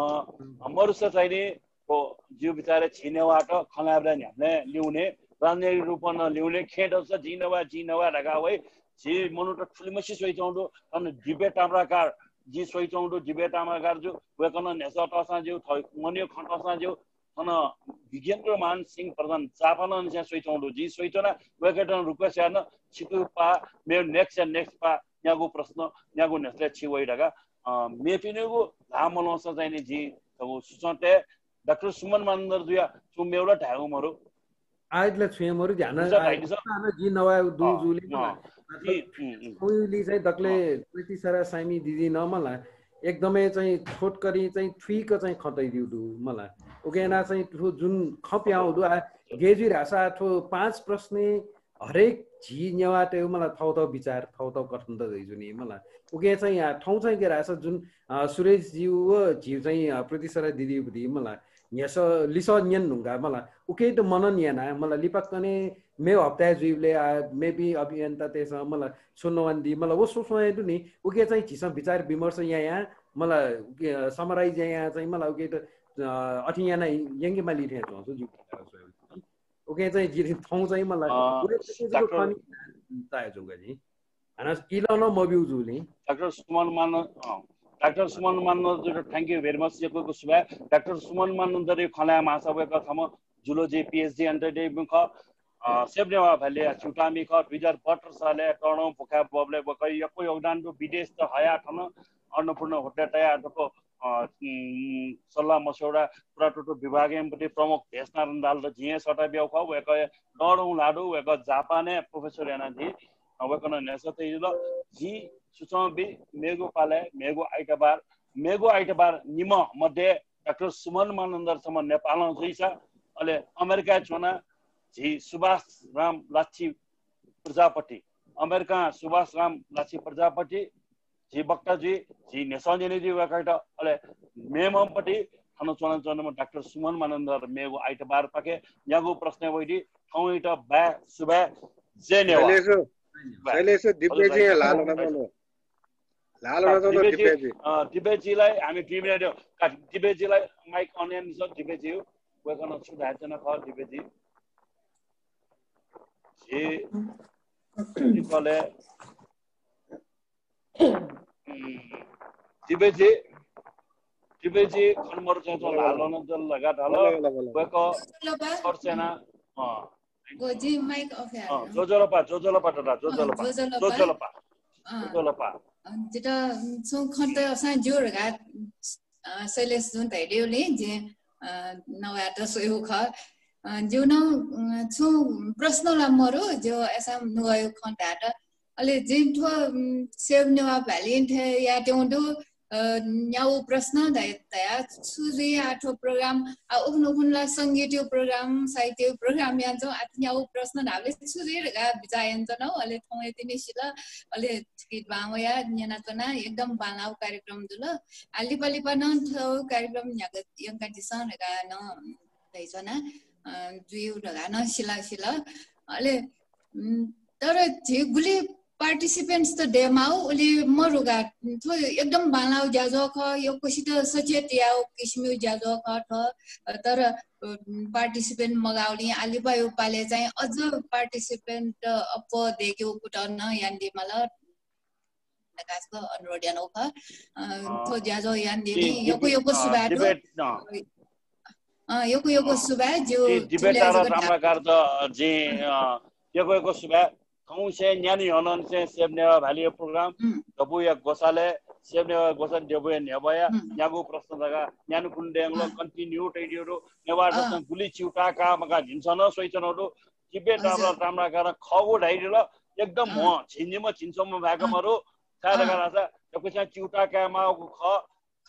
मरुसा चाहिँ नि, जिउ बिचारय् झी नेवाःत खँ ल्हायेबलय् न्ह्याबलें लिउने, राजनैतिक रूपं नं लिउने, खेँ दसा जिं नेवाः, जिं नेवाः धकाः वइ। झी मनूत थुलिमछि स्वइच्वंगु दु। थन दिव्य ताम्राकार, जिं स्वइच्वंगु दु, दिव्य ताम्राकार जु, वय्कलं न्ह्यसः तःसां ज्यू, थः मनया खँ तःसां ज्यू, थन विजेन्द्रमान सिंह प्रधान जापानंनिसें स्वइच्वंगु दु। जिं स्वइच्वना, वय्कलं request याना, छिकु पाः, मेगु next या next पाः, न्यागू प्रश्न, न्यागू न्ह्यसःलय् छि वइ धकाः, अ, मेपिनिगु ल्हाः मल्वंसा चाहिँ नि जिं छगू सुचं तये। डाक्टर सुमन मानन्धरजुया छुं मेगु ला धायेगु मरु। आइत ला छुं हे मरु, ध्यान जिं नवाये दु जुलि। उइलि चाहिँ दकले प्रतिसरा साइमी दिदी न मला एकदमै चाहिँ छोटकरी चाहिँ थुइक चाहिँ खँ तइदिउ दु मला। उकेना चाहिँ थ्व जुन खँ प्याउ दु, आ, गय् जुइ धाःसा थ्व पाँच प्रश्न हरेक झी नेवाःतय् मला थौथौ विचार, थौथौ कथन त दइ जुनि मला। उके चाहिँ, आ, थौं चाहिँ गय् धाःसा जुन, अ, सुरेशज्यू व झी चाहिँ, अ, प्रतिसरा दिदीपट्टि मला न्ह्यसः लिसः न्यन धुंका मला उके त मनन याना मला लिपा कने मेगु हप्ताय् जुइबलय्, आ, मेपिं अभियन्तातय्सं मला छुं नवानादी मला व स्वस्वं हे दु नि। उके चाहिँ झीसं विचार विमर्श यायां मला उके, अ, summarize यायां चाहिँ मला उके त, अ, अथे याना यंके माली थें च्वं छु जिउ। उके चाहिँ जिं थौं चाहिँ मला अ, उके चाहिँ डाक्टर खनि चाहे जुंगा जि। हानं इलं नं मब्यू जुलिं। डाक्टर सुमन मान, अ, डाक्टर सुमन मानन्धरजुयात thank you very much, यक्व यक्व सुभाय्। डाक्टर सुमन मानन्धरया खँ ल्हाये माःसा वय्कः थम zoology PhD यानातःम्ह खः। अ, सेब्नेवा भ्यालीया च्यूताःमि खः। दुई हजार बहत्तर सालय् तःधंगु भुखाय् बबलय् वय्कःया यक्व योगदान दु। विदेशत हयाः थन अन्नपूर्ण होटलय् तयाः दक्व, अ, उम्, सल्लाह मस्यौदा पुरातत्व विभागया प्रति प्रमुख भेषणारण्डालत जिं हे सःता बियागु खः। वय्कःया तःधंगु ल्हाः दु। वय्कः जापानय् professor यानादी। अ, वय्कलं न्ह्यसः तयादिल। जिं सुचं बी, मेगु पालय्, मेगु आइतबार, मेगु आइतबार निम्ह मध्ये डाक्टर सुमन मानन्धर छम्ह नेपालं जुइसा, अले अमेरिकाय् च्वना झी सुभाष राम लाच्छी प्रजापति, अमेरिकां सुभाष राम लाच्छी प्रजापति, झी वक्ता जुइ, झी न्ह्यसः न्यने जुइ वय्कःयात, अले मेम्हपट्टि थन च्वनाच्वनाम्ह डाक्टर सुमन मानन्धर मेगु आइतबारपाखे न्यागू प्रश्न वइदी। थौंयात बाय् सुभाय्, जय नेवाः। शैलेश, शैलेश, दिव्यजी ल्हाः ल्हानामलु। लाल रजन दिव्यजी, दिव्यजी। अ, दिव्यजीलाई हामी दुई मिनेट दिउँ। का, दिव्यजीलाई माइक अन यानादिसँ, दिव्यजी। वय्‌कलं छु धायेत्यना खः, दिव्यजी? जी, निकले, उम्, दिव्यजी, दिव्यजी खन मरु चाहिँ चाहिँ लाल रजन जल लगा धाल। वय्‌कः जोजोलपा। खर्चेना, अँ। गो जी माइक अफ यार। अँ, जोजोलपा, जोजोलपा तता, अँ, जोजोलपा। जोजोलपा। जोजोलपा। अँ। जोजोलपा। अँ, जितः, उम्, छुं खँ त सां ज्यू धकाः, अँ, शैलेश जुन धयादिउलिं, जिं, अँ, नवायेत स्वयेगु खः। अँ, ज्यू नं, उम्, छुं प्रश्न ला मरु, ज्यू अय्‌सां नुगःया खँ धायेत। अले जिं थ्व, उम्, Save Newa Valley थें यायेत्यंगु दु, अ, न्यागू प्रश्न धया, धया, छु जुइ आ थ्व program, आ उखुन्हु उखुन्हु ला संगीतया program, साहित्यया program यानाच्वं, आ न्यागू प्रश्न धाःबलय् छु जुइ धकाः बिचाः यानाच्वना, अले थौंया तिनि सिल, अले छिकपिं बांलाक न्यनाच्वना, एकदम बांलाःगु कार्यक्रम जुल। आ लिपा लिपा नं थ्व कार्यक्रम न्ह्याका यंकादिसँ धकाः नं धयाच्वना, अ, जुइगु धकाः नं सिला सिल। अले, उम्, तर झी गुलि participants त दयेमाःगु, उलि मरु का। थ्व एकदम बांलाःगु ज्याझ्वः खः, यक्वसित सचेत याःगु किसिमया ज्याझ्वः खः थ्व। अ, तर, अ, participant मगाःगुलिं आ लिपाया पालय् चाहिँ अझ participant अप्वः दयेकेगु कुतः नं यानादी माल। धकाः अनुरोध यानागु खः। अ, अ, थ्व ज्याझ्वः यानादीपिं यक्व यक्व सुभाय् दु। अ, यक्व यक्व सुभाय् ज्यू। Debate तारा ताम्राकार त, जिं, अ, यक्व यक्व सुभाय्। थौंसे न्यान्हु न्ह्यःने चाहिँ Save Newa Valley program, दबूया ग्वसालय्, Save Newa ग्वसालय् दबूया न्ह्यब्वया न्यागू प्रश्न धकाः न्यान्हु कुन्हु दयेगु ला continue तयादिउ दु। नेवाःतय्‌सं गुलि च्यूताः का मखा झिंछसं नं स्वयाच्वनागु दु। Debate तारा ताम्राकारं खःगु धयादिल, एकदम म्ह झिंनिम्ह झिंछम्ह भाय्‌क मरु। छाय् धकाः धाःसा यक्वसिनं च्यूताः कायेमाःगु खः।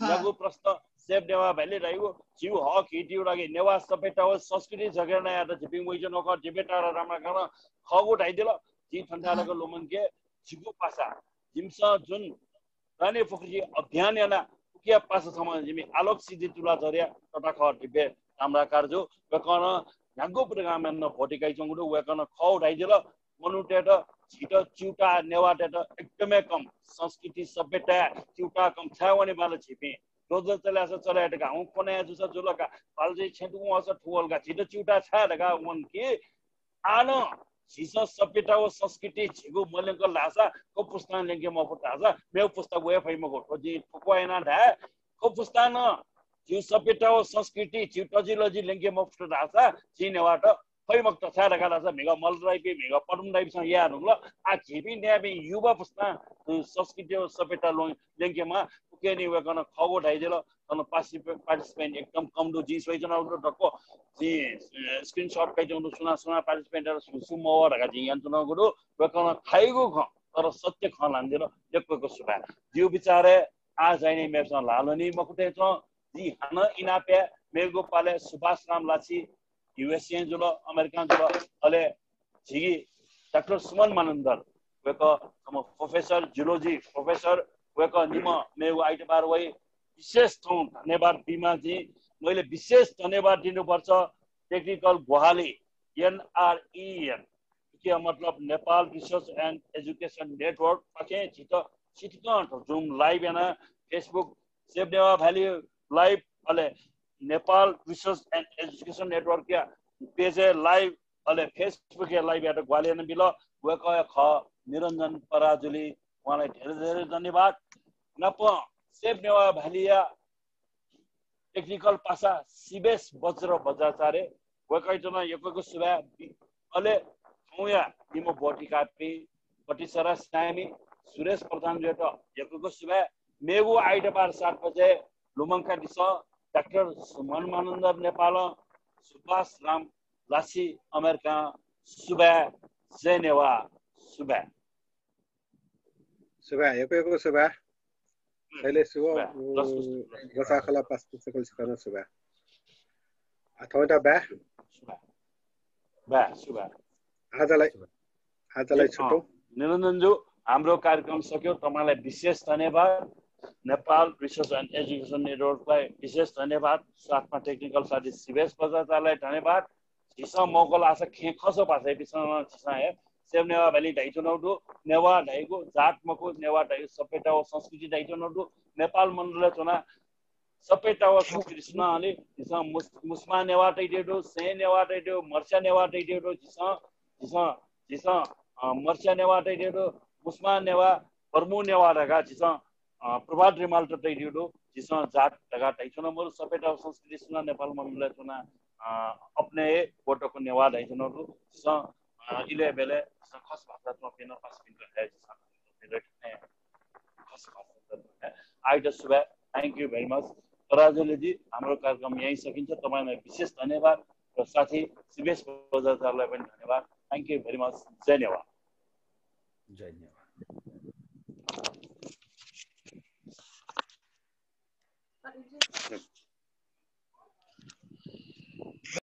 न्यागू प्रश्न, Save Newa Valley धइगु झीगु हक हितया लागि नेवाः सभ्यता व संस्कृति जगेर्ना यायेत झीपिं वयाच्वनागु खः। Debate तारा ताम्राकारं खःगु धयादिल। जिं थन्थाय् लुमंके, झीगु पासा, जिमिसं जुन रानीपोखरी अभियान याना, उकिया पासा छम्ह जिमि आलोक सिद्धि तुलाधरया तता खः Debate ताम्राकार जु। वय्‌कलं न्यागू program यानाः भतिकाइच्वंगु दु। वय्‌कलं खःगु धयादिल। मनूतय्‌त, झीत च्यूताः नेवाःतय्‌त एकदमै कम संस्कृति सभ्यताय् च्यूताः कम छाय् वने बाल झीपिं। ज्वजलपा चले याःसा चले याये धकाः हुँ, कोनाय् जूसा जुल का, बालजय् छेँ तुं वःसा थुं वल का, झीत च्यूताः छाय् धकाः वंकी। आः नं झीसं सभ्यता व संस्कृति झीगु मल्यंकल धाःसा थ्व पुस्तां ल्यंके मफुत धाःसा मेगु पुस्ता वये फइ मखु। थ्व जिं ठोक्वा यानाः धाये, थ्व पुस्तां नं झीगु सभ्यता व संस्कृति, झीगु तजिलजि ल्यंके मफुत धाःसा झी नेवाःत फइ मखुत। छाय् धकाः धाःसा म्हिगः मल्ल दाइपिं, म्हिगः पद्म दाइपिन्सं याये धुंकल। आः झीपिं न्याय्‌पिं युवा पुस्तां, अ, संस्कृति व सभ्यता ल्वं-, ल्यंकेमाः। उकिं वय्‌कलं खःगु धयादिल। थन पार्टिसिपे-, participant एकदम कम दु, जिं स्वयाच्वनागु दु दक्व। जिं, अ, screenshot कयाच्वनागु दु, सुनां सुनां participant यात, सु, सु मवः धकाः जिं यानाच्वनागु दु। वय्‌कलं धाइगु खँ, तर सत्य खँ ल्हानादिल। यक्व यक्व सुभाय्। जिगु बिचारय् आः झाइने मेपिन्सं ल्हाः ल्ह्वनी मखु थें च्वं। जिं हानं इनाप याये, मेगु पालय् सुभाष राम लाछि, USA जुल, अमेरिकां जुल, अले झीगि डाक्टर सुमन मानन्धर, वय्‌कः छम्ह professor, geology professor, वय्‌कः निम्ह मेगु आइतबार वइ। विशेष थौं धन्यवाद बीमाः जिं, मैले विशेष धन्यवाद दिनुपर्छ technical ग्वाहालि, NREN, उकिया मतलब Nepal Research and Education Network पाखें झीत सितिकं Zoom live यानाः Facebook Save Newa Valley live, अले Nepal Research and Education Network या page-य् live, अले Facebook-य् live यात ग्वाहालि यानाबिल। वय्‌कःया खः निरञ्जन पराजुली, उहाँलाई धेरै धेरै धन्यवाद। नापं Save Newa Valley-या technical पासा शिवेश वज्र बज्राचार्य, वय्‌कःयात नं यक्व यक्व सुभाय्। अले थौंया निम्ह ब्वति काःपिं पतिसरा स्यामी सुरेश प्रधानजुयात यक्व यक्व सुभाय्। मेगु आइतबार सात बजे लुमंकादिसँ डाक्टर सुमन मानन्धर नेपालं, सुभाष राम लाछि अमेरिकां। सुभाय्, जय नेवाः, सुभाय्। सुभाय्, यक्व यक्व सुभाय्। हम्म, शैलेश जु, सुभाय्। उ, लस, लस, लस। ग्वसाः खलः पासापिं सकल सकल सुभाय्। आ, थौंयात बाय्। सुभाय्। बाय्, सुभाय्। आजलाई, सुभाय्। आजलाई ए, छुट्टौं। अँ, निरञ्जन जु, हाम्रो कार्यक्रम सक्यो। तपाईंलाई विशेष धन्यवाद। Nepal Research and Education Network-लाई विशेष धन्यवाद। साथमा technical साथी शिवेश बज्राचार्यलाई धन्यवाद। झीसं मौका लाःसा खेँ खस भाषापिन्सं झीसं हे सेव नेवाः भालि धाइच्वनागु दु। नेवाः धाइगु जात मखु, नेवाः धाइगु सभ्यता व संस्कृति धाइच्वनागु दु। नेपाल मण्डलय् च्वना सभ्यता व संस्कृति सुनां हले झीसं मुस-, मुस्मा नेवाः तइत्यु दु, सें नेवाः तइत्यु दु, मर्स्या नेवाः तइत्यु दु, झीसं, झीसं, झीसं, अ, मर्स्या नेवाः तइत्यु दु, मुस्मा नेवाः, बर्मू नेवाः धकाः झीसं, अ, प्रभात रिमाल त तइत्यु दु, झीसं जात धकाः धाइच्वना मरु, सभ्यता व संस्कृति सुनां नेपाल मण्डलय् च्वना, अ, अपने हे व तक नेवाः धाइच्वना दु, झीसं, अ, इलय् बेलय् झीसं खस भाषा च्वंपिं नं पासापिं हे झीसं खस भाषा च्वंपिं हे। आइट सुभाय्, thank you very much। Parajuli जी, हाम्रो कार्यक्रम यहीँ सकिन्छ। तपाईँलाई विशेष धन्यवाद र साथी शिवेश बज्राचार्यलाई पनि धन्यवाद। Thank you very much। जय नेवाः। जय नेवाः।